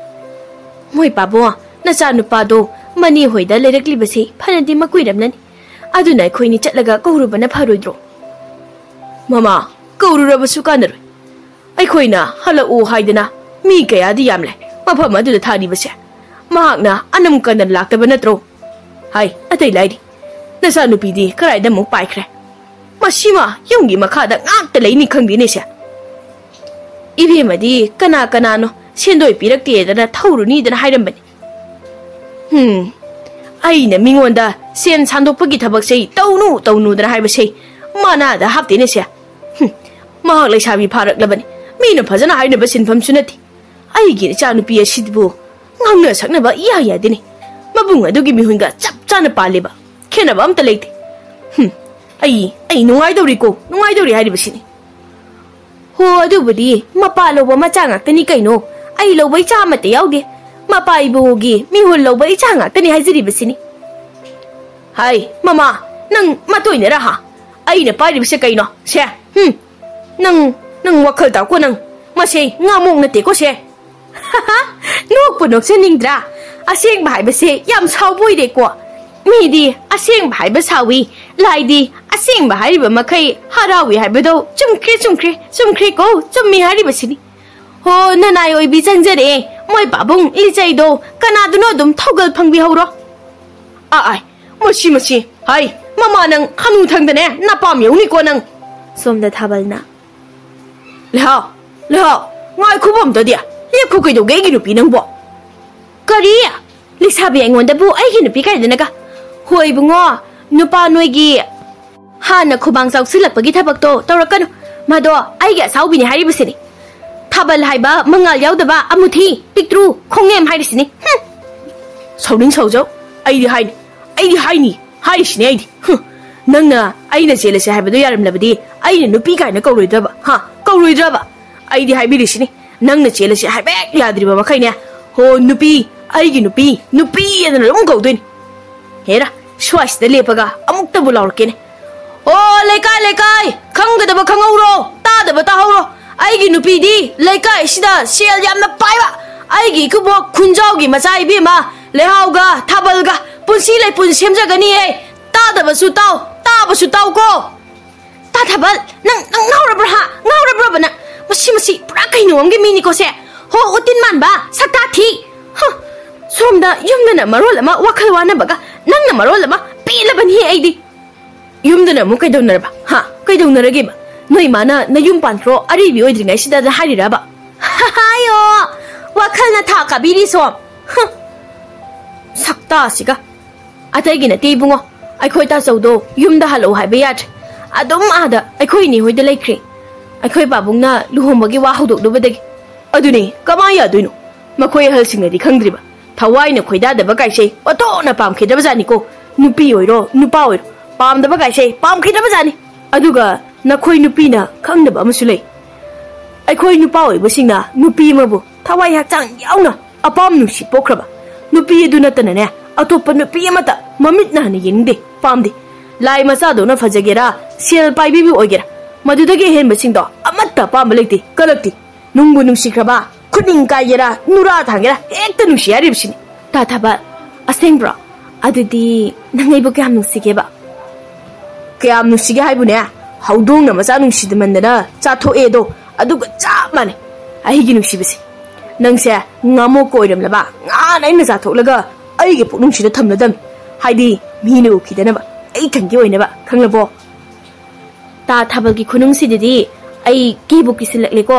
"ꯃꯣꯏ ꯄꯥꯕꯨꯡ, ꯅꯆꯥꯅꯨꯄꯥꯗꯣ ꯃꯅꯦ ꯍꯣꯏꯗ ꯂꯩꯔꯛꯂꯤꯕꯁꯤ ꯐꯅꯗꯤ ꯃꯀꯨꯏꯔꯝꯂꯅꯤ꯫ ꯑꯗꯨꯅ ꯑꯩꯈꯣꯏꯅꯤ ꯆꯠꯂꯒ ꯀꯧꯔꯨꯕꯅ ꯐꯔꯣꯏꯗ꯭ꯔꯣ?" "ꯃꯃꯥ, ꯀꯧꯔꯨꯔꯕꯁꯨ ꯀꯥꯟꯅꯔꯣꯏ꯫ ꯑꯩꯈꯣꯏꯅ ꯍꯜꯂꯛꯎ ꯍꯥꯏꯗꯅ ꯃꯤ ꯀꯌꯥꯗꯤ ꯌꯥꯝꯂꯦ ꯃꯐꯝ ꯑꯗꯨꯗ ꯊꯥꯔꯤꯕꯁꯦ꯫ ꯃꯍꯥꯛꯅ ꯑꯅꯝ ꯀꯟꯅ ꯂꯥꯛꯇꯕ ꯅꯠꯇ꯭ꯔꯣ? ꯍꯥꯏ, ꯑꯇꯩ ꯂꯥꯏꯔꯤ, ꯅꯆꯥꯅꯨꯄꯤꯗꯤ ꯀꯗꯥꯏꯗ ꯑꯃꯨꯛ ꯄꯥꯏꯈ꯭ꯔꯦ? ꯃꯁꯤꯃ ꯌꯨꯝꯒꯤ ꯃꯈꯥꯗ ꯉꯥꯛꯇ ꯂꯩꯅꯤ ꯈꯪꯗꯦꯅꯦ ꯁꯦ꯫" "ꯏꯕꯦꯝꯃꯗꯤ ꯀꯅꯥ ꯀꯅꯥꯅꯣ ꯁꯦꯟꯗꯣꯏ ꯄꯤꯔꯛꯇꯦꯗꯅ ꯊꯧꯔꯨꯅꯤꯗꯅ ꯍꯥꯏꯔꯝꯕꯅꯤ꯫" "ꯍꯨꯝ, ꯑꯩꯅ ꯃꯤꯉꯣꯟꯗ ꯁꯦꯟ ꯁꯥꯟꯗꯣꯛꯄꯒꯤ ꯊꯕꯛꯁꯦ ꯇꯧꯅꯨ ꯇꯧꯅꯨꯗꯅ ꯍꯥꯏꯕꯁꯦ ꯃꯅꯥꯗ ꯍꯥꯞꯇꯦꯅꯦ ꯁꯦ꯫ ꯍꯨꯝ, ꯃꯍꯥꯛ ꯂꯩꯁꯥꯕꯤ ꯐꯥꯔꯛꯂꯕꯅꯤ, ꯃꯤꯅ ꯐꯖꯅ ꯍꯥꯏꯅꯕ ꯁꯤꯟꯐꯝꯁꯨ ꯅꯠꯇꯦ꯫ ꯑꯩꯒꯤ ꯏꯆꯥꯅꯨꯄꯤ ꯑꯁꯤꯕꯨ ꯉꯥꯡꯅ ꯁꯛꯅꯕ ꯏꯌꯥ ꯌꯥꯗꯦꯅꯦ꯫ ꯃꯕꯨꯡ ꯑꯗꯨꯒꯤ ꯃꯤꯍꯨꯟꯒ ꯆꯞ ꯆꯥꯅ ꯄꯥꯜꯂꯦꯕ, ꯈꯦꯠꯅꯕ ꯑꯝꯇ ꯂꯩꯇꯦ꯫ ꯍꯨꯝ, ꯑꯩ, ꯑꯩ ꯅꯨꯡꯉꯥꯏꯗꯧꯔꯤꯀꯣ, ꯅꯨꯡꯉꯥꯏꯗꯧꯔꯤ ꯍꯥꯏꯔꯤꯕꯁꯤꯅꯤ꯫" "ꯍꯣ, ꯑꯗꯨꯕꯨꯗꯤ ꯃꯄꯥ ꯂꯧꯕ ꯃꯆꯥ ꯉꯥꯛꯇꯅꯤ ꯀꯩꯅꯣ꯫ ꯑꯩ ꯂꯧꯕ ꯏꯆꯥ ꯑꯃꯠꯇ ꯌꯥꯎꯗꯦ꯫ ꯃꯄꯥ ꯏꯕꯨꯡꯉꯣꯒꯤ ꯃꯤꯍꯨꯜ ꯂꯧꯕ ꯏꯆꯥ ꯉꯥꯛꯇꯅꯤ ꯍꯥꯏꯖꯔꯤꯕꯁꯤꯅꯤ꯫" "ꯍꯥꯏ, ꯃꯃꯥ, ꯅꯪ ꯃꯇꯣꯏꯅꯔ ꯍꯥ? ꯑꯩꯅ ꯄꯥꯏꯔꯤꯕꯁꯦ ꯀꯩꯅꯣ? ꯁꯦ, ꯍꯨꯝ, ꯅꯪ, ꯅꯪ ꯋꯥꯈꯜ ꯇꯥꯎꯀꯣ ꯅꯪ꯫ ꯃꯁꯦ ꯉꯥꯃꯣꯛ ꯅꯠꯇꯦꯀꯣ ꯁꯦ꯫" "ꯅꯣꯛꯄꯨ ꯅꯣꯛꯆꯅꯤꯡꯗ꯭ꯔꯥ? ꯑꯁꯦꯡꯕ ꯍꯥꯏꯕꯁꯦ ꯌꯥꯝ ꯁꯥꯎꯕ ꯑꯣꯏꯔꯦꯀꯣ꯫ ꯃꯤꯗꯤ ꯑꯁꯦꯡꯕ ꯍꯥꯏꯕ ꯁꯥꯎꯏ, ꯂꯥꯏꯗꯤ ꯑꯁꯦꯡꯕ ꯍꯥꯏꯔꯤꯕ ꯃꯈꯩ ꯍꯔꯥꯎꯏ ꯍꯥꯏꯕꯗꯣ ꯆꯨꯝꯈ꯭ꯔꯦ, ꯆꯨꯝꯈ꯭ꯔꯦ, ꯆꯨꯝꯈ꯭ꯔꯦꯀꯣ, ꯆꯨꯝꯃꯤ ꯍꯥꯏꯔꯤꯕꯁꯤꯅꯤ꯫ ꯍꯣ, ꯅꯅꯥꯏ ꯑꯣꯏꯕꯤ ꯆꯪꯖꯔꯛꯑꯦ, ꯃꯣꯏ ꯄꯥꯕꯨꯡ ꯂꯤꯆꯩꯗꯣ ꯀꯅꯥꯗꯨꯅꯣ ꯑꯗꯨꯝ ꯊꯧꯒꯜ ꯐꯪꯕꯤꯍꯧꯔꯣ꯫" "ꯑꯥ, ꯑꯥꯏ, ꯃꯁꯤ, ꯃꯁꯤ, ꯍꯥꯏ, ꯃꯃꯥ ꯅꯪ ꯈꯥꯅꯨ ꯊꯪꯗꯅꯦ ꯅꯄꯥꯝ ꯌꯧꯅꯤꯀꯣ ꯅꯪ꯫" ꯁꯣꯝꯗ ꯊꯥꯕꯜꯅ꯫ "ꯂꯩꯍꯥꯎ, ꯂꯩꯍꯥꯎ, ꯉꯥꯏꯈꯣꯕ ꯑꯝꯇꯗꯤ꯫ ꯂꯦꯞꯈꯣ, ꯀꯩꯗꯧꯒꯦ ꯑꯩꯒꯤ ꯅꯨꯄꯤ ꯅꯪꯕꯣ? ꯀꯔꯤ? ꯂꯩꯁꯥꯕꯤ ꯑꯩꯉꯣꯟꯗꯕꯨ ꯑꯩꯒꯤ ꯅꯨꯄꯤ ꯀꯥꯏꯗꯅꯒ? ꯍꯣꯏ ꯏꯕꯨꯡꯉꯣ, ꯅꯨꯄꯥ ꯅꯣꯏꯒꯤ ꯍꯥꯟꯅ ꯈꯨꯕꯥꯡ ꯆꯥꯎꯁꯤꯜꯂꯛꯄꯒꯤ ꯊꯕꯛꯇꯣ ꯇꯧꯔꯛꯀꯅꯨ꯫ ꯃꯗꯣ ꯑꯩꯒꯤ ꯑꯁꯥꯎꯕꯤꯅꯤ ꯍꯥꯏꯔꯤꯕꯁꯤꯅꯤ꯫ ꯊꯥꯕꯜ ꯍꯥꯏꯕ ꯃꯉꯥꯜ ꯌꯥꯎꯗꯕ ꯑꯃꯨꯊꯤ ꯄꯤꯛꯇ꯭ꯔꯨ ꯈꯣꯡꯅꯦꯝ ꯍꯥꯏꯔꯤꯁꯤꯅꯤ꯫ ꯍꯨꯝ! ꯁꯥꯎꯅꯤꯡ ꯁꯥꯎꯖꯧ꯫ ꯑꯩꯗꯤ ꯍꯥꯏꯅꯤ꯫ ꯑꯩꯗꯤ ꯍꯥꯏꯅꯤ꯫ ꯍꯥꯏꯔꯤꯁꯤꯅꯤ ꯑꯩꯗꯤ꯫ ꯍꯨꯝ! ꯅꯪꯅ ꯑꯩꯅ ꯆꯦꯜꯂꯁꯦ ꯍꯥꯏꯕꯗꯣ ꯌꯥꯔꯝꯂꯕꯗꯤ ꯑꯩꯅ ꯅꯨꯄꯤ ꯀꯥꯏꯅ ꯀꯧꯔꯣꯏꯗ꯭ꯔꯕ? ꯍꯥ? ꯀꯧꯔꯣꯏꯗ꯭ꯔꯕ? ꯑꯩꯗꯤ ꯍꯥꯏꯕꯤꯔꯤꯁꯤꯅꯤ꯫ ꯅꯪꯅ ꯆꯦꯜꯂꯁꯦ ꯍꯥꯏꯕ ꯍꯦꯛ ꯌꯥꯗ꯭ꯔꯤꯕ ꯃꯈꯩꯅꯦ꯫ ꯍꯣ ꯅꯨꯄꯤ, ꯑꯩꯒꯤ ꯅꯨꯄꯤ, ꯅꯨꯄꯤ ꯑꯗꯨꯅ ꯑꯗꯨꯝ ꯀꯧꯗꯣꯏꯅꯤ꯫ ꯍꯦꯔꯥ, ꯁ꯭ꯋꯥꯏꯁꯤꯗ ꯂꯦꯞꯄꯒ ꯑꯃꯨꯛꯇꯕꯨ ꯂꯥꯎꯔꯛꯀꯦꯅꯦ꯫ ꯑꯣ, ꯂꯩꯀꯥꯏ, ꯂꯩꯀꯥꯏ, ꯈꯪꯒꯗꯕ ꯈꯪꯍꯧꯔꯣ, ꯇꯥꯗꯕ ꯇꯥꯍꯧꯔꯣ꯫ ꯑꯩꯒꯤ ꯅꯨꯄꯤꯗꯤ ꯂꯩꯀꯥꯏꯁꯤꯗ ꯁꯦꯜ ꯌꯥꯝꯅ ꯄꯥꯏꯕ, ꯑꯩꯒꯤ ꯏꯀꯨꯕꯣꯛ ꯈꯨꯟꯖꯥꯎꯒꯤ ꯃꯆꯥ ꯏꯕꯦꯝꯃ ꯂꯩꯍꯥꯎꯒ ꯊꯥꯕꯜꯒ ꯄꯨꯟꯁꯤ ꯂꯩꯄꯨꯟ ꯁꯦꯝꯖꯒꯅꯤꯍꯦ꯫ ꯇꯥꯗꯕꯁꯨ ꯇꯥꯎ, ꯇꯥꯕꯁꯨ ꯇꯥꯎꯀꯣ꯫ ꯇꯥ ꯊꯥꯕꯜ, ꯅꯪ, ꯅꯪ ꯉꯥꯎꯔꯕ꯭ꯔꯥ ꯍꯥ? ꯉꯥꯎꯔꯕ꯭ꯔꯕ ꯅꯪ? ꯃꯁꯤ, ꯃꯁꯤ ꯄꯨꯔꯥ ꯀꯩꯅꯣ ꯑꯃꯒꯤ ꯃꯤꯅꯤꯀꯣ ꯁꯦ꯫ ꯍꯣ, ꯎꯇꯤꯟ ꯃꯥꯟꯕ, ꯁꯛꯇꯥ ꯊꯤ꯫ ꯍ, ꯁꯣꯝꯗ ꯌꯨꯝꯗꯅ ꯃꯔꯣꯜ ꯑꯃ ꯋꯥꯈꯜ ꯋꯥꯅꯕꯒ, ꯅꯪꯅ ꯃꯔꯣꯜ ꯑꯃ ꯄꯦꯜꯂꯕꯅꯤꯍꯦ ꯑꯩꯗꯤ꯫ ꯌꯨꯝꯗꯅ ꯑꯃꯨꯛ ꯀꯩꯗꯧꯅꯔꯕ? ꯍꯥ? ꯀꯩꯗꯧꯅꯔꯒꯦꯕ? ꯅꯣꯏ ꯃꯥꯅ ꯅꯌꯨꯝ ꯄꯥꯟꯈ꯭ꯔꯣ, ꯑꯔꯤꯕꯤ ꯑꯣꯏꯗ꯭ꯔꯤꯉꯩꯁꯤꯗ ꯍꯥꯏꯔꯤꯔꯕ? ꯍꯥꯏꯌꯣ, ꯋꯥꯈꯜꯅ ꯊꯥ ꯀꯥꯕꯤꯔꯤ ꯁꯣꯝ꯫ ꯍ, ꯁꯛꯇꯥꯁꯤꯒ꯫ ꯑꯇꯩꯒꯤ ꯅꯠꯇꯦ ꯏꯕꯨꯡꯉꯣ, ꯑꯩꯈꯣꯏ ꯇꯥꯆꯧꯗꯣ ꯌꯨꯝꯗ ꯍꯜꯂꯛꯎ ꯍꯥꯏꯕ ꯌꯥꯗ꯭ꯔꯦ꯫ ꯑꯗꯨꯝ ꯑꯥꯗ ꯑꯩꯈꯣꯏ ꯏꯅꯦ ꯍꯣꯏꯗ ꯂꯩꯈ꯭ꯔꯦ꯫ ꯑꯩꯈꯣꯏ ꯄꯥꯕꯨꯡꯅ ꯂꯨꯍꯣꯡꯕꯒꯤ ꯋꯥ ꯍꯧꯗꯣꯛꯂꯨꯕꯗꯒꯤ꯫ ꯑꯗꯨꯅꯦ, ꯀꯃꯥꯏ ꯌꯥꯗꯣꯏꯅꯣ? ꯃꯈꯣꯏ ꯑꯍꯜꯁꯤꯡꯅꯗꯤ ꯈꯪꯗ꯭ꯔꯤꯕ꯫ ꯊꯋꯥꯏꯅ ꯈꯣꯏꯗꯥꯗꯕ ꯀꯥꯏꯁꯦ ꯑꯣꯟꯊꯣꯛꯅ ꯄꯥꯝꯈꯤꯗ꯭ꯔꯕꯖꯥꯠꯅꯤꯀꯣ꯫ ꯅꯨꯄꯤ ꯑꯣꯏꯔꯣ, ꯅꯨꯄꯥ ꯑꯣꯏꯔꯣ, ꯄꯥꯝꯗꯕ ꯀꯥꯏꯁꯦ ꯄꯥꯝꯈꯤꯗ꯭ꯔꯕꯖꯥꯠꯅꯤ꯫ ꯑꯗꯨꯒ ꯅꯈꯣꯏ ꯅꯨꯄꯤꯅ ꯈꯪꯗꯕ ꯑꯃꯁꯨ ꯂꯩ꯫ ꯑꯩꯈꯣꯏ ꯅꯨꯄꯥ ꯑꯣꯏꯕꯁꯤꯡꯅ ꯅꯨꯄꯤ ꯑꯃꯕꯨ ꯊꯋꯥꯏ ꯍꯛꯆꯥꯡ ꯌꯥꯎꯅ ꯑꯄꯥꯝ ꯅꯨꯡꯁꯤ ꯄꯣꯛꯈ꯭ꯔꯕ ꯅꯨꯄꯤ ꯑꯗꯨ ꯅꯠꯇꯅꯅꯦ, ꯑꯇꯣꯞꯄ ꯅꯨꯄꯤ ꯑꯃꯠꯇ ꯃꯃꯤꯠꯅ ꯍꯟꯅ ꯌꯦꯡꯅꯤꯡꯗꯦ, ꯄꯥꯝꯗꯦ꯫ ꯂꯥꯏ ꯃꯆꯥꯗꯧꯅ ꯐꯖꯒꯦꯔꯥ, ꯁꯦꯜ ꯄꯥꯏꯕꯤꯕ ꯑꯣꯏꯒꯦꯔꯥ, ꯃꯗꯨꯗꯒꯤ ꯑꯍꯦꯟꯕꯁꯤꯡꯗꯣ ꯑꯃꯠꯇ ꯑꯄꯥꯝꯕ ꯂꯩꯇꯦ, ꯀꯜꯂꯛꯇꯦ꯫ ꯅꯨꯡꯕꯨ ꯅꯨꯡꯁꯤꯈ꯭ꯔꯕ, ꯈꯨꯅꯤꯡ ꯀꯥꯏꯒꯦꯔꯥ, ꯅꯨꯔꯥ ꯊꯥꯡꯒꯦꯔꯥ, ꯍꯦꯛꯇ ꯅꯨꯡꯁꯤ ꯍꯥꯏꯔꯤꯕꯁꯤꯅꯤ꯫ ꯇꯥ ꯊꯥꯕꯜ, ꯑꯁꯦꯡꯕ꯭ꯔꯣ? ꯑꯗꯨꯗꯤ ꯅꯪ ꯑꯩꯕꯨ ꯀꯌꯥꯝ ꯅꯨꯡꯁꯤꯒꯦꯕ? ꯀꯌꯥꯝ ꯅꯨꯡꯁꯤꯒꯦ ꯍꯥꯏꯕꯨꯅꯦ, ꯍꯧꯗꯣꯡꯅ ꯃꯆꯥ ꯅꯨꯡꯁꯤꯗꯃꯟꯗꯅ ꯆꯥꯊꯣꯛꯑꯦꯗꯣ, ꯑꯗꯨꯒ ꯆꯞ ꯃꯥꯟꯅꯩ ꯑꯩꯒꯤ ꯅꯨꯡꯁꯤꯕꯁꯦ꯫ ꯅꯪꯁꯦ ꯉꯥꯃꯣꯛꯀ ꯑꯣꯏꯔꯝꯂꯕ ꯉꯥꯅ ꯑꯩꯅ ꯆꯥꯊꯣꯛꯂꯒ ꯑꯩꯒꯤ ꯄꯨꯛꯅꯨꯡꯁꯤꯗ ꯊꯝꯂꯗꯝꯅꯤ꯫ ꯍꯥꯏꯗꯤ ꯃꯤꯅ ꯎꯈꯤꯗꯅꯕ, ꯑꯩ ꯏꯊꯟꯒꯤ ꯑꯣꯏꯅꯕ, ꯈꯪꯂꯕꯣ? ꯇꯥ ꯊꯥꯕꯜꯒꯤ ꯈꯨꯅꯨꯡꯁꯤꯗꯨꯗꯤ ꯑꯩ ꯀꯤꯕꯨ ꯀꯤꯁꯤꯜꯂꯛꯂꯦꯀꯣ꯫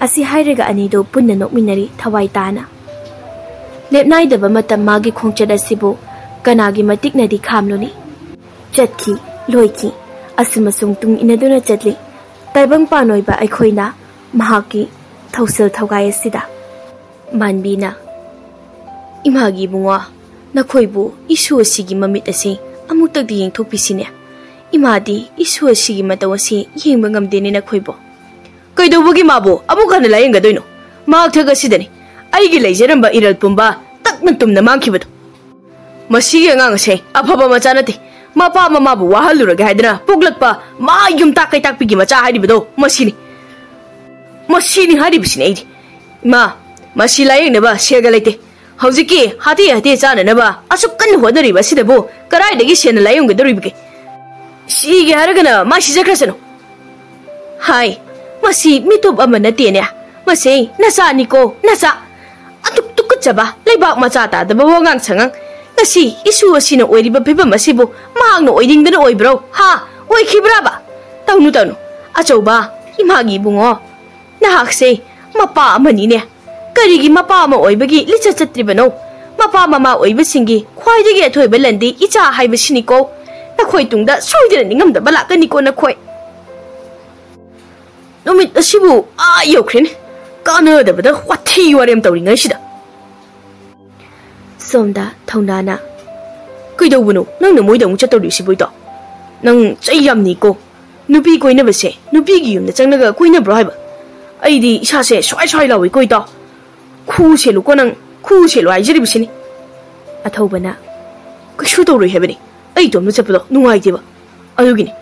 ꯑꯁꯤ ꯍꯥꯏꯔꯒ ꯑꯅꯤꯗꯨ ꯄꯨꯟꯅ ꯅꯣꯛꯃꯤꯟꯅꯔꯤ ꯊꯋꯥꯏ ꯇꯥꯅ꯫ ꯂꯦꯞꯅꯥꯏꯗꯕ ꯃꯇꯝ ꯃꯥꯒꯤ ꯈꯣꯡꯆꯠ ꯑꯁꯤꯕꯨ ꯀꯅꯥꯒꯤ ꯃꯇꯤꯛꯅꯗꯤ ꯈꯥꯝꯂꯨꯅꯤ? ꯆꯠꯈꯤ, ꯂꯣꯏꯈꯤ꯫ ꯑꯁꯨꯝ ꯑꯁꯨꯝ ꯇꯨꯡ ꯏꯟꯅꯗꯨꯅ ꯆꯠꯂꯤ ꯇꯥꯏꯕꯪꯄꯥꯟ ꯑꯣꯏꯕ ꯑꯩꯈꯣꯏꯅ ꯃꯍꯥꯛꯀꯤ ꯊꯧꯁꯤꯜ ꯊꯧꯒꯥꯏ ꯑꯁꯤꯗ꯫ ꯃꯥꯟꯕꯤꯅ, "ꯏꯃꯥꯒꯤ ꯏꯕꯨꯡꯉꯣ, ꯅꯈꯣꯏꯕꯨ ꯏꯁꯨ ꯑꯁꯤꯒꯤ ꯃꯃꯤꯠ ꯑꯁꯤ ꯑꯃꯨꯛꯇꯪꯗꯤ ꯌꯦꯡꯊꯣꯛꯄꯤꯁꯤꯅꯦ꯫ ꯏꯃꯥꯗꯤ ꯏꯁꯨ ꯑꯁꯤꯒꯤ ꯃꯇꯧ ꯑꯁꯤ ꯌꯦꯡꯕ ꯉꯝꯗꯦꯅꯦ ꯅꯈꯣꯏꯕꯨ꯫ ꯀꯩꯗꯧꯕꯒꯤ ꯃꯥꯕꯨ ꯑꯃꯨꯛ ꯍꯟꯅ ꯂꯥꯌꯦꯡꯒꯗꯣꯏꯅꯣ? ꯃꯍꯥꯛ ꯊꯛ ꯑꯁꯤꯗꯅꯤ ꯑꯩꯒꯤ ꯂꯩꯖꯔꯝꯕ ꯏꯔꯜ ꯄꯨꯝꯕ ꯇꯛꯅ ꯇꯨꯝꯅ ꯃꯥꯡꯈꯤꯕꯗꯣ꯫ ꯃꯁꯤꯒꯤ ꯑꯉꯥꯡ ꯑꯁꯦ ꯑꯐꯕ ꯃꯆꯥ ꯅꯠꯇꯦ꯫ ꯃꯄꯥ ꯃꯃꯥꯕꯨ ꯋꯥꯍꯜꯂꯨꯔꯒꯦ ꯍꯥꯏꯗꯅ ꯄꯣꯛꯂꯛꯄ ꯃꯥ ꯌꯨꯝꯇꯥꯛ ꯀꯩꯇꯥꯛꯄꯤꯒꯤ ꯃꯆꯥ ꯍꯥꯏꯔꯤꯕꯗꯣ ꯃꯁꯤꯅꯤ꯫ ꯃꯁꯤꯅꯤ ꯍꯥꯏꯔꯤꯕꯁꯤꯅꯦ ꯑꯩꯗꯤ꯫ ꯏꯃꯥ, ꯃꯁꯤ ꯂꯥꯌꯦꯡꯅꯕ ꯁꯦꯜꯒ ꯂꯩꯇꯦ꯫ ꯍꯧꯖꯤꯛꯀꯤ ꯍꯥꯇꯦ ꯍꯥꯇꯦ ꯆꯥꯅꯅꯕ ꯑꯁꯨꯛ ꯀꯟꯅ ꯍꯣꯠꯅꯔꯤꯕ ꯑꯁꯤꯗꯕꯨ ꯀꯗꯥꯏꯗꯒꯤ ꯁꯦꯜꯅ ꯂꯥꯌꯦꯡꯒꯗꯧꯔꯤꯕꯒꯦ? ꯁꯤꯒꯦ ꯍꯥꯏꯔꯒꯅ ꯃꯥ ꯁꯤꯖꯈ꯭ꯔꯁꯅꯨ꯫ ꯍꯥꯏ, ꯃꯁꯤ ꯃꯤꯇꯣꯞ ꯑꯃ ꯅꯠꯇꯦꯅꯦ꯫ ꯃꯁꯤ ꯅꯆꯥꯅꯤꯀꯣ, ꯅꯆꯥ꯫ ꯑꯗꯨꯛ ꯇꯨꯀꯠꯆꯕ, ꯂꯩꯕꯥꯛ ꯃꯆꯥ ꯇꯥꯗꯕ ꯋꯥꯉꯥꯡ ꯁꯉꯥꯡ꯫ ꯉꯁꯤ ꯏꯁꯨ ꯑꯁꯤꯅ ꯑꯣꯏꯔꯤꯕ ꯐꯤꯕꯝ ꯑꯁꯤꯕꯨ ꯃꯍꯥꯛꯅ ꯑꯣꯏꯅꯤꯡꯗꯅ ꯑꯣꯏꯕ꯭ꯔꯣ? ꯍꯥ? ꯑꯣꯏꯈꯤꯕ꯭ꯔꯕ? ꯇꯧꯅꯨ, ꯇꯧꯅꯨ꯫ ꯑꯆꯧꯕ, ꯏꯃꯥꯒꯤ ꯏꯕꯨꯡꯉꯣ, ꯅꯍꯥꯛꯁꯦ ꯃꯄꯥ ꯑꯃꯅꯤꯅꯦ꯫ ꯀꯔꯤꯒꯤ ꯃꯄꯥ ꯑꯃ ꯑꯣꯏꯕꯒꯤ ꯂꯤꯆꯠ ꯆꯠꯇ꯭ꯔꯤꯕꯅꯣ? ꯃꯄꯥ ꯃꯃꯥ ꯑꯣꯏꯕꯁꯤꯡꯒꯤ ꯈ꯭ꯋꯥꯏꯗꯒꯤ ꯑꯊꯣꯏꯕ ꯂꯟꯗꯤ ꯏꯆꯥ ꯍꯥꯏꯕꯁꯤꯅꯤꯀꯣ꯫ ꯅꯈꯣꯏ ꯇꯨꯡꯗ ꯁꯣꯏꯗꯅ ꯅꯤꯡꯉꯝꯗꯕ ꯂꯥꯛꯀꯅꯤꯀꯣ ꯅꯈꯣꯏ꯫ ꯅꯨꯃꯤꯠ ꯑꯁꯤꯕꯨ ꯑꯥ ꯌꯧꯈ꯭ꯔꯦꯅꯦ꯫ ꯀꯥꯟꯅꯗꯕꯗ ꯋꯥꯊꯤ ꯋꯥꯔꯦꯝ ꯇꯧꯔꯤꯉꯩꯁꯤꯗ꯫ ꯁꯣꯝꯗ ꯊꯧꯅꯥꯅ, "ꯀꯩꯗꯧꯕꯅꯣ ꯅꯪꯅ ꯃꯣꯏꯗ ꯑꯃꯨꯛ ꯆꯠꯇꯧꯔꯤꯁꯤꯕꯣ, ꯏꯇꯥꯎ? ꯅꯪ ꯆꯩ ꯌꯥꯝ ꯅꯤꯀꯣ꯫ ꯅꯨꯄꯤ ꯀꯣꯏꯅꯕꯁꯦ ꯅꯨꯄꯤꯒꯤ ꯌꯨꯝꯗ ꯆꯪꯂꯒ ꯀꯣꯏꯅꯕ꯭ꯔꯣ ꯍꯥꯏꯕ? ꯑꯩꯗꯤ ꯏꯁꯥꯁꯦ ꯁ꯭ꯋꯥꯏ ꯁ꯭ꯋꯥꯏ ꯂꯥꯎꯏꯀꯣ, ꯏꯇꯥꯎ꯫ ꯈꯨ ꯁꯦꯜꯂꯨꯀꯣ ꯅꯪ, ꯈꯨ ꯁꯦꯜꯂꯨ ꯍꯥꯏꯖꯔꯤꯕꯁꯤꯅꯤ꯫" ꯑꯊꯧꯕꯅ, "ꯀꯩꯁꯨ ꯇꯧꯔꯣꯏ ꯍꯥꯏꯕꯅꯤ꯫ ꯑꯩ ꯏꯇꯣꯝꯇ ꯆꯠꯄꯗꯣ ꯅꯨꯡꯉꯥꯏꯇꯦꯕ꯫ ꯑꯗꯨꯒꯤꯅꯤ꯫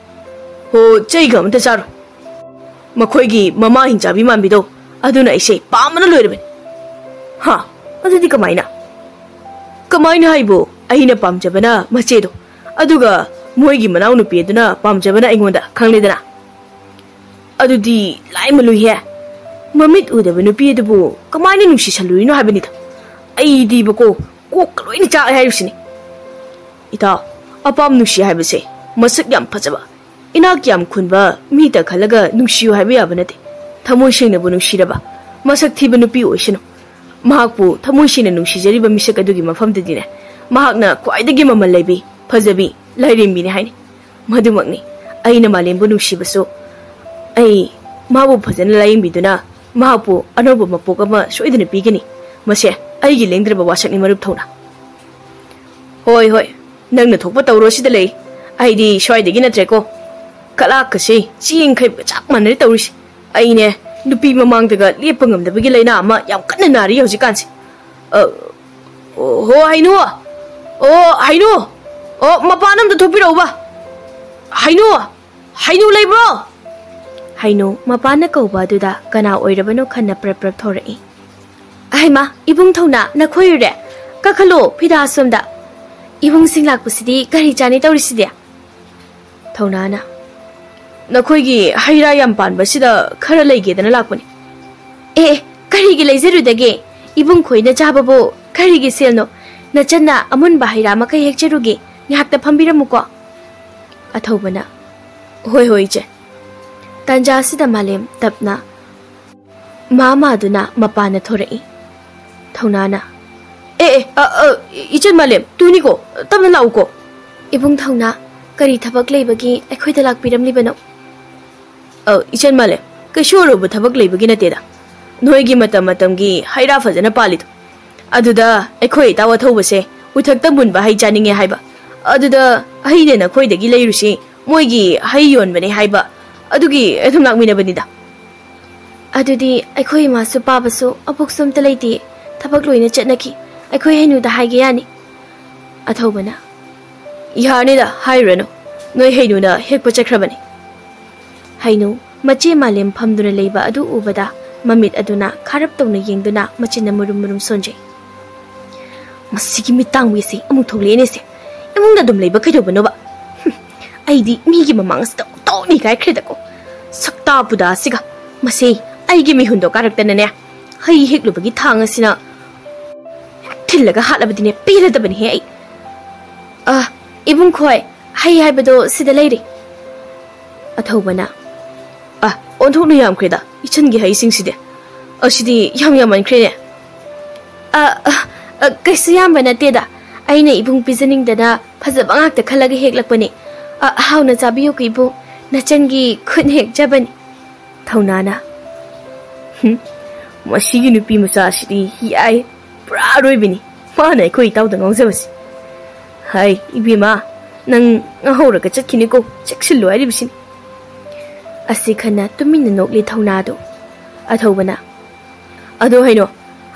ꯍꯣ, ꯆꯩꯒ ꯑꯃꯇ ꯆꯥꯔꯣꯏ꯫ ꯃꯈꯣꯏꯒꯤ ꯃꯃꯥ ꯍꯤꯡꯆꯥꯕꯤ ꯃꯥꯟꯕꯤꯗꯣ, ꯑꯗꯨꯅ ꯑꯩꯁꯦ ꯄꯥꯝꯕꯅ ꯂꯣꯏꯔꯕꯅꯤ꯫" "ꯍꯥ? ꯑꯗꯨꯗꯤ ꯀꯃꯥꯏꯅ?" "ꯀꯃꯥꯏꯅ ꯍꯥꯏꯕꯨ, ꯑꯩꯅ ꯄꯥꯝꯖꯕꯅ ꯃꯆꯦꯗꯣ, ꯑꯗꯨꯒ ꯃꯣꯏꯒꯤ ꯃꯅꯥꯎꯅꯨꯄꯤ ꯑꯗꯨꯅ ꯄꯥꯝꯖꯕꯅ ꯑꯩꯉꯣꯟꯗ, ꯈꯪꯂꯦꯗꯅ꯫" "ꯑꯗꯨꯗꯤ ꯂꯥꯏꯃꯂꯨꯏꯍꯦ꯫ ꯃꯃꯤꯠ ꯎꯗꯕ ꯅꯨꯄꯤ ꯑꯗꯨꯕꯨ ꯀꯃꯥꯏꯅ ꯅꯨꯡꯁꯤꯁꯜꯂꯨꯔꯤꯅꯣ ꯍꯥꯏꯕꯅꯤꯗ꯫ ꯑꯩꯗꯤꯕꯀꯣ, ꯀꯣꯛꯀ ꯂꯣꯏꯅ ꯆꯥꯛꯑꯦ ꯍꯥꯏꯔꯤꯕꯁꯤꯅꯤ꯫" "ꯏꯇꯥꯎ, ꯑꯄꯥꯝ ꯅꯨꯡꯁꯤ ꯍꯥꯏꯕꯁꯦ ꯃꯁꯛ ꯌꯥꯝ ꯐꯖꯕ, ꯏꯅꯥꯛ ꯌꯥꯝ ꯈꯨꯟꯕ ꯃꯤꯇ ꯈꯜꯂꯒ ꯅꯨꯡꯁꯤꯌꯨ ꯍꯥꯏꯕ ꯌꯥꯕ ꯅꯠꯇꯦ꯫ ꯊꯃꯣꯏ ꯁꯦꯡꯅꯕꯨ ꯅꯨꯡꯁꯤꯔꯕ ꯃꯁꯛ ꯊꯤꯕ ꯅꯨꯄꯤ ꯑꯣꯏꯁꯅꯨ, ꯃꯍꯥꯛꯄꯨ ꯊꯃꯣꯏ ꯁꯦꯡꯅ ꯅꯨꯡꯁꯤꯖꯔꯤꯕ ꯃꯤꯁꯛ ꯑꯗꯨꯒꯤ ꯃꯐꯝꯗꯗꯤꯅꯦ, ꯃꯍꯥꯛꯅ ꯈ꯭ꯋꯥꯏꯗꯒꯤ ꯃꯃꯜ ꯂꯩꯕꯤ, ꯐꯖꯕꯤ, ꯂꯥꯏꯔꯦꯝꯕꯤꯅꯤ ꯍꯥꯏꯅꯤ꯫ ꯃꯗꯨꯃꯛꯅꯤ꯫ ꯑꯩꯅ ꯃꯥꯂꯦꯝꯕꯨ ꯅꯨꯡꯁꯤꯕꯁꯨ, ꯑꯩ ꯃꯥꯕꯨ ꯐꯖꯅ ꯂꯥꯌꯦꯡꯕꯤꯗꯨꯅ ꯃꯍꯥꯛꯄꯨ ꯑꯅꯧꯕ ꯃꯄꯣꯛ ꯑꯃ ꯁꯣꯏꯗꯅ ꯄꯤꯒꯅꯤ꯫ ꯃꯁꯦ ꯑꯩꯒꯤ ꯂꯦꯡꯗ꯭ꯔꯕ ꯋꯥꯁꯛꯅꯤ, ꯃꯔꯨꯞ ꯊꯧꯅꯥ꯫ ꯍꯣꯏ, ꯍꯣꯏ, ꯅꯪꯅ ꯊꯣꯛꯄ ꯇꯧꯔꯣ, ꯁꯤꯗ ꯂꯩ꯫ ꯑꯩꯗꯤ ꯁ꯭ꯋꯥꯏꯗꯒꯤ ꯅꯠꯇ꯭ꯔꯦꯀꯣ꯫ ꯀꯂꯥꯛꯀꯁꯦ ꯆꯦꯡ ꯈꯩꯕꯒ ꯆꯞ ꯃꯥꯟꯅꯔꯦ ꯇꯧꯔꯤꯁꯦ꯫ ꯑꯩꯅꯦ, ꯅꯨꯄꯤ ꯃꯃꯥꯡꯗꯒ ꯂꯦꯞꯄ ꯉꯝꯗꯕꯒꯤ ꯂꯥꯏꯅꯥ ꯑꯃ ꯌꯥꯝ ꯀꯟꯅ ꯅꯥꯔꯤ ꯍꯧꯖꯤꯛꯀꯥꯟꯁꯦ꯫ ꯑ, ꯑꯣ, ꯍꯣ, ꯍꯩꯅꯨ! ꯑꯣ, ꯍꯩꯅꯨ! ꯑꯣ, ꯃꯄꯥꯟ ꯑꯝꯇ ꯊꯣꯛꯄꯤꯔꯛꯎꯕ꯫ ꯍꯩꯅꯨ! ꯍꯩꯅꯨ ꯂꯩꯕ꯭ꯔꯣ? ꯍꯩꯅꯨ ꯃꯄꯥꯟꯅ ꯀꯧꯕ ꯑꯗꯨꯗ ꯀꯅꯥ ꯑꯣꯏꯔꯕꯅꯣ ꯈꯟꯅ ꯄ꯭ꯔꯞ ꯄ꯭ꯔꯞ ꯊꯣꯔꯛꯏ꯫ "ꯑꯍꯩꯃꯥ, ꯏꯕꯨꯡ ꯊꯧꯅꯥ, ꯅꯈꯣꯏ ꯌꯨꯔꯦ? ꯀꯥꯈꯠꯂꯣ, ꯐꯤꯗꯥ ꯑꯁꯣꯝꯗ꯫ ꯏꯕꯨꯡꯁꯤꯡ ꯂꯥꯛꯄꯁꯤꯗꯤ ꯀꯔꯤ ꯆꯥꯅꯤ ꯇꯧꯔꯤꯁꯤꯗꯤ?" ꯊꯧꯅꯥꯅ, "ꯅꯈꯣꯏꯒꯤ ꯍꯩ ꯔꯥ ꯌꯥꯝ ꯄꯥꯟꯕꯁꯤꯗ ꯈꯔ ꯂꯩꯒꯦꯗꯅ ꯂꯥꯛꯄꯅꯤ꯫" "ꯑꯦ, ꯑꯦ, ꯀꯔꯤꯒꯤ ꯂꯩꯖꯔꯨꯗꯒꯦ? ꯏꯕꯨꯡ ꯈꯣꯏꯅ ꯆꯥꯕꯕꯨ ꯀꯔꯤꯒꯤ ꯁꯦꯜꯅꯣ? ꯅꯆꯟꯅ ꯑꯃꯨꯟꯕ ꯍꯩ ꯔꯥ ꯃꯈꯩ ꯍꯦꯛꯆꯔꯨꯒꯦ, ꯉꯥꯏꯍꯥꯛꯇ ꯐꯝꯕꯤꯔꯝꯃꯨꯀꯣ꯫" ꯑꯊꯧꯕꯅ, "ꯍꯣꯏ, ꯍꯣꯏ, ꯏꯆꯦ꯫" ꯇꯥꯟꯖꯥꯁꯤꯗ ꯃꯥꯂꯦꯝ ꯇꯞꯅ ꯃꯥ ꯃꯥꯗꯨꯅ ꯃꯄꯥꯟꯅ ꯊꯣꯔꯛꯏ꯫ ꯊꯧꯅꯥꯅ, "ꯑꯦ, ꯑꯦ, ꯑ, ꯑ, ꯏꯆꯟ ꯃꯥꯂꯦꯝ, ꯇꯨꯅꯤꯀꯣ, ꯇꯞꯅ ꯂꯥꯛꯎꯀꯣ꯫" "ꯏꯕꯨꯡ ꯊꯧꯅꯥ, ꯀꯔꯤ ꯊꯕꯛ ꯂꯩꯕꯒꯤ ꯑꯩꯈꯣꯏꯗ ꯂꯥꯛꯄꯤꯔꯝꯂꯤꯕꯅꯣ?" "ꯑ, ꯏꯆꯟ ꯃꯥꯂꯦꯝ, ꯀꯩꯁꯨ ꯑꯔꯨꯕ ꯊꯕꯛ ꯂꯩꯕꯒꯤ ꯅꯠꯇꯦꯗ꯫ ꯅꯣꯏꯒꯤ ꯃꯇꯝ ꯃꯇꯝꯒꯤ ꯍꯩ ꯔꯥ ꯐꯖꯅ ꯄꯥꯜꯂꯤꯗꯣ, ꯑꯗꯨꯗ ꯑꯩꯈꯣꯏ ꯏꯇꯥꯎ ꯑꯊꯧꯕꯁꯦ ꯎꯊꯛꯇ ꯃꯨꯟꯕ ꯍꯩ ꯆꯥꯅꯤꯡꯉꯦ ꯍꯥꯏꯕ꯫ ꯑꯗꯨꯗ ꯑꯩꯅ ꯅꯈꯣꯏꯗꯒꯤ ꯂꯩꯔꯨꯁꯤ, ꯃꯣꯏꯒꯤ ꯍꯩ ꯌꯣꯟꯕꯅꯦ ꯍꯥꯏꯕ, ꯑꯗꯨꯒꯤ ꯑꯗꯨꯝ ꯂꯥꯛꯃꯤꯟꯅꯕꯅꯤꯗ꯫" "ꯑꯗꯨꯗꯤ ꯑꯩꯈꯣꯏ ꯏꯃꯥꯁꯨ ꯄꯥꯕꯁꯨ ꯑꯕꯣꯛꯁꯨ ꯑꯝꯇ ꯂꯩꯇꯦ, ꯊꯕꯛ ꯂꯣꯏꯅ ꯆꯠꯅꯈꯤ, ꯑꯩꯈꯣꯏ ꯍꯩꯅꯨꯗ ꯍꯥꯏꯒꯦ ꯌꯥꯅꯤ꯫" ꯑꯊꯧꯕꯅ, "ꯌꯥꯔꯅꯤꯗ, ꯍꯥꯏꯔꯨꯔꯅꯨ, ꯅꯣꯏ ꯍꯩꯅꯨꯅ ꯍꯦꯛꯄ ꯆꯠꯈ꯭ꯔꯕꯅꯤ꯫" ꯍꯩꯅꯨ ꯃꯆꯦ ꯃꯥꯂꯦꯝ ꯐꯝꯗꯨꯅ ꯂꯩꯕ ꯑꯗꯨ ꯎꯕꯗ ꯃꯃꯤꯠ ꯑꯗꯨꯅ ꯈꯥꯔꯞ ꯇꯧꯅ ꯌꯦꯡꯗꯨꯅ ꯃꯆꯤꯟꯅ ꯃꯨꯔꯨꯝ ꯃꯨꯔꯨꯝ ꯁꯣꯟꯖꯩ꯫ "ꯃꯁꯤꯒꯤ ꯃꯤꯠꯇꯥꯡꯕꯤꯁꯤ ꯑꯃꯨꯛ ꯊꯣꯛꯂꯛꯑꯦꯅꯦꯁꯦ, ꯏꯃꯨꯡꯗ ꯑꯗꯨꯝ ꯂꯩꯕ ꯀꯩꯗꯧꯕꯅꯣꯕ? ꯍꯨꯝ, ꯑꯩꯗꯤ ꯃꯤꯒꯤ ꯃꯃꯥꯡ ꯑꯁꯤꯗ ꯑꯣꯟꯊꯣꯛꯅ ꯏꯀꯥꯏꯈ꯭ꯔꯦꯗꯀꯣ꯫ ꯁꯛꯇꯥ ꯄꯨꯗꯥꯁꯤꯒ, ꯃꯁꯤ ꯑꯩꯒꯤ ꯃꯤꯍꯨꯟꯗꯣ ꯀꯥꯔꯛꯇꯅꯅꯦ, ꯍꯩ ꯍꯦꯛꯂꯨꯕꯒꯤ ꯊꯥꯡ ꯑꯁꯤꯅ ꯊꯤꯜꯂꯒ ꯍꯥꯠꯂꯕꯗꯤꯅꯦ ꯄꯦꯜꯂꯗꯕꯅꯤꯍꯦ ꯑꯩ꯫ ꯑ, ꯏꯕꯨꯡ ꯈꯣꯏ, ꯍꯩ ꯍꯥꯏꯕꯗꯣ ꯁꯤꯗ ꯂꯩꯔꯦ꯫" ꯑꯊꯧꯕꯅ, "ꯑ, ꯑꯣꯟꯊꯣꯛꯅ ꯌꯥꯝꯈ꯭ꯔꯦꯗ ꯏꯆꯟꯒꯤ ꯍꯩꯁꯤꯡꯁꯤꯗꯤ꯫ ꯑꯁꯤꯗꯤ ꯌꯥꯝ ꯌꯥꯝꯃꯟꯈ꯭ꯔꯦꯅꯦ꯫ ꯑ, ꯑ, ꯑ, ꯀꯩꯁꯨ ꯌꯥꯝꯕ ꯅꯠꯇꯦꯗ꯫ ꯑꯩꯅ ꯏꯕꯨꯡ ꯄꯤꯖꯅꯤꯡꯗꯅ ꯐꯖꯕ ꯉꯥꯛꯇ ꯈꯜꯂꯒ ꯍꯦꯛꯂꯛꯄꯅꯦ꯫ ꯑ, ꯍꯥꯎꯅ ꯆꯥꯕꯤꯌꯨꯀꯣ ꯏꯕꯨꯡ, ꯅꯆꯟꯒꯤ ꯈꯨꯠꯅ ꯍꯦꯛꯆꯕꯅꯤ꯫ ꯊꯧꯅꯥꯅ, "ꯍꯨꯝ, ꯃꯁꯤꯒꯤ ꯅꯨꯄꯤ ꯃꯆꯥꯁꯤꯗꯤ ꯌꯥꯏ, ꯄꯨꯔꯥ ꯑꯔꯣꯏꯕꯤꯅꯤ꯫ ꯃꯥꯅ ꯑꯩꯈꯣꯏ ꯏꯇꯥꯎꯗ ꯉꯥꯎꯖꯕꯁꯤ꯫ ꯍꯥꯏ, ꯏꯕꯦꯝꯃ, ꯅꯪ ꯉꯥꯎꯍꯧꯔꯒ ꯆꯠꯈꯤꯅꯤꯀꯣ, ꯆꯦꯛꯁꯤꯜꯂꯨ ꯍꯥꯏꯔꯤꯕꯁꯤꯅꯤ꯫" ꯑꯁꯤ ꯈꯟꯅ ꯇꯨꯃꯤꯟꯅ ꯅꯣꯛꯂꯤ ꯊꯧꯅꯥꯗꯨ꯫ ꯑꯊꯧꯕꯅ, "ꯑꯗꯣ ꯍꯩꯅꯣ,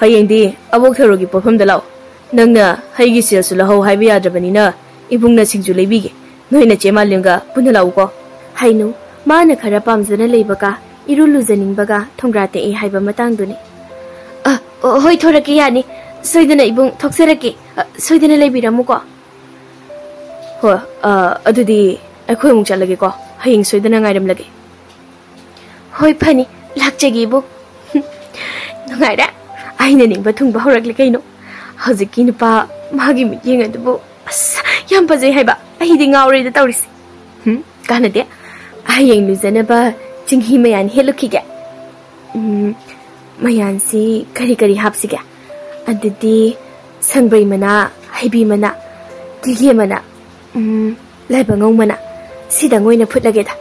ꯍꯌꯦꯡꯗꯤ ꯑꯕꯣꯛ ꯊꯔꯣꯒꯤ ꯄꯣꯠꯐꯝꯗ ꯂꯥꯛꯑꯣ꯫ ꯅꯪꯅ ꯍꯩꯒꯤ ꯁꯦꯜꯁꯨ ꯂꯧꯍꯧ ꯍꯥꯏꯕ ꯌꯥꯗ꯭ꯔꯕꯅꯤꯅ ꯏꯕꯨꯡꯅ ꯁꯤꯡꯖꯨ ꯂꯩꯕꯤꯒꯦ꯫ ꯅꯣꯏ ꯅꯆꯦ ꯃꯥꯂꯦꯝꯒ ꯄꯨꯟꯅ ꯂꯥꯛꯎꯀꯣ꯫" ꯍꯩꯅꯨ, ꯃꯥꯅ ꯈꯔ ꯄꯥꯝꯖꯅ ꯂꯩꯕꯒ ꯏꯔꯨ ꯂꯨꯖꯅꯤꯡꯕꯒ ꯊꯣꯡꯒ꯭ꯔꯥ ꯇꯦꯛꯏ ꯍꯥꯏꯕ ꯃꯇꯥꯡꯗꯨꯅꯤ꯫ "ꯑ, ꯑ, ꯍꯣꯏ, ꯊꯣꯔꯛꯀꯦ, ꯌꯥꯅꯤ꯫ ꯁꯣꯏꯗꯅ ꯏꯕꯨꯡ ꯊꯣꯛꯆꯔꯛꯀꯦ꯫ ꯑ, ꯁꯣꯏꯗꯅ ꯂꯩꯕꯤꯔꯝꯃꯨꯀꯣ꯫" "ꯍꯣꯏ, ꯑ, ꯑꯗꯨꯗꯤ ꯑꯩꯈꯣꯏ ꯑꯃꯨꯛ ꯆꯠꯂꯒꯦꯀꯣ꯫ ꯍꯌꯦꯡ ꯁꯣꯏꯗꯅ ꯉꯥꯏꯔꯝꯂꯒꯦ꯫" "ꯍꯣꯏ, ꯐꯅꯤ, ꯂꯥꯛꯆꯒꯦ ꯏꯕꯨꯡ꯫" "ꯅꯨꯡꯉꯥꯏꯔꯦ, ꯑꯩꯅ ꯅꯤꯡꯕ ꯊꯨꯡꯕ ꯍꯧꯔꯛꯂꯦ ꯀꯩꯅꯣ꯫ ꯍꯧꯖꯤꯛꯀꯤ ꯅꯨꯄꯥ ꯃꯥꯒꯤ ꯃꯤꯠꯌꯦꯡ ꯑꯗꯨꯕꯨ ꯑꯁ ꯌꯥꯝ ꯐꯖꯩ ꯍꯥꯏꯕ, ꯑꯩꯗꯤ ꯉꯥꯎꯔꯦꯗ ꯇꯧꯔꯤꯁꯦ꯫ ꯍꯨꯝ, ꯀꯥꯟꯅꯗꯦ, ꯍꯌꯦꯡ ꯂꯨꯖꯅꯕ ꯆꯤꯡꯍꯤ ꯃꯌꯥꯟ ꯍꯦꯛꯂꯨꯈꯤꯒꯦ꯫ ꯎꯝ, ꯃꯌꯥꯟꯁꯤ ꯀꯔꯤ ꯀꯔꯤ ꯍꯥꯞꯁꯤꯒꯦ? ꯑꯗꯨꯗꯤ ꯁꯪꯕ꯭ꯔꯩ ꯃꯅꯥ, ꯍꯩꯕꯤ ꯃꯅꯥ, ꯀꯤꯒꯦ ꯃꯅꯥ, ꯎꯝ, ꯂꯥꯏꯕꯉꯧ ꯃꯅꯥ, ꯁꯤꯗꯪ ꯑꯣꯏꯅ ꯐꯨꯠꯂꯒꯦꯗ꯫"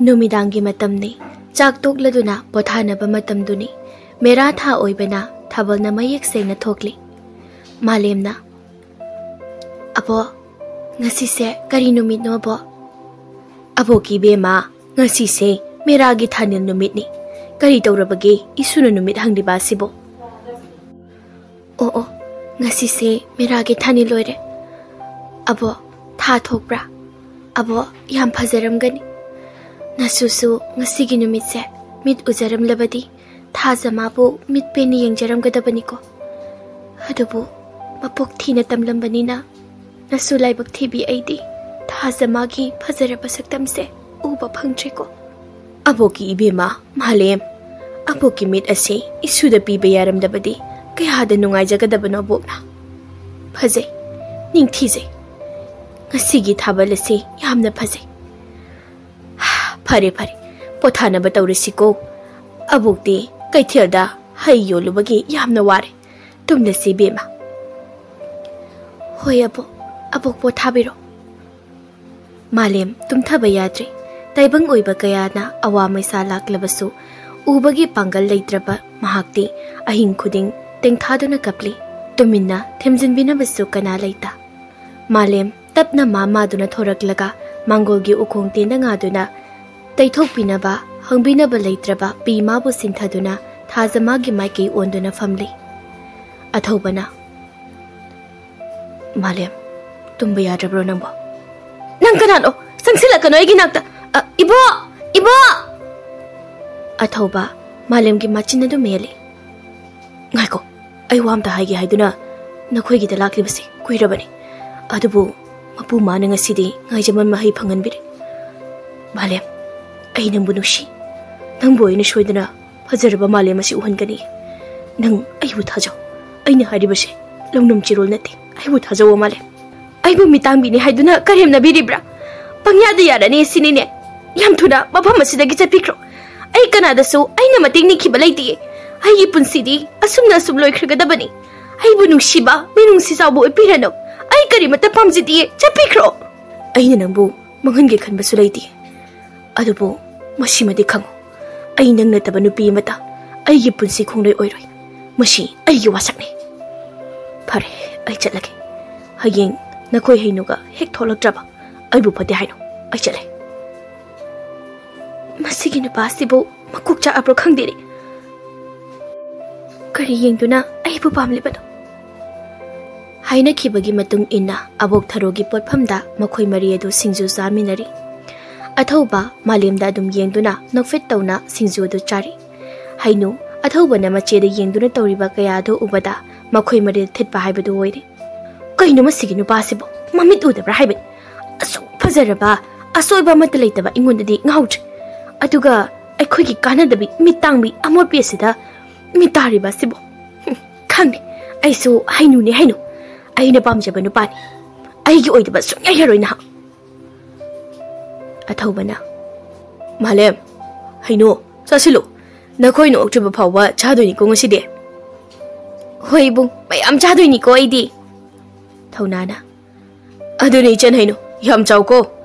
ꯅꯨꯃꯤꯗꯥꯡꯒꯤ ꯃꯇꯝꯅꯤ꯫ ꯆꯥꯛ ꯇꯣꯛꯂꯗꯨꯅ ꯄꯣꯊꯥꯅꯕ ꯃꯇꯝꯗꯨꯅꯤ꯫ ꯃꯦꯔꯥ ꯊꯥ ꯑꯣꯏꯕꯅ ꯊꯥꯕꯜꯅ ꯃꯌꯦꯛ ꯁꯦꯡꯅ ꯊꯣꯛꯂꯤ꯫ ꯃꯥꯂꯦꯝꯅ, "ꯑꯕꯣ, ꯉꯁꯤꯁꯦ ꯀꯔꯤ ꯅꯨꯃꯤꯠꯅꯣ ꯑꯕꯣ?" "ꯑꯕꯣꯛꯀꯤ ꯏꯕꯦꯝꯃ, ꯉꯁꯤꯁꯦ ꯃꯦꯔꯥꯒꯤ ꯊꯥꯅꯤꯜ ꯅꯨꯃꯤꯠꯅꯤ꯫ ꯀꯔꯤ ꯇꯧꯔꯕꯒꯦ ꯏꯁꯨꯅ ꯅꯨꯃꯤꯠ ꯍꯪꯂꯤꯕ ꯑꯁꯤꯕꯣ?" "ꯑꯣ, ꯑꯣ, ꯉꯁꯤꯁꯦ ꯃꯦꯔꯥꯒꯤ ꯊꯥꯅꯤꯜ ꯑꯣꯏꯔꯦ꯫ ꯑꯕꯣ, ꯊꯥ ꯊꯣꯛꯄ꯭ꯔꯥ? ꯑꯕꯣ, ꯌꯥꯝ ꯐꯖꯔꯝꯒꯅꯤ꯫ ꯅꯁꯨꯁꯨ ꯉꯁꯤꯒꯤ ꯅꯨꯃꯤꯠꯁꯦ ꯃꯤꯠ ꯎꯖꯔꯝꯂꯕꯗꯤ ꯊꯥꯖ ꯃꯥꯕꯨ ꯃꯤꯠ ꯄꯦꯟꯅ ꯌꯦꯡꯖꯔꯝꯒꯗꯕꯅꯤꯀꯣ꯫ ꯑꯗꯨꯕꯨ ꯃꯄꯣꯛ ꯊꯤꯅ ꯇꯝꯂꯝꯕꯅꯤꯅ ꯅꯁꯨ ꯂꯥꯏꯕꯛ ꯊꯤꯕꯤ ꯑꯩꯗꯤ ꯊꯥꯖ ꯃꯥꯒꯤ ꯐꯖꯔꯕ ꯁꯛꯇꯝꯁꯦ ꯎꯕ ꯐꯪꯗ꯭ꯔꯦꯀꯣ꯫" "ꯑꯕꯣꯛꯀꯤ ꯏꯕꯦꯝꯃ ꯃꯥꯂꯦꯝ, ꯑꯕꯣꯛꯀꯤ ꯃꯤꯠ ꯑꯁꯤ ꯏꯁꯨꯗ ꯄꯤꯕ ꯌꯥꯔꯝꯗꯕꯗꯤ ꯀꯌꯥꯗ ꯅꯨꯡꯉꯥꯏꯖꯒꯗꯕꯅꯣ ꯑꯕꯣꯛꯅ꯫ ꯐꯖꯩ, ꯅꯤꯡꯊꯤꯖꯩ꯫ ꯉꯁꯤꯒꯤ ꯊꯥꯕꯜ ꯑꯁꯤ ꯌꯥꯝꯅ ꯐꯖꯩ꯫ ꯍꯥ, "ꯐꯔꯦ, ꯐꯔꯦ, ꯄꯣꯊꯥꯅꯕ ꯇꯧꯔꯁꯤꯀꯣ꯫ ꯑꯕꯣꯛꯇꯤ ꯀꯩꯊꯦꯜꯗ ꯍꯩ ꯌꯣꯜꯂꯨꯕꯒꯤ ꯌꯥꯝꯅ ꯋꯥꯔꯦ꯫ ꯇꯨꯝꯂꯁꯤ, ꯏꯕꯦꯝꯃ꯫" "ꯍꯣꯏ ꯑꯕꯣꯛ, ꯑꯕꯣꯛ ꯄꯣꯊꯥꯕꯤꯔꯣ꯫" ꯃꯥꯂꯦꯝ ꯇꯨꯝꯊꯕ ꯌꯥꯗ꯭ꯔꯦ꯫ ꯇꯥꯏꯕꯪ ꯑꯣꯏꯕ ꯀꯌꯥꯅ ꯑꯋꯥ ꯃꯩꯁꯥ ꯂꯥꯛꯂꯕꯁꯨ, ꯎꯕꯒꯤ ꯄꯥꯡꯒꯜ ꯂꯩꯇ꯭ꯔꯕ ꯃꯍꯥꯛꯇꯤ ꯑꯍꯤꯡ ꯈꯨꯗꯤꯡ ꯇꯦꯡꯊꯥꯗꯨꯅ ꯀꯞꯂꯤ꯫ ꯇꯨꯃꯤꯟꯅ ꯊꯦꯝꯖꯤꯟꯕꯤꯅꯕꯁꯨ ꯀꯅꯥ ꯂꯩꯇ꯫ ꯃꯥꯂꯦꯝ ꯇꯞꯅ ꯃꯥ ꯃꯥꯗꯨꯅ ꯊꯣꯔꯛꯂꯒ ꯃꯥꯡꯒꯣꯜꯒꯤ ꯎꯈꯣꯡ ꯇꯦꯟꯗ ꯉꯥꯗꯨꯅ ꯇꯩꯊꯣꯛꯄꯤꯅꯕ, ꯍꯪꯕꯤꯅꯕ ꯂꯩꯇ꯭ꯔꯕ ꯄꯤ ꯃꯥꯕꯨ ꯁꯤꯟꯊꯗꯨꯅ ꯊꯥꯖ ꯃꯥꯒꯤ ꯃꯥꯏꯀꯩ ꯑꯣꯟꯗꯨꯅ ꯐꯝꯂꯤ꯫ ꯑꯊꯧꯕꯅ, "ꯃꯥꯂꯦꯝ, ꯇꯨꯝꯕ ꯌꯥꯗ꯭ꯔꯕ꯭ꯔꯣ ꯅꯪꯕꯣ?" "ꯅꯪ ꯀꯅꯥꯅꯣ? ꯆꯪꯁꯤꯜꯂꯛꯀꯅꯣ ꯑꯩꯒꯤ ꯅꯥꯛꯇ꯫ ꯑ, ꯏꯕꯣ! ꯏꯕꯣ!" ꯑꯊꯧꯕ ꯃꯥꯂꯦꯝꯒꯤ ꯃꯆꯤꯟ ꯑꯗꯨ ꯃꯦꯜꯂꯤ꯫ "ꯉꯥꯏꯈꯣ, ꯑꯩ ꯋꯥ ꯑꯝꯇ ꯍꯥꯏꯒꯦ ꯍꯥꯏꯗꯨꯅ ꯅꯈꯣꯏꯒꯤꯗ ꯂꯥꯛꯂꯤꯕꯁꯤ ꯀꯨꯏꯔꯕꯅꯤ꯫ ꯑꯗꯨꯕꯨ ꯃꯄꯨ ꯃꯥꯅ ꯉꯁꯤꯗꯤ ꯉꯥꯏꯖꯃꯟ ꯃꯍꯩ ꯐꯪꯍꯟꯕꯤꯔꯦ꯫ ꯃꯥꯂꯦꯝ, ꯑꯩ ꯅꯪꯕꯨ ꯅꯨꯡꯁꯤ꯫ ꯅꯪꯕꯨ ꯑꯩꯅ ꯁꯣꯏꯗꯅ ꯐꯖꯔꯕ ꯃꯥꯂꯦꯝ ꯑꯁꯤ ꯎꯍꯟꯒꯅꯤ꯫ ꯅꯪ ꯑꯩꯕꯨ ꯊꯥꯖꯧ꯫ ꯑꯩꯅ ꯍꯥꯏꯔꯤꯕꯁꯦ ꯂꯧꯅꯝ ꯆꯤꯔꯣꯜ ꯅꯠꯇꯦ꯫ ꯑꯩꯕꯨ ꯊꯥꯖꯧ, ꯃꯥꯂꯦꯝ꯫" "ꯑꯩꯕꯨ ꯃꯤꯇꯥꯡꯕꯤꯅꯤ ꯍꯥꯏꯗꯨꯅ ꯀꯔꯦꯝꯅꯕꯤꯔꯤꯕ꯭ꯔꯥ? ꯄꯪꯌꯥꯗ ꯌꯥꯔꯅꯤ ꯁꯤꯅꯤꯅꯦ꯫ ꯌꯥꯝ ꯊꯨꯅ ꯃꯐꯝ ꯑꯁꯤꯗꯒꯤ ꯆꯠꯄꯤꯈ꯭ꯔꯣ꯫ ꯑꯩ ꯀꯅꯥꯗꯁꯨ ꯑꯩꯅ ꯃꯇꯦꯡ ꯅꯤꯈꯤꯕ ꯂꯩꯇꯤꯌꯦ꯫ ꯑꯩꯒꯤ ꯄꯨꯟꯁꯤꯗꯤ ꯑꯁꯨꯝꯅ ꯑꯁꯨꯝ ꯂꯣꯏꯈ꯭ꯔꯒꯗꯕꯅꯤ꯫ ꯑꯩꯕꯨ ꯅꯨꯡꯁꯤꯕ, ꯃꯤꯅꯨꯡꯁꯤ ꯆꯥꯎꯕ ꯎꯠꯄꯤꯔꯅꯨ꯫ ꯑꯩ ꯀꯔꯤꯃꯠꯇ ꯄꯥꯝꯖꯗꯤꯌꯦ꯫ ꯆꯠꯄꯤꯈ꯭ꯔꯣ꯫" "ꯑꯩꯅ ꯅꯪꯕꯨ ꯃꯥꯡꯍꯟꯒꯦ ꯈꯟꯕꯁꯨ ꯂꯩꯇꯦ꯫ ꯑꯗꯨꯕꯨ ꯃꯁꯤꯃꯗꯤ ꯈꯪꯉꯨ, ꯑꯩ ꯅꯪ ꯅꯠꯇꯕ ꯅꯨꯄꯤ ꯑꯃꯠꯇ ꯑꯩꯒꯤ ꯄꯨꯟꯁꯤ ꯈꯣꯡꯂꯣꯏ ꯑꯣꯏꯔꯣꯏ꯫ ꯃꯁꯤ ꯑꯩꯒꯤ ꯋꯥꯁꯛꯅꯤ꯫ ꯐꯔꯦ, ꯑꯩ ꯆꯠꯂꯒꯦ꯫ ꯍꯌꯦꯡ ꯅꯈꯣꯏ ꯍꯩꯅꯨꯒ ꯍꯦꯛ ꯊꯣꯛꯂꯛꯇ꯭ꯔꯕ ꯑꯩꯕꯨ ꯐꯠꯇꯦ ꯍꯥꯏꯅꯨ꯫ ꯑꯩ ꯆꯠꯂꯦ꯫" "ꯃꯁꯤꯒꯤ ꯅꯨꯄꯥꯁꯤꯕꯨ ꯃꯀꯣꯛ ꯆꯥꯛꯑꯕ꯭ꯔꯣ ꯈꯪꯗꯦꯅꯦ꯫" "ꯀꯔꯤ ꯌꯦꯡꯗꯨꯅ ꯑꯩꯕꯨ ꯄꯥꯝꯂꯤꯕꯅꯣ?" ꯍꯥꯏꯅꯈꯤꯕꯒꯤ ꯃꯇꯨꯡ ꯏꯟꯅ ꯑꯕꯣꯛ ꯊꯔꯣꯒꯤ ꯄꯣꯠꯐꯝꯗ ꯃꯈꯣꯏ ꯃꯔꯤ ꯑꯗꯨ ꯁꯤꯡꯖꯨ ꯆꯥꯃꯤꯟꯅꯔꯤ꯫ ꯑꯊꯧꯕ ꯃꯥꯂꯦꯝꯗ ꯑꯗꯨꯝ ꯌꯦꯡꯗꯨꯅ ꯅꯣꯛꯐꯦꯠ ꯇꯧꯅ ꯁꯤꯡꯖꯨ ꯑꯗꯨ ꯆꯥꯔꯤ꯫ ꯍꯩꯅꯨ ꯑꯊꯧꯕꯅ ꯃꯆꯦꯗ ꯌꯦꯡꯗꯨꯅ ꯇꯧꯔꯤꯕ ꯀꯌꯥ ꯑꯗꯨ ꯎꯕꯗ ꯃꯈꯣꯏ ꯃꯔꯤꯗ ꯊꯤꯠꯄ ꯍꯥꯏꯕꯗꯨ ꯑꯣꯏꯔꯦ꯫ "ꯀꯩꯅꯣ ꯃꯁꯤꯒꯤ ꯅꯨꯄꯥꯁꯤꯕꯣ? ꯃꯃꯤꯠ ꯎꯗꯕ꯭ꯔꯥ ꯍꯥꯏꯕꯅꯤ? ꯑꯁꯨꯛ ꯐꯖꯔꯕ, ꯑꯁꯣꯏꯕ ꯑꯃꯠꯇ ꯂꯩꯇꯕ ꯑꯩꯉꯣꯟꯗꯗꯤ ꯉꯥꯎꯗ꯭ꯔꯦ꯫ ꯑꯗꯨꯒ ꯑꯩꯈꯣꯏꯒꯤ ꯀꯥꯟꯅꯗꯕꯤ ꯃꯤꯠ ꯇꯥꯡꯕꯤ ꯑꯃꯣꯠꯄꯤ ꯑꯁꯤꯗ ꯃꯤꯠ ꯇꯥꯔꯤꯕ ꯑꯁꯤꯕꯣ? ꯍꯨꯝ, ꯈꯪꯗꯦ꯫ ꯑꯩꯁꯨ ꯍꯩꯅꯨꯅꯦ, ꯍꯩꯅꯨ꯫ ꯑꯩꯅ ꯄꯥꯝꯖꯕ ꯅꯨꯄꯥꯅꯤ꯫ ꯑꯩꯒꯤ ꯑꯣꯏꯗꯕ ꯁꯨꯡꯌꯥ ꯌꯥꯔꯣꯏ ꯅꯍꯥꯛ꯫" ꯑꯊꯧꯕꯅ, ꯃꯥꯂꯦꯝ, ꯍꯩꯅꯨ, ꯆꯥꯁꯤꯜꯂꯨ꯫ ꯅꯈꯣꯏ ꯅꯣꯛꯇ꯭ꯔꯤꯕ ꯐꯥꯎꯕ ꯆꯥꯗꯣꯏꯅꯤꯀꯣ ꯉꯁꯤꯗꯤ꯫ ꯍꯣꯏ ꯏꯕꯨꯡ, ꯃꯌꯥꯝ ꯆꯥꯗꯣꯏꯅꯤꯀꯣ ꯑꯩꯗꯤ꯫ ꯊꯧꯅꯥꯅ, ꯑꯗꯨꯅꯦ ꯏꯆꯟ ꯍꯩꯅꯨ, ꯌꯥꯝ ꯆꯥꯎꯀꯣ꯫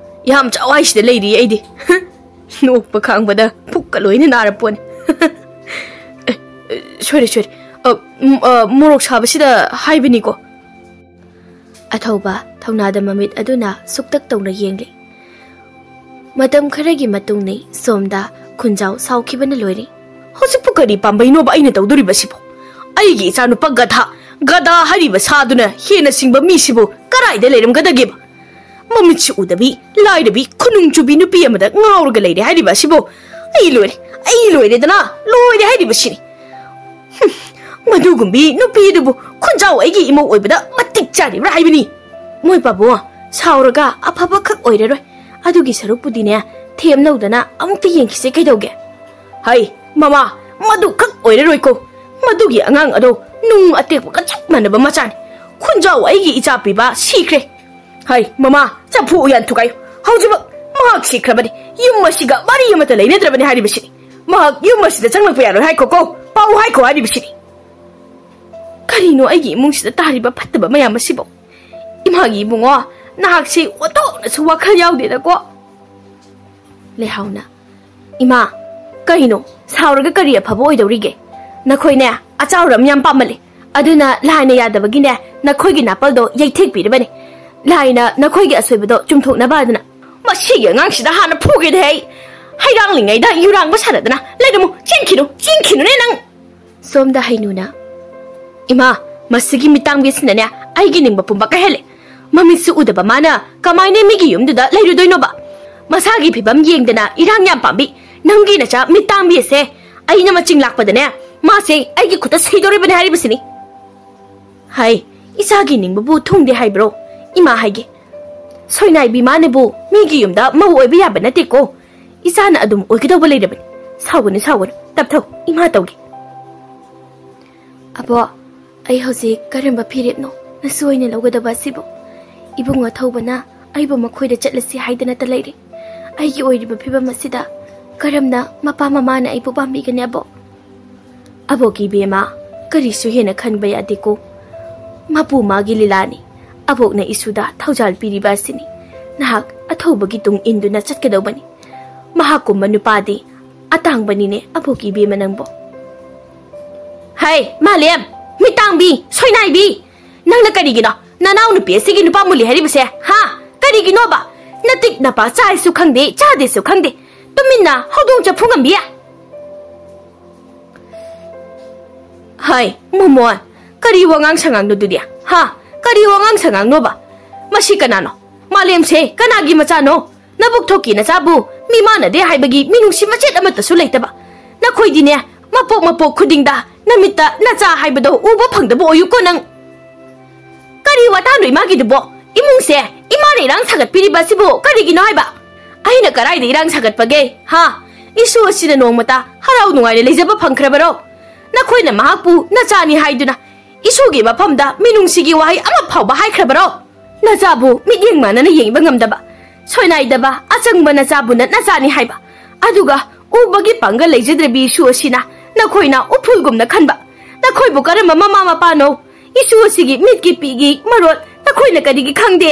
ꯌꯥꯝ ꯆꯥꯎ ꯍꯥꯏꯁꯤꯗ ꯂꯩꯔꯤ ꯑꯩꯗꯤ꯫ ꯅꯣꯛꯄ ꯈꯥꯡꯕꯗ ꯄꯨꯛꯀ ꯂꯣꯏꯅ ꯅꯥꯔꯄꯣꯠꯅꯤ꯫ ꯑꯦ, ꯑꯦ, ꯁꯣꯏꯔꯦ, ꯁꯣꯏꯔꯦ꯫ ꯑ, ꯎꯝ, ꯑ, ꯃꯣꯔꯣꯛ ꯁꯥꯕꯁꯤꯗ ꯍꯥꯏꯕꯅꯤꯀꯣ꯫ ꯑꯊꯧꯕ ꯊꯧꯅꯥꯗ ꯃꯃꯤꯠ ꯑꯗꯨꯅ ꯁꯨꯛꯇꯛ ꯇꯧꯅ ꯌꯦꯡꯂꯤ꯫ ꯃꯇꯝ ꯈꯔꯒꯤ ꯃꯇꯨꯡꯅꯤ ꯁꯣꯝꯗ ꯈꯨꯟꯖꯥꯎ ꯁꯥꯎꯈꯤꯕꯅ ꯂꯣꯏꯔꯦ꯫ ꯍꯧꯖꯤꯛꯄꯨ ꯀꯔꯤ ꯄꯥꯝꯕꯩꯅꯣꯕ ꯑꯩꯅ ꯇꯧꯗꯣꯔꯤꯕꯁꯤꯕꯨ? ꯑꯩꯒꯤ ꯏꯆꯥꯅꯨꯄꯥ ꯒꯙꯥ, ꯒꯙꯥ ꯍꯥꯏꯔꯤꯕ ꯁꯥꯗꯨꯅ ꯍꯦꯟꯅ ꯁꯤꯡꯕ ꯃꯤꯁꯤꯕꯨ ꯀꯔꯥꯏꯗ ꯂꯩꯔꯝꯒꯗꯒꯦꯕ? ꯃꯃꯤꯠꯁꯨ ꯎꯗꯕꯤ, ꯂꯥꯏꯔꯕꯤ, ꯈꯨꯅꯨꯡ ꯆꯨꯕꯤ ꯅꯨꯄꯤ ꯑꯃꯗ ꯉꯥꯎꯔꯒ ꯂꯩꯔꯦ ꯍꯥꯏꯔꯤꯕ ꯑꯁꯤꯕꯨ? ꯑꯩ ꯂꯣꯏꯔꯦ, ꯑꯩ ꯂꯣꯏꯔꯦꯗꯅ, ꯂꯣꯏꯔꯦ ꯍꯥꯏꯔꯤꯕꯁꯤꯅꯤ꯫ ꯍꯨꯝ, ꯃꯗꯨꯒꯨꯝꯕꯤ ꯅꯨꯄꯤ ꯑꯗꯨꯕꯨ ꯈꯨꯟꯖꯥꯎ ꯑꯩꯒꯤ ꯏꯃꯧ ꯑꯣꯏꯕꯗ ꯃꯇꯤꯛ ꯆꯥꯔꯤꯕ꯭ꯔꯥ ꯍꯥꯏꯕꯅꯤ꯫ ꯃꯣꯏ ꯄꯥꯕꯨꯡ, ꯁꯥꯎꯔꯒ ꯑꯐꯕ ꯈꯛ ꯑꯣꯏꯔꯔꯣꯏ꯫ ꯑꯗꯨꯒꯤ ꯁꯔꯨꯛꯄꯨꯗꯤꯅꯦ, ꯊꯦꯝꯅꯧꯗꯅ ꯑꯃꯨꯛꯇ ꯌꯦꯡꯈꯤꯁꯦ ꯀꯩꯗꯧꯒꯦ? ꯍꯩ, ꯃꯃꯥ, ꯃꯗꯨ ꯈꯛ ꯑꯣꯏꯔꯔꯣꯏꯀꯣ꯫ ꯃꯗꯨꯒꯤ ꯑꯉꯥꯡ ꯑꯗꯣ ꯅꯨꯡ ꯑꯇꯦꯛꯄꯒ ꯆꯞ ꯃꯥꯟꯅꯕ ꯃꯆꯥꯅꯤ꯫ ꯈꯨꯟꯖꯥꯎ ꯑꯩꯒꯤ ꯏꯆꯥ ꯄꯤꯕ ꯁꯤꯈ꯭ꯔꯦ꯫ ꯍꯩ, ꯃꯃꯥ, ꯆꯐꯨ ꯎꯌꯥꯟ ꯊꯨꯒꯥꯏꯌꯨ꯫ ꯍꯧꯖꯤꯛꯃꯛ ꯃꯍꯥꯛ ꯁꯤꯈ꯭ꯔꯕꯅꯤ꯫ ꯌꯨꯝ ꯑꯁꯤꯒ ꯃꯔꯤ ꯑꯃꯠꯇ ꯂꯩꯅꯗ꯭ꯔꯕꯅꯤ ꯍꯥꯏꯔꯤꯕꯁꯤꯅꯤ꯫ ꯃꯍꯥꯛ ꯌꯨꯝ ꯑꯁꯤꯗ ꯆꯪꯂꯛꯄ ꯌꯥꯔꯣꯏ ꯍꯥꯏꯈꯣꯀꯣ꯫ ꯄꯥꯎ ꯍꯥꯏꯈꯣ ꯍꯥꯏꯔꯤꯕꯁꯤꯅꯤ꯫ ꯀꯔꯤꯅꯣ ꯑꯩꯒꯤ ꯏꯃꯨꯡꯁꯤꯗ ꯇꯥꯔꯤꯕ ꯐꯠꯇꯕ ꯃꯌꯥꯝ ꯑꯁꯤꯕꯨ? ꯏꯃꯥꯒꯤ ꯏꯕꯨꯡꯉꯣ, ꯅꯍꯥꯛꯁꯤ ꯑꯣꯟꯊꯣꯛꯅꯁꯨ ꯋꯥꯈꯜ ꯌꯥꯎꯗꯦꯗꯀꯣ꯫ ꯂꯩꯍꯥꯎꯅ, ꯏꯃꯥ, ꯀꯩꯅꯣ? ꯁꯥꯎꯔꯒ ꯀꯔꯤ ꯑꯐꯕ ꯑꯣꯏꯗꯧꯔꯤꯒꯦ? ꯅꯈꯣꯏꯅꯦ, ꯑꯆꯥꯎꯔꯝ ꯌꯥꯝ ꯄꯥꯝꯃꯜꯂꯤ꯫ ꯑꯗꯨꯅ ꯂꯥꯏꯅ ꯌꯥꯗꯕꯒꯤꯅꯦ, ꯅꯈꯣꯏꯒꯤ ꯅꯥꯄꯜꯗꯣ ꯌꯩꯊꯦꯛꯄꯤꯔꯕꯅꯤ꯫ ꯂꯥꯏꯅ ꯅꯈꯣꯏꯒꯤ ꯑꯁꯣꯏꯕꯗꯣ ꯆꯨꯝꯊꯣꯛꯅꯕ ꯑꯗꯨꯅ꯫ ꯃꯁꯤꯒꯤ ꯑꯉꯥꯡꯁꯤꯗ ꯍꯥꯟꯅ ꯐꯨꯒꯦꯗꯤ ꯑꯩ꯫ ꯍꯩꯔꯥꯡꯂꯤꯉꯩꯗ ꯌꯨꯔꯥꯡꯕ ꯁꯥꯟꯅꯗꯅ ꯂꯩꯔꯝꯃꯨ꯫ ꯆꯦꯟꯈꯤꯅꯨ, ꯆꯦꯟꯈꯤꯅꯨꯅꯦ ꯅꯪ꯫ ꯁꯣꯝꯗ ꯍꯩꯅꯨꯅ, ꯏꯃꯥ, ꯃꯁꯤꯒꯤ ꯃꯤꯇꯥꯡꯕꯤꯁꯤꯅꯅꯦ ꯑꯩꯒꯤ ꯅꯤꯡꯕ ꯄꯨꯝꯕ ꯀꯥꯏꯍꯜꯂꯦ꯫ ꯃꯃꯤꯠꯁꯨ ꯎꯗꯕ ꯃꯥꯅ ꯀꯃꯥꯏꯅ ꯃꯤꯒꯤ ꯌꯨꯝꯗꯨꯗ ꯂꯩꯔꯨꯗꯣꯏꯅꯣꯕ? ꯃꯁꯥꯒꯤ ꯐꯤꯕꯝ ꯌꯦꯡꯗꯅ ꯏꯔꯥꯡ ꯌꯥꯝ ꯄꯥꯝꯕꯤ ꯅꯪꯒꯤ ꯅꯆꯥ ꯃꯤꯇꯥꯡꯕꯤ ꯑꯁꯦ ꯑꯩꯅ ꯃꯆꯤꯡ ꯂꯥꯛꯄꯗꯅꯦ, ꯃꯥꯁꯦ ꯑꯩꯒꯤ ꯈꯨꯠꯇ ꯁꯤꯗꯧꯔꯤꯕꯅꯦ ꯍꯥꯏꯔꯤꯕꯁꯤꯅꯤ꯫ ꯍꯥꯏ, ꯏꯆꯥꯒꯤ ꯅꯤꯡꯕꯕꯨ ꯊꯨꯡꯗꯦ ꯍꯥꯏꯕ꯭ꯔꯣ? ꯏꯃꯥ ꯍꯥꯏꯒꯦ꯫ ꯁꯣꯏꯅꯥꯏꯕꯤ ꯃꯥꯅꯕꯨ ꯃꯤꯒꯤ ꯌꯨꯝꯗ ꯃꯧ ꯑꯣꯏꯕ ꯌꯥꯕ ꯅꯠꯇꯦꯀꯣ꯫ ꯏꯆꯥꯅ ꯑꯗꯨꯝ ꯑꯣꯏꯒꯗꯧꯕ ꯂꯩꯔꯕꯅꯤ꯫ ꯁꯥꯎꯒꯅꯨ, ꯁꯥꯎꯒꯅꯨ꯫ ꯇꯞꯊꯧ, ꯏꯃꯥ ꯇꯧꯒꯦ꯫ ꯑꯕꯣ, ꯑꯩ ꯍꯧꯖꯤꯛ ꯀꯔꯝꯕ ꯐꯤꯔꯦꯞꯅꯣ ꯅꯁꯨ ꯑꯣꯏꯅ ꯂꯧꯒꯗꯕ ꯑꯁꯤꯕꯨ? ꯏꯕꯨꯡ ꯑꯊꯧꯕꯅ ꯑꯩꯕꯨ ꯃꯈꯣꯏꯗ ꯆꯠꯂꯁꯤ ꯍꯥꯏꯗꯅꯇ ꯂꯩꯔꯦ꯫ ꯑꯩꯒꯤ ꯑꯣꯏꯔꯤꯕ ꯐꯤꯕꯝ ꯑꯁꯤꯗ ꯀꯔꯝꯅ ꯃꯄꯥ ꯃꯃꯥꯅ ꯑꯩꯕꯨ ꯄꯥꯝꯕꯤꯒꯅꯤ, ꯑꯕꯣꯛ? ꯑꯕꯣꯛꯀꯤ ꯏꯕꯦꯝꯃ, ꯀꯔꯤꯁꯨ ꯍꯦꯟꯅ ꯈꯟꯕ ꯌꯥꯗꯦꯀꯣ꯫ ꯃꯄꯨ ꯃꯥꯒꯤ ꯂꯤꯂꯥꯅꯤ꯫ ꯑꯕꯣꯛꯅ ꯏꯁꯨꯗ ꯊꯧꯖꯥꯜ ꯄꯤꯔꯤꯕ ꯑꯁꯤꯅꯤ꯫ ꯅꯍꯥꯛ ꯑꯊꯧꯕꯒꯤ ꯇꯨꯡ ꯏꯟꯗꯨꯅ ꯆꯠꯀꯗꯧꯕꯅꯤ꯫ ꯃꯍꯥꯛꯀꯨꯝꯕ ꯅꯨꯄꯥꯗꯤ ꯑꯇꯥꯡꯕꯅꯤꯅꯦ, ꯑꯕꯣꯛꯀꯤ ꯏꯕꯦꯝꯃ ꯅꯪꯕꯣ꯫ ꯍꯩ, ꯃꯥꯂꯦꯝ, ꯃꯤꯇꯥꯡꯕꯤ, ꯁꯣꯏꯅꯥꯏꯕꯤ, ꯅꯪꯅ ꯀꯔꯤꯒꯤꯅꯣ ꯅꯅꯥꯎ ꯅꯨꯄꯤ ꯑꯁꯤꯒꯤ ꯅꯨꯄꯥ ꯃꯨꯜꯂꯤ ꯍꯥꯏꯔꯤꯕꯁꯦ? ꯍꯥ? ꯀꯔꯤꯒꯤꯅꯣꯕ? ꯅꯇꯤꯛ ꯅꯄꯥ ꯆꯥꯏꯁꯨ ꯈꯪꯗꯦ, ꯆꯥꯗꯦꯁꯨ ꯈꯪꯗꯦ, ꯇꯨꯃꯤꯟꯅ ꯍꯧꯗꯣꯡ ꯆꯐꯨ ꯉꯝꯕꯤ꯫ ꯍꯥꯏ, ꯃꯣꯃꯣꯟ, ꯀꯔꯤ ꯋꯥꯉꯥꯡ ꯁꯉꯥꯡꯅꯣ ꯑꯗꯨꯗꯤ? ꯍꯥ? ꯀꯔꯤ ꯋꯥꯉꯥꯡ ꯁꯉꯥꯡꯅꯣꯕ? ꯃꯁꯤ ꯀꯅꯥꯅꯣ? ꯃꯥꯂꯦꯝꯁꯦ ꯀꯅꯥꯒꯤ ꯃꯆꯥꯅꯣ? ꯅꯕꯨꯛ ꯊꯣꯛꯀꯤ ꯅꯆꯥꯕꯨ ꯃꯤ ꯃꯥꯟꯅꯗꯦ ꯍꯥꯏꯕꯒꯤ ꯃꯤꯅꯨꯡꯁꯤ ꯃꯆꯦꯠ ꯑꯃꯠꯇꯁꯨ ꯂꯩꯇꯕ꯫ ꯅꯈꯣꯏꯗꯤꯅꯦ, ꯃꯄꯣꯛ ꯃꯄꯣꯛ ꯈꯨꯗꯤꯡꯗ ꯅꯃꯤꯠꯇ ꯅꯆꯥ ꯍꯥꯏꯕꯗꯣ ꯎꯕ ꯐꯪꯗꯕ ꯑꯣꯏꯌꯨꯀꯣ ꯅꯪ꯫ ꯀꯔꯤ ꯋꯥꯇꯥꯅꯣ ꯏꯃꯥꯒꯤꯗꯨꯕꯣ? ꯏꯃꯨꯡꯁꯦ ꯏꯃꯥꯅ ꯏꯔꯥꯡ ꯁꯥꯒꯠꯄꯤꯔꯤꯕ ꯑꯁꯤꯕꯨ ꯀꯔꯤꯒꯤꯅꯣ ꯍꯥꯏꯕ? ꯑꯩꯅ ꯀꯔꯥꯏꯗ ꯏꯔꯥꯡ ꯁꯥꯒꯠꯄꯒꯦ? ꯍꯥ? ꯏꯁꯨ ꯑꯁꯤꯅ ꯅꯣꯡꯃꯇ ꯍꯔꯥꯎ ꯅꯨꯡꯉꯥꯏꯅ ꯂꯩꯖꯕ ꯐꯪꯈ꯭ꯔꯕꯔꯣ? ꯅꯈꯣꯏꯅ ꯃꯍꯥꯛꯄꯨ ꯅꯆꯥꯅꯤ ꯍꯥꯏꯗꯨꯅ ꯏꯁꯨꯒꯤ ꯃꯐꯝꯗ ꯃꯤꯅꯨꯡꯁꯤꯒꯤ ꯋꯥꯍꯩ ꯑꯃ ꯐꯥꯎꯕ ꯍꯥꯏꯈ꯭ꯔꯕꯔꯣ? ꯅꯆꯥꯕꯨ ꯃꯤꯠꯌꯦꯡ ꯃꯥꯟꯅꯅ ꯌꯦꯡꯕ ꯉꯝꯗꯕ, ꯁꯣꯏꯅꯥꯏꯗꯕ, ꯑꯆꯪꯕ ꯅꯆꯥꯕꯨꯅ ꯅꯆꯥꯅꯤ ꯍꯥꯏꯕ, ꯑꯗꯨꯒ ꯎꯕꯒꯤ ꯄꯥꯡꯒꯜ ꯂꯩꯖꯗ꯭ꯔꯕꯤ ꯏꯁꯨ ꯑꯁꯤꯅ ꯅꯈꯣꯏꯅ ꯎꯐꯨꯜꯒꯨꯝꯅ ꯈꯟꯕ, ꯅꯈꯣꯏꯕꯨ ꯀꯔꯝꯕ ꯃꯃꯥ ꯃꯄꯥꯅꯣ? ꯏꯁꯨ ꯑꯁꯤꯒꯤ ꯃꯤꯠꯀꯤ ꯄꯤꯒꯤ ꯃꯔꯣꯜ ꯅꯈꯣꯏꯅ ꯀꯔꯤꯒꯤ ꯈꯪꯗꯦ?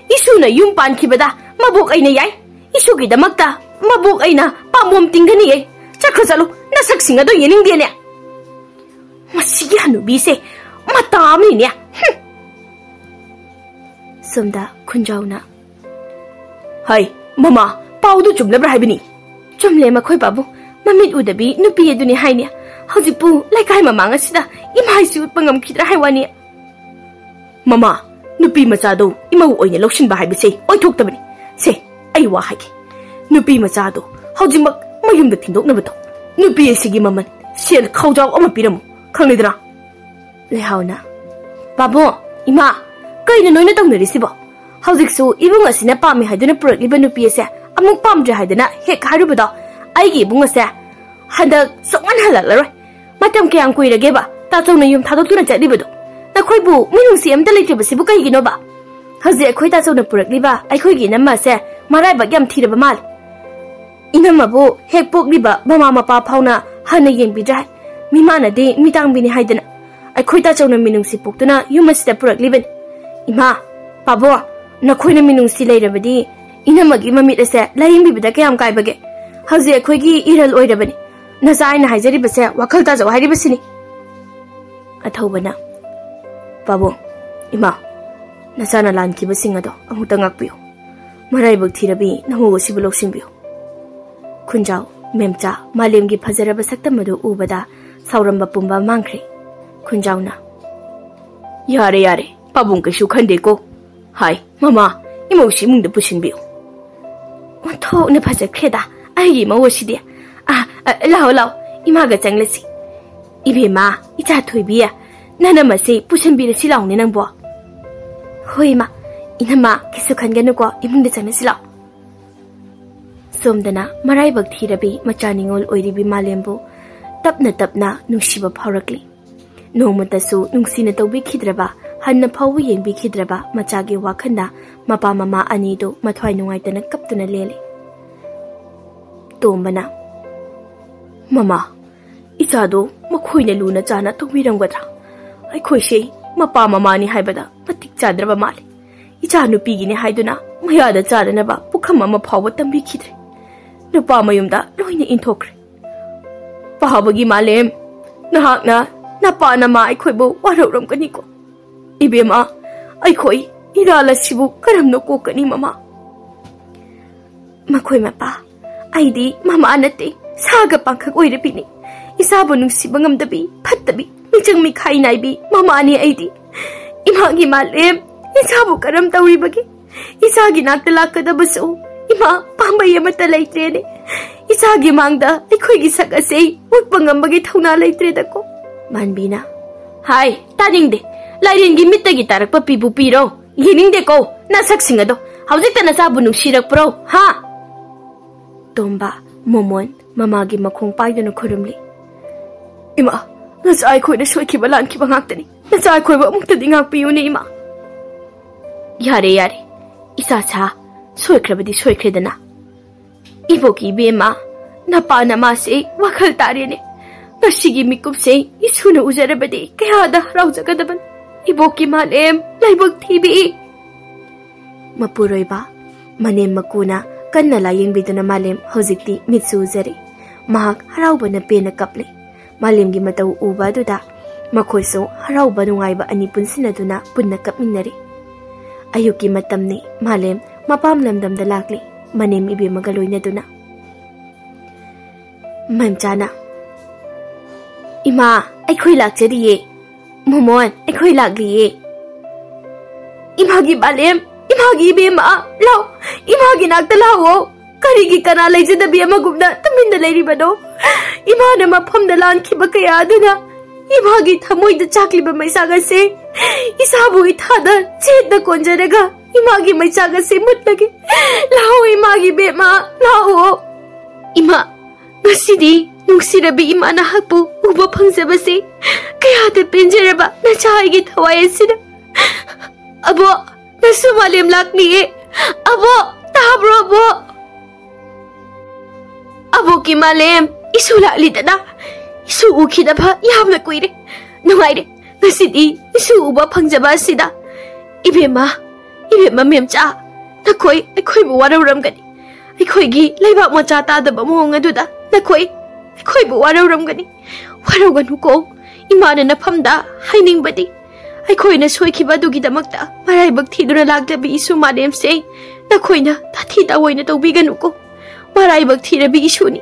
ꯏꯁꯨꯅ ꯌꯨꯝ ꯄꯥꯟꯈꯤꯕꯗ ꯃꯕꯣꯛ ꯑꯩꯅ ꯌꯥꯏ꯫ ꯏꯁꯨꯒꯤꯗꯃꯛꯇ ꯃꯕꯣꯛ ꯑꯩꯅ ꯄꯥꯝꯕꯣꯝ ꯇꯤꯡꯒꯅꯤꯌꯦ꯫ ꯆꯠꯈ꯭ꯔꯣ ꯆꯠꯂꯣ, ꯅꯁꯛꯁꯤꯡ ꯑꯗꯣ ꯌꯦꯡꯅꯤꯡꯗꯦꯅꯦ꯫ ꯃꯁꯤꯒꯤ ꯍꯅꯨꯕꯤꯁꯦ ꯃꯇꯥ ꯑꯃꯅꯤꯅꯦ꯫ ꯍꯨꯝ꯫ ꯁꯣꯝꯗ ꯈꯨꯟꯖꯥꯎꯅ, ꯍꯩ, ꯃꯃꯥ, ꯄꯥꯎꯗꯨ ꯆꯨꯝꯂꯕ꯭ꯔꯥ ꯍꯥꯏꯕꯅꯤ? ꯆꯨꯝꯂꯦ ꯃꯈꯣꯏ ꯄꯥꯕꯨꯡ꯫ ꯃꯃꯤꯠ ꯎꯗꯕꯤ ꯅꯨꯄꯤ ꯑꯗꯨꯅꯤ ꯍꯥꯏꯅꯦ꯫ ꯍꯧꯖꯤꯛꯄꯨ ꯂꯩꯀꯥꯏ ꯃꯃꯥꯡ ꯑꯁꯤꯗ ꯏꯃꯥ ꯏꯁꯨ ꯎꯠꯄ ꯉꯝꯈꯤꯗ꯭ꯔꯥ ꯍꯥꯏ ꯋꯥꯅꯤ꯫ ꯃꯃꯥ, ꯅꯨꯄꯤ ꯃꯆꯥꯗꯣ ꯏꯃꯧ ꯑꯣꯏꯅ ꯂꯧꯁꯤꯟꯕ ꯍꯥꯏꯕꯁꯦ ꯑꯣꯏꯊꯣꯛꯇꯕꯅꯤ꯫ ꯁꯦ, ꯑꯩ ꯋꯥ ꯍꯥꯏꯒꯦ꯫ ꯅꯨꯄꯤ ꯃꯆꯥꯗꯣ ꯍꯧꯖꯤꯛꯃꯛ ꯃꯌꯨꯝꯗ ꯊꯤꯟꯗꯣꯛꯅꯕ ꯇꯧ꯫ ꯅꯨꯄꯤ ꯑꯁꯤꯒꯤ ꯃꯃꯜ ꯁꯦꯜ ꯈꯥꯎꯖꯥꯎ ꯑꯃ ꯄꯤꯔꯝꯃꯨ꯫ ꯈꯪꯂꯦꯗꯅ? ꯂꯩꯍꯥꯎꯅ, ꯄꯥꯕꯨꯡ, ꯏꯃꯥ, ꯀꯩꯅꯣ ꯅꯣꯏꯅ ꯇꯧꯅꯔꯤꯁꯤꯕꯣ? ꯍꯧꯖꯤꯛꯁꯨ ꯏꯕꯨꯡ ꯑꯁꯤꯅ ꯄꯥꯝꯃꯤ ꯍꯥꯏꯗꯨꯅ ꯄꯨꯔꯛꯂꯤꯕ ꯅꯨꯄꯤ ꯑꯁꯦ ꯑꯃꯨꯛ ꯄꯥꯝꯗ꯭ꯔꯦ ꯍꯥꯏꯗꯅ ꯍꯦꯛ ꯍꯥꯏꯔꯨꯕꯗꯣ? ꯑꯩꯒꯤ ꯏꯕꯨꯡ ꯑꯁꯦ ꯍꯟꯗꯛ ꯁꯨꯡꯍꯟ ꯍꯜꯂꯛꯂꯔꯣꯏ꯫ ꯃꯇꯝ ꯀꯌꯥꯝ ꯀꯨꯏꯔꯒꯦꯕ ꯇꯥꯆꯧꯅ ꯌꯨꯝ ꯊꯥꯗꯣꯛꯇꯨꯅ ꯆꯠꯂꯤꯕꯗꯣ? ꯅꯈꯣꯏꯕꯨ ꯃꯤꯅꯨꯡꯁꯤ ꯑꯝꯇ ꯂꯩꯇ꯭ꯔꯤꯕꯁꯤꯕꯨ ꯀꯩꯒꯤꯅꯣꯕ? ꯍꯧꯖꯤꯛ ꯑꯩꯈꯣꯏ ꯇꯥꯆꯧꯅ ꯄꯨꯔꯛꯂꯤꯕ ꯑꯩꯈꯣꯏꯒꯤ ꯏꯅꯝꯃ ꯑꯁꯦ ꯃꯔꯥꯏꯕꯛ ꯌꯥꯝ ꯊꯤꯔꯕ ꯃꯥꯜꯂꯦ꯫ ꯏꯅꯝꯃꯕꯨ ꯍꯦꯛ ꯄꯣꯛꯂꯤꯕ ꯃꯃꯥ ꯃꯄꯥ ꯐꯥꯎꯅ ꯍꯟꯅ ꯌꯦꯡꯕꯤꯗ꯭ꯔꯦ ꯍꯥꯏ꯫ ꯃꯤꯃꯥꯟꯅꯗꯤ ꯃꯤꯇꯥꯡꯕꯤꯅꯤ ꯍꯥꯏꯗꯅ ꯑꯩꯈꯣꯏ ꯇꯥꯆꯧꯅ ꯃꯤꯅꯨꯡꯁꯤ ꯄꯣꯛꯇꯨꯅ ꯌꯨꯝ ꯑꯁꯤꯗ ꯄꯨꯔꯛꯂꯤꯕꯅꯤ꯫ ꯏꯃꯥ, ꯄꯥꯕꯨꯡ, ꯅꯈꯣꯏꯅ ꯃꯤꯅꯨꯡꯁꯤ ꯂꯩꯔꯕꯗꯤ ꯏꯅꯝꯃꯒꯤ ꯃꯃꯤꯠ ꯑꯁꯦ ꯂꯥꯌꯦꯡꯕꯤꯕꯗ ꯀꯌꯥꯝ ꯀꯥꯏꯕꯒꯦ? ꯍꯧꯖꯤꯛ ꯑꯩꯈꯣꯏꯒꯤ ꯏꯔꯜ ꯑꯣꯏꯔꯕꯅꯤ꯫ ꯅꯆꯥ ꯑꯩꯅ ꯍꯥꯏꯖꯔꯤꯕꯁꯦ ꯋꯥꯈꯜ ꯇꯥꯖꯧ ꯍꯥꯏꯔꯤꯕꯁꯤꯅꯤ꯫ ꯑꯊꯧꯕꯅ, ꯄꯥꯕꯨꯡ, ꯏꯃꯥ, ꯅꯆꯥꯅ ꯂꯥꯟꯈꯤꯕꯁꯤꯡ ꯑꯗꯣ ꯑꯃꯨꯛꯇ ꯉꯥꯛꯄꯤꯌꯨ꯫ ꯃꯔꯥꯏꯕꯛ ꯊꯤꯔꯕꯤ ꯅꯃꯧ ꯑꯁꯤꯕꯨ ꯂꯧꯁꯤꯟꯕꯤꯌꯨ꯫ ꯈꯨꯟꯖꯥꯎ, ꯃꯦꯝꯆꯥ, ꯃꯥꯂꯦꯝꯒꯤ ꯐꯖꯔꯕ ꯁꯛꯇꯝ ꯑꯗꯨ ꯎꯕꯗ ꯁꯥꯎꯔꯝꯕ ꯄꯨꯝꯕ ꯃꯥꯡꯈ꯭ꯔꯦ꯫ ꯈꯨꯟꯖꯥꯎꯅ, "ꯌꯥꯔꯦ, ꯌꯥꯔꯦ, ꯄꯥꯕꯨꯡ ꯀꯩꯁꯨ ꯈꯟꯗꯦꯀꯣ꯫ ꯍꯥꯏ, ꯃꯃꯥ, ꯏꯃꯧꯁꯤ ꯏꯃꯨꯡꯗ ꯄꯨꯁꯤꯟꯕꯤꯌꯨ꯫" "ꯑꯣꯟꯊꯣꯛꯅ ꯐꯖꯈ꯭ꯔꯦꯗ ꯑꯩꯒꯤ ꯏꯃꯧ ꯑꯁꯤꯗꯤ꯫ ꯑ, ꯑ, ꯂꯥꯛꯑꯣ, ꯂꯥꯛꯑꯣ, ꯏꯃꯥꯒ ꯆꯪꯂꯁꯤ꯫ ꯏꯕꯦꯝꯃ, ꯏꯆꯥ ꯊꯣꯏꯕꯤ, ꯅꯅꯝꯃꯁꯤ ꯄꯨꯁꯤꯟꯕꯤꯔꯁꯤ ꯂꯥꯎꯅꯦ ꯅꯪꯕꯣ꯫" "ꯍꯣꯏ, ꯏꯃꯥ꯫ ꯏꯅꯝꯃ, ꯀꯩꯁꯨ ꯈꯟꯒꯅꯨꯀꯣ, ꯏꯃꯨꯡꯗ ꯆꯪꯂꯁꯤ ꯂꯥꯛꯑꯣ꯫" ꯁꯣꯝꯗꯅ ꯃꯔꯥꯏꯕꯛ ꯊꯤꯔꯕꯤ ꯃꯆꯥ ꯅꯤꯉꯣꯜ ꯑꯣꯏꯔꯤꯕꯤ ꯃꯥꯂꯦꯝꯕꯨ ꯇꯞꯅ ꯇꯞꯅ ꯅꯨꯡꯁꯤꯕ ꯐꯥꯎꯔꯛꯂꯤ꯫ ꯅꯣꯡꯃꯇꯁꯨ ꯅꯨꯡꯁꯤꯅ ꯇꯧꯕꯤꯈꯤꯗ꯭ꯔꯕ, ꯍꯟꯅ ꯐꯥꯎꯕ ꯌꯦꯡꯕꯤꯈꯤꯗ꯭ꯔꯕ ꯃꯆꯥꯒꯤ ꯋꯥꯈꯜꯗ ꯃꯄꯥ ꯃꯃꯥ ꯑꯅꯤꯗꯨ ꯃꯊ꯭ꯋꯥꯏ ꯅꯨꯡꯉꯥꯏꯇꯅ ꯀꯞꯇꯨꯅ ꯂꯦꯜꯂꯤ꯫ ꯇꯣꯝꯕꯅ, "ꯃꯃꯥ, ꯏꯆꯥꯗꯣ ꯃꯈꯣꯏꯅ ꯂꯨꯅ ꯆꯥꯅ ꯇꯧꯕꯤꯔꯝꯒꯗ꯭ꯔꯥ? ꯑꯩꯈꯣꯏꯁꯦ ꯃꯄꯥ ꯃꯃꯥꯅꯤ ꯍꯥꯏꯕꯗ ꯃꯇꯤꯛ ꯆꯥꯗ꯭ꯔꯕ ꯃꯥꯜꯂꯤ꯫ ꯏꯆꯥ ꯅꯨꯄꯤꯒꯤꯅꯤ ꯍꯥꯏꯗꯨꯅ ꯃꯌꯥꯗ ꯆꯥꯗꯅꯕ ꯄꯨꯈꯝ ꯑꯃ ꯐꯥꯎꯕ ꯇꯝꯕꯤꯈꯤꯗ꯭ꯔꯦ꯫ ꯅꯨꯄꯥ ꯃꯌꯨꯝꯗ ꯂꯣꯏꯅ ꯏꯟꯊꯣꯛꯈ꯭ꯔꯦ꯫ ꯄꯥꯕꯒꯤ ꯃꯥꯂꯦꯝ, ꯅꯍꯥꯛꯅ ꯅꯄꯥ ꯅꯃꯥ ꯑꯩꯈꯣꯏꯕꯨ ꯋꯥꯔꯧꯔꯝꯒꯅꯤꯀꯣ꯫ ꯏꯕꯦꯝꯃ, ꯑꯩꯈꯣꯏ ꯏꯔꯥꯜ ꯑꯁꯤꯕꯨ ꯀꯔꯝꯅ ꯀꯣꯛꯀꯅꯤ, ꯃꯃꯥ?" "ꯃꯈꯣꯏ ꯃꯄꯥ, ꯑꯩꯗꯤ ꯃꯃꯥ ꯅꯠꯇꯦ, ꯁꯥꯒ ꯄꯥꯡꯈꯛ ꯑꯣꯏꯔꯕꯤꯅꯤ꯫ ꯏꯆꯥꯕꯨ ꯅꯨꯡꯁꯤꯕ ꯉꯝꯗꯕꯤ, ꯐꯠꯇꯕꯤ, ꯃꯤꯆꯪ ꯃꯤꯈꯥꯏ ꯅꯥꯏꯕꯤ ꯃꯃꯥꯅꯤ ꯑꯩꯗꯤ꯫ ꯏꯃꯥꯒꯤ ꯃꯥꯂꯦꯝ, ꯏꯆꯥꯕꯨ ꯀꯔꯝ ꯇꯧꯔꯤꯕꯒꯦ? ꯏꯆꯥꯒꯤ ꯅꯥꯛꯇ ꯂꯥꯛꯀꯗꯕꯁꯨ ꯏꯃꯥ ꯄꯥꯝꯕꯩ ꯑꯃꯠꯇ ꯂꯩꯇ꯭ꯔꯦꯅꯦ꯫ ꯏꯆꯥꯒꯤ ꯃꯥꯡꯗ ꯑꯩꯈꯣꯏꯒꯤ ꯁꯛ ꯑꯁꯦ ꯎꯠꯄ ꯉꯝꯕꯒꯤ ꯊꯧꯅꯥ ꯂꯩꯇ꯭ꯔꯦꯗꯀꯣ꯫" ꯃꯥꯟꯕꯤꯅ, "ꯍꯥꯏ, ꯇꯥꯅꯤꯡꯗꯦ꯫ ꯂꯥꯏꯔꯦꯟꯒꯤ ꯃꯤꯠꯇꯒꯤ ꯇꯥꯔꯛꯄ ꯄꯤꯕꯨ ꯄꯤꯔꯣ꯫ ꯌꯦꯡꯅꯤꯡꯗꯦꯀꯣ ꯅꯁꯛꯁꯤꯡ ꯑꯗꯣ꯫ ꯍꯧꯖꯤꯛꯇ ꯅꯆꯥꯕꯨ ꯅꯨꯡꯁꯤꯔꯛꯄ꯭ꯔꯣ, ꯍꯥ?" ꯇꯣꯝꯕ, ꯃꯣꯃꯣꯟ, ꯃꯃꯥꯒꯤ ꯃꯈꯣꯡ ꯄꯥꯏꯗꯨꯅ ꯈꯨꯔꯨꯝꯂꯤ꯫ "ꯏꯃꯥ, ꯅꯆꯥ ꯑꯩꯈꯣꯏꯅ ꯁꯣꯏꯈꯤꯕ ꯂꯥꯟꯈꯤꯕ ꯉꯥꯛꯇꯅꯤ꯫ ꯅꯆꯥ ꯑꯩꯈꯣꯏꯕꯨ ꯑꯃꯨꯛꯇꯗꯤ ꯉꯥꯛꯄꯤꯌꯨꯅꯦ, ꯏꯃꯥ꯫" "ꯌꯥꯔꯦ, ꯌꯥꯔꯦ, ꯏꯆꯥ ꯁꯥ, ꯁꯣꯏꯈ꯭ꯔꯕꯗꯤ ꯁꯣꯏꯈ꯭ꯔꯦꯗꯅ꯫ ꯏꯕꯣꯛꯀꯤ ꯏꯕꯦꯝꯃ, ꯅꯄꯥ ꯅꯃꯥꯁꯦ ꯋꯥꯈꯜ ꯇꯥꯔꯦꯅꯦ꯫ ꯉꯁꯤꯒꯤ ꯃꯤꯀꯨꯞꯁꯦ ꯏꯁꯨꯅ ꯎꯖꯔꯕꯗꯤ ꯀꯌꯥꯗ ꯍꯔꯥꯎꯖꯒꯗꯕꯅꯣ꯫ ꯏꯕꯣꯛꯀꯤ ꯃꯥꯂꯦꯝ, ꯂꯥꯏꯕꯛ ꯊꯤꯕꯤ꯫ ꯃꯄꯨꯔꯣꯏꯕ, ꯃꯅꯦꯝ ꯃꯀꯨꯅ ꯀꯟꯅ ꯂꯥꯌꯦꯡꯕꯤꯗꯨꯅ ꯃꯥꯂꯦꯝ ꯍꯧꯖꯤꯛꯇꯤ ꯃꯤꯠꯁꯨ ꯎꯖꯔꯦ꯫ ꯃꯍꯥꯛ ꯍꯔꯥꯎꯕꯅ ꯄꯦꯟꯅ ꯀꯞꯂꯦ꯫ ꯃꯥꯂꯦꯝꯒꯤ ꯃꯇꯧ ꯎꯕ ꯑꯗꯨꯗ ꯃꯈꯣꯏꯁꯨ ꯍꯔꯥꯎꯕ ꯅꯨꯡꯉꯥꯏꯕ ꯑꯅꯤ ꯄꯨꯟꯁꯤꯟꯅꯗꯨꯅ ꯄꯨꯟꯅ ꯀꯞꯃꯤꯟꯅꯔꯤ꯫ ꯑꯌꯨꯛꯀꯤ ꯃꯇꯝꯅꯤ꯫ ꯃꯥꯂꯦꯝ ꯃꯄꯥꯝ ꯂꯝꯗꯝꯗ ꯂꯥꯛꯂꯤ, ꯃꯅꯦꯝ ꯏꯕꯦꯝꯃꯒ ꯂꯣꯏꯅꯗꯨꯅ꯫ ꯃꯦꯝꯆꯥꯅ, "ꯏꯃꯥ, ꯑꯩꯈꯣꯏ ꯂꯥꯛꯆꯔꯤꯌꯦ꯫ ꯃꯣꯃꯣꯟ, ꯑꯩꯈꯣꯏ ꯂꯥꯛꯂꯤꯌꯦ꯫ ꯏꯃꯥꯒꯤ ꯃꯥꯂꯦꯝ, ꯏꯃꯥꯒꯤ ꯏꯕꯦꯝꯃ, ꯂꯥꯛꯑꯣ, ꯏꯃꯥꯒꯤ ꯅꯥꯛꯇ ꯂꯥꯛꯑꯣ꯫ ꯀꯔꯤꯒꯤ ꯀꯅꯥ ꯂꯩꯖꯗꯕꯤ ꯑꯃꯒꯨꯝꯅ ꯇꯨꯃꯤꯟꯅ ꯂꯩꯔꯤꯕꯅꯣ? ꯏꯃꯥꯅ ꯃꯐꯝꯗ ꯂꯥꯟꯈꯤꯕ ꯀꯌꯥ ꯑꯗꯨꯅ ꯏꯃꯥꯒꯤ ꯊꯃꯣꯏꯗ ꯆꯥꯛꯂꯤꯕ ꯃꯩꯆꯥꯛ ꯑꯁꯦ ꯏꯁꯥꯕꯨ ꯏꯊꯥꯗ ꯆꯦꯠꯅ ꯀꯣꯟꯖꯔꯒ ꯏꯃꯥꯒꯤ ꯃꯩꯆꯥꯛ ꯑꯁꯦ ꯃꯨꯠꯂꯒꯦ꯫ ꯂꯥꯛꯑꯣ, ꯏꯃꯥꯒꯤ ꯏꯕꯦꯝꯃ, ꯂꯥꯛꯑꯣ꯫ ꯏꯃꯥ, ꯉꯁꯤꯗꯤ ꯅꯨꯡꯁꯤꯔꯕꯤ ꯏꯃꯥ ꯅꯍꯥꯛꯄꯨ ꯎꯕ ꯐꯪꯖꯕꯁꯦ ꯀꯌꯥꯗ ꯄꯦꯟꯖꯔꯕ ꯅꯆꯥ ꯑꯩꯒꯤ ꯊꯋꯥꯏ ꯑꯁꯤꯅ꯫ ꯑꯕꯣ, ꯅꯁꯨ ꯃꯥꯂꯦꯝ ꯂꯥꯛꯂꯤꯌꯦ꯫ ꯑꯕꯣ, ꯇꯥꯕ꯭ꯔꯣ ꯑꯕꯣ? ꯑꯕꯣꯛꯀꯤ ꯃꯥꯂꯦꯝ, ꯏꯁꯨ ꯂꯥꯛꯂꯤꯗꯅ? ꯏꯁꯨ ꯎꯈꯤꯗꯕ ꯌꯥꯝꯅ ꯀꯨꯏꯔꯦ꯫ ꯅꯨꯡꯉꯥꯏꯔꯦ ꯉꯁꯤꯗꯤ ꯏꯁꯨ ꯎꯕ ꯐꯪꯖꯕ ꯑꯁꯤꯗ꯫ ꯏꯕꯦꯝꯃ, ꯏꯕꯦꯝꯃ ꯃꯦꯝꯆꯥ, ꯅꯈꯣꯏ ꯑꯩꯈꯣꯏꯕꯨ ꯋꯥꯔꯧꯔꯝꯒꯅꯤ꯫ ꯑꯩꯈꯣꯏꯒꯤ ꯂꯩꯕꯥꯛ ꯃꯆꯥ ꯇꯥꯗꯕ ꯃꯑꯣꯡ ꯑꯗꯨꯗ ꯅꯈꯣꯏ ꯑꯩꯈꯣꯏꯕꯨ ꯋꯥꯔꯧꯔꯝꯒꯅꯤ꯫ ꯋꯥꯔꯧꯒꯅꯨꯀꯣ꯫ ꯏꯃꯥꯅ ꯅꯐꯝꯗ ꯍꯥꯏꯅꯤꯡꯕꯗꯤ, ꯑꯩꯈꯣꯏꯅ ꯁꯣꯏꯈꯤꯕ ꯑꯗꯨꯒꯤꯗꯃꯛꯇ ꯃꯔꯥꯏꯕꯛ ꯊꯤꯗꯨꯅ ꯂꯥꯛꯂꯕꯤ ꯏꯁꯨ ꯃꯥꯂꯦꯝꯁꯦ ꯅꯈꯣꯏꯅ ꯇꯥꯊꯤ ꯇꯥꯑꯣꯏꯅ ꯇꯧꯕꯤꯒꯅꯨꯀꯣ꯫ ꯃꯔꯥꯏꯕꯛ ꯊꯤꯔꯕꯤ ꯏꯁꯨꯅꯤ꯫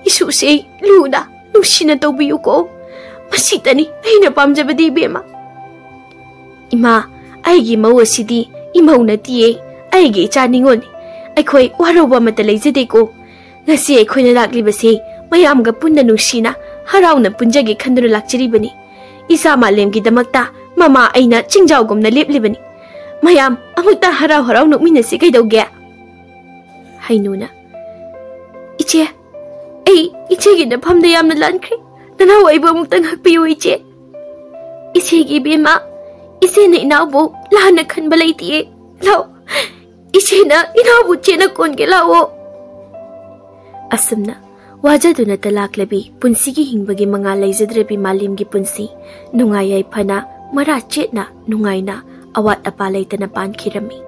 ꯏꯁꯨꯁꯦ ꯂꯨꯅ ꯅꯨꯡꯁꯤꯅ ꯇꯧꯕꯤꯌꯨꯀꯣ꯫ ꯃꯁꯤꯇꯅꯤ ꯑꯩꯅ ꯄꯥꯝꯖꯕꯗꯤ, ꯏꯕꯦꯝꯃ꯫ ꯏꯃꯥ, ꯑꯩꯒꯤ ꯃꯧ ꯑꯁꯤꯗꯤ ꯏꯃꯧ ꯅꯠꯇꯤꯌꯦ, ꯑꯩꯒꯤ ꯏꯆꯥ ꯅꯤꯉꯣꯜꯅꯤ꯫ ꯑꯩꯈꯣꯏ ꯋꯥꯔꯧꯕ ꯑꯃꯠꯇ ꯂꯩꯖꯗꯦꯀꯣ꯫ ꯉꯁꯤ ꯑꯩꯈꯣꯏꯅ ꯂꯥꯛꯂꯤꯕꯁꯤ ꯃꯌꯥꯝꯒ ꯄꯨꯟꯅ ꯅꯨꯡꯁꯤꯅ ꯍꯔꯥꯎꯅ ꯄꯨꯟꯖꯒꯦ ꯈꯟꯗꯨꯅ ꯂꯥꯛꯆꯔꯤꯕꯅꯤ꯫ ꯏꯆꯥ ꯃꯥꯂꯦꯝꯒꯤꯗꯃꯛꯇ ꯃꯃꯥ ꯑꯩꯅ ꯆꯤꯡꯖꯥꯎꯒꯨꯝꯅ ꯂꯦꯞꯂꯤꯕꯅꯤ꯫ ꯃꯌꯥꯝ ꯑꯃꯨꯛꯇ ꯍꯔꯥꯎ ꯍꯔꯥꯎ ꯅꯣꯛꯃꯤꯟꯅꯁꯤ ꯀꯩꯗꯧꯒꯦ? ꯍꯩꯅꯨꯅ, "ꯏꯆꯦ, ꯑꯩ ꯏꯆꯦꯒꯤ ꯅꯐꯝꯗ ꯌꯥꯝꯅ ꯂꯥꯟꯈ꯭ꯔꯦ꯫ ꯅꯅꯥꯎ ꯑꯩꯕꯨ ꯑꯃꯨꯛꯇ ꯉꯥꯛꯄꯤꯌꯨ ꯏꯆꯦ꯫ ꯏꯆꯦꯒꯤ ꯏꯕꯦꯝꯃ, ꯏꯆꯦꯅ ꯏꯅꯥꯎꯕꯨ ꯂꯥꯟꯅ ꯈꯟꯕ ꯂꯩꯇꯤꯌꯦ꯫ ꯂꯥꯛꯑꯣ, ꯏꯆꯦꯅ ꯏꯅꯥꯎꯕꯨ ꯆꯦꯠꯅ ꯀꯣꯟꯒꯦ, ꯂꯥꯛꯑꯣ꯫" ꯑꯁꯨꯝꯅ ꯋꯥꯖꯗꯨꯅꯇ ꯂꯥꯛꯂꯕꯤ ꯄꯨꯟꯁꯤꯒꯤ ꯍꯤꯡꯕꯒꯤ ꯃꯉꯥꯜ ꯂꯩꯖꯗ꯭ꯔꯕꯤ ꯃꯥꯂꯦꯝꯒꯤ ꯄꯨꯟꯁꯤ ꯅꯨꯡꯉꯥꯏ ꯌꯥꯏꯐꯅ, ꯃꯔꯥ ꯆꯦꯠꯅ, ꯅꯨꯡꯉꯥꯏꯅ, ꯑꯋꯥꯠ ꯑꯄꯥ ꯂꯩꯇꯅ ꯄꯥꯟꯈꯤꯔꯝꯃꯤ꯫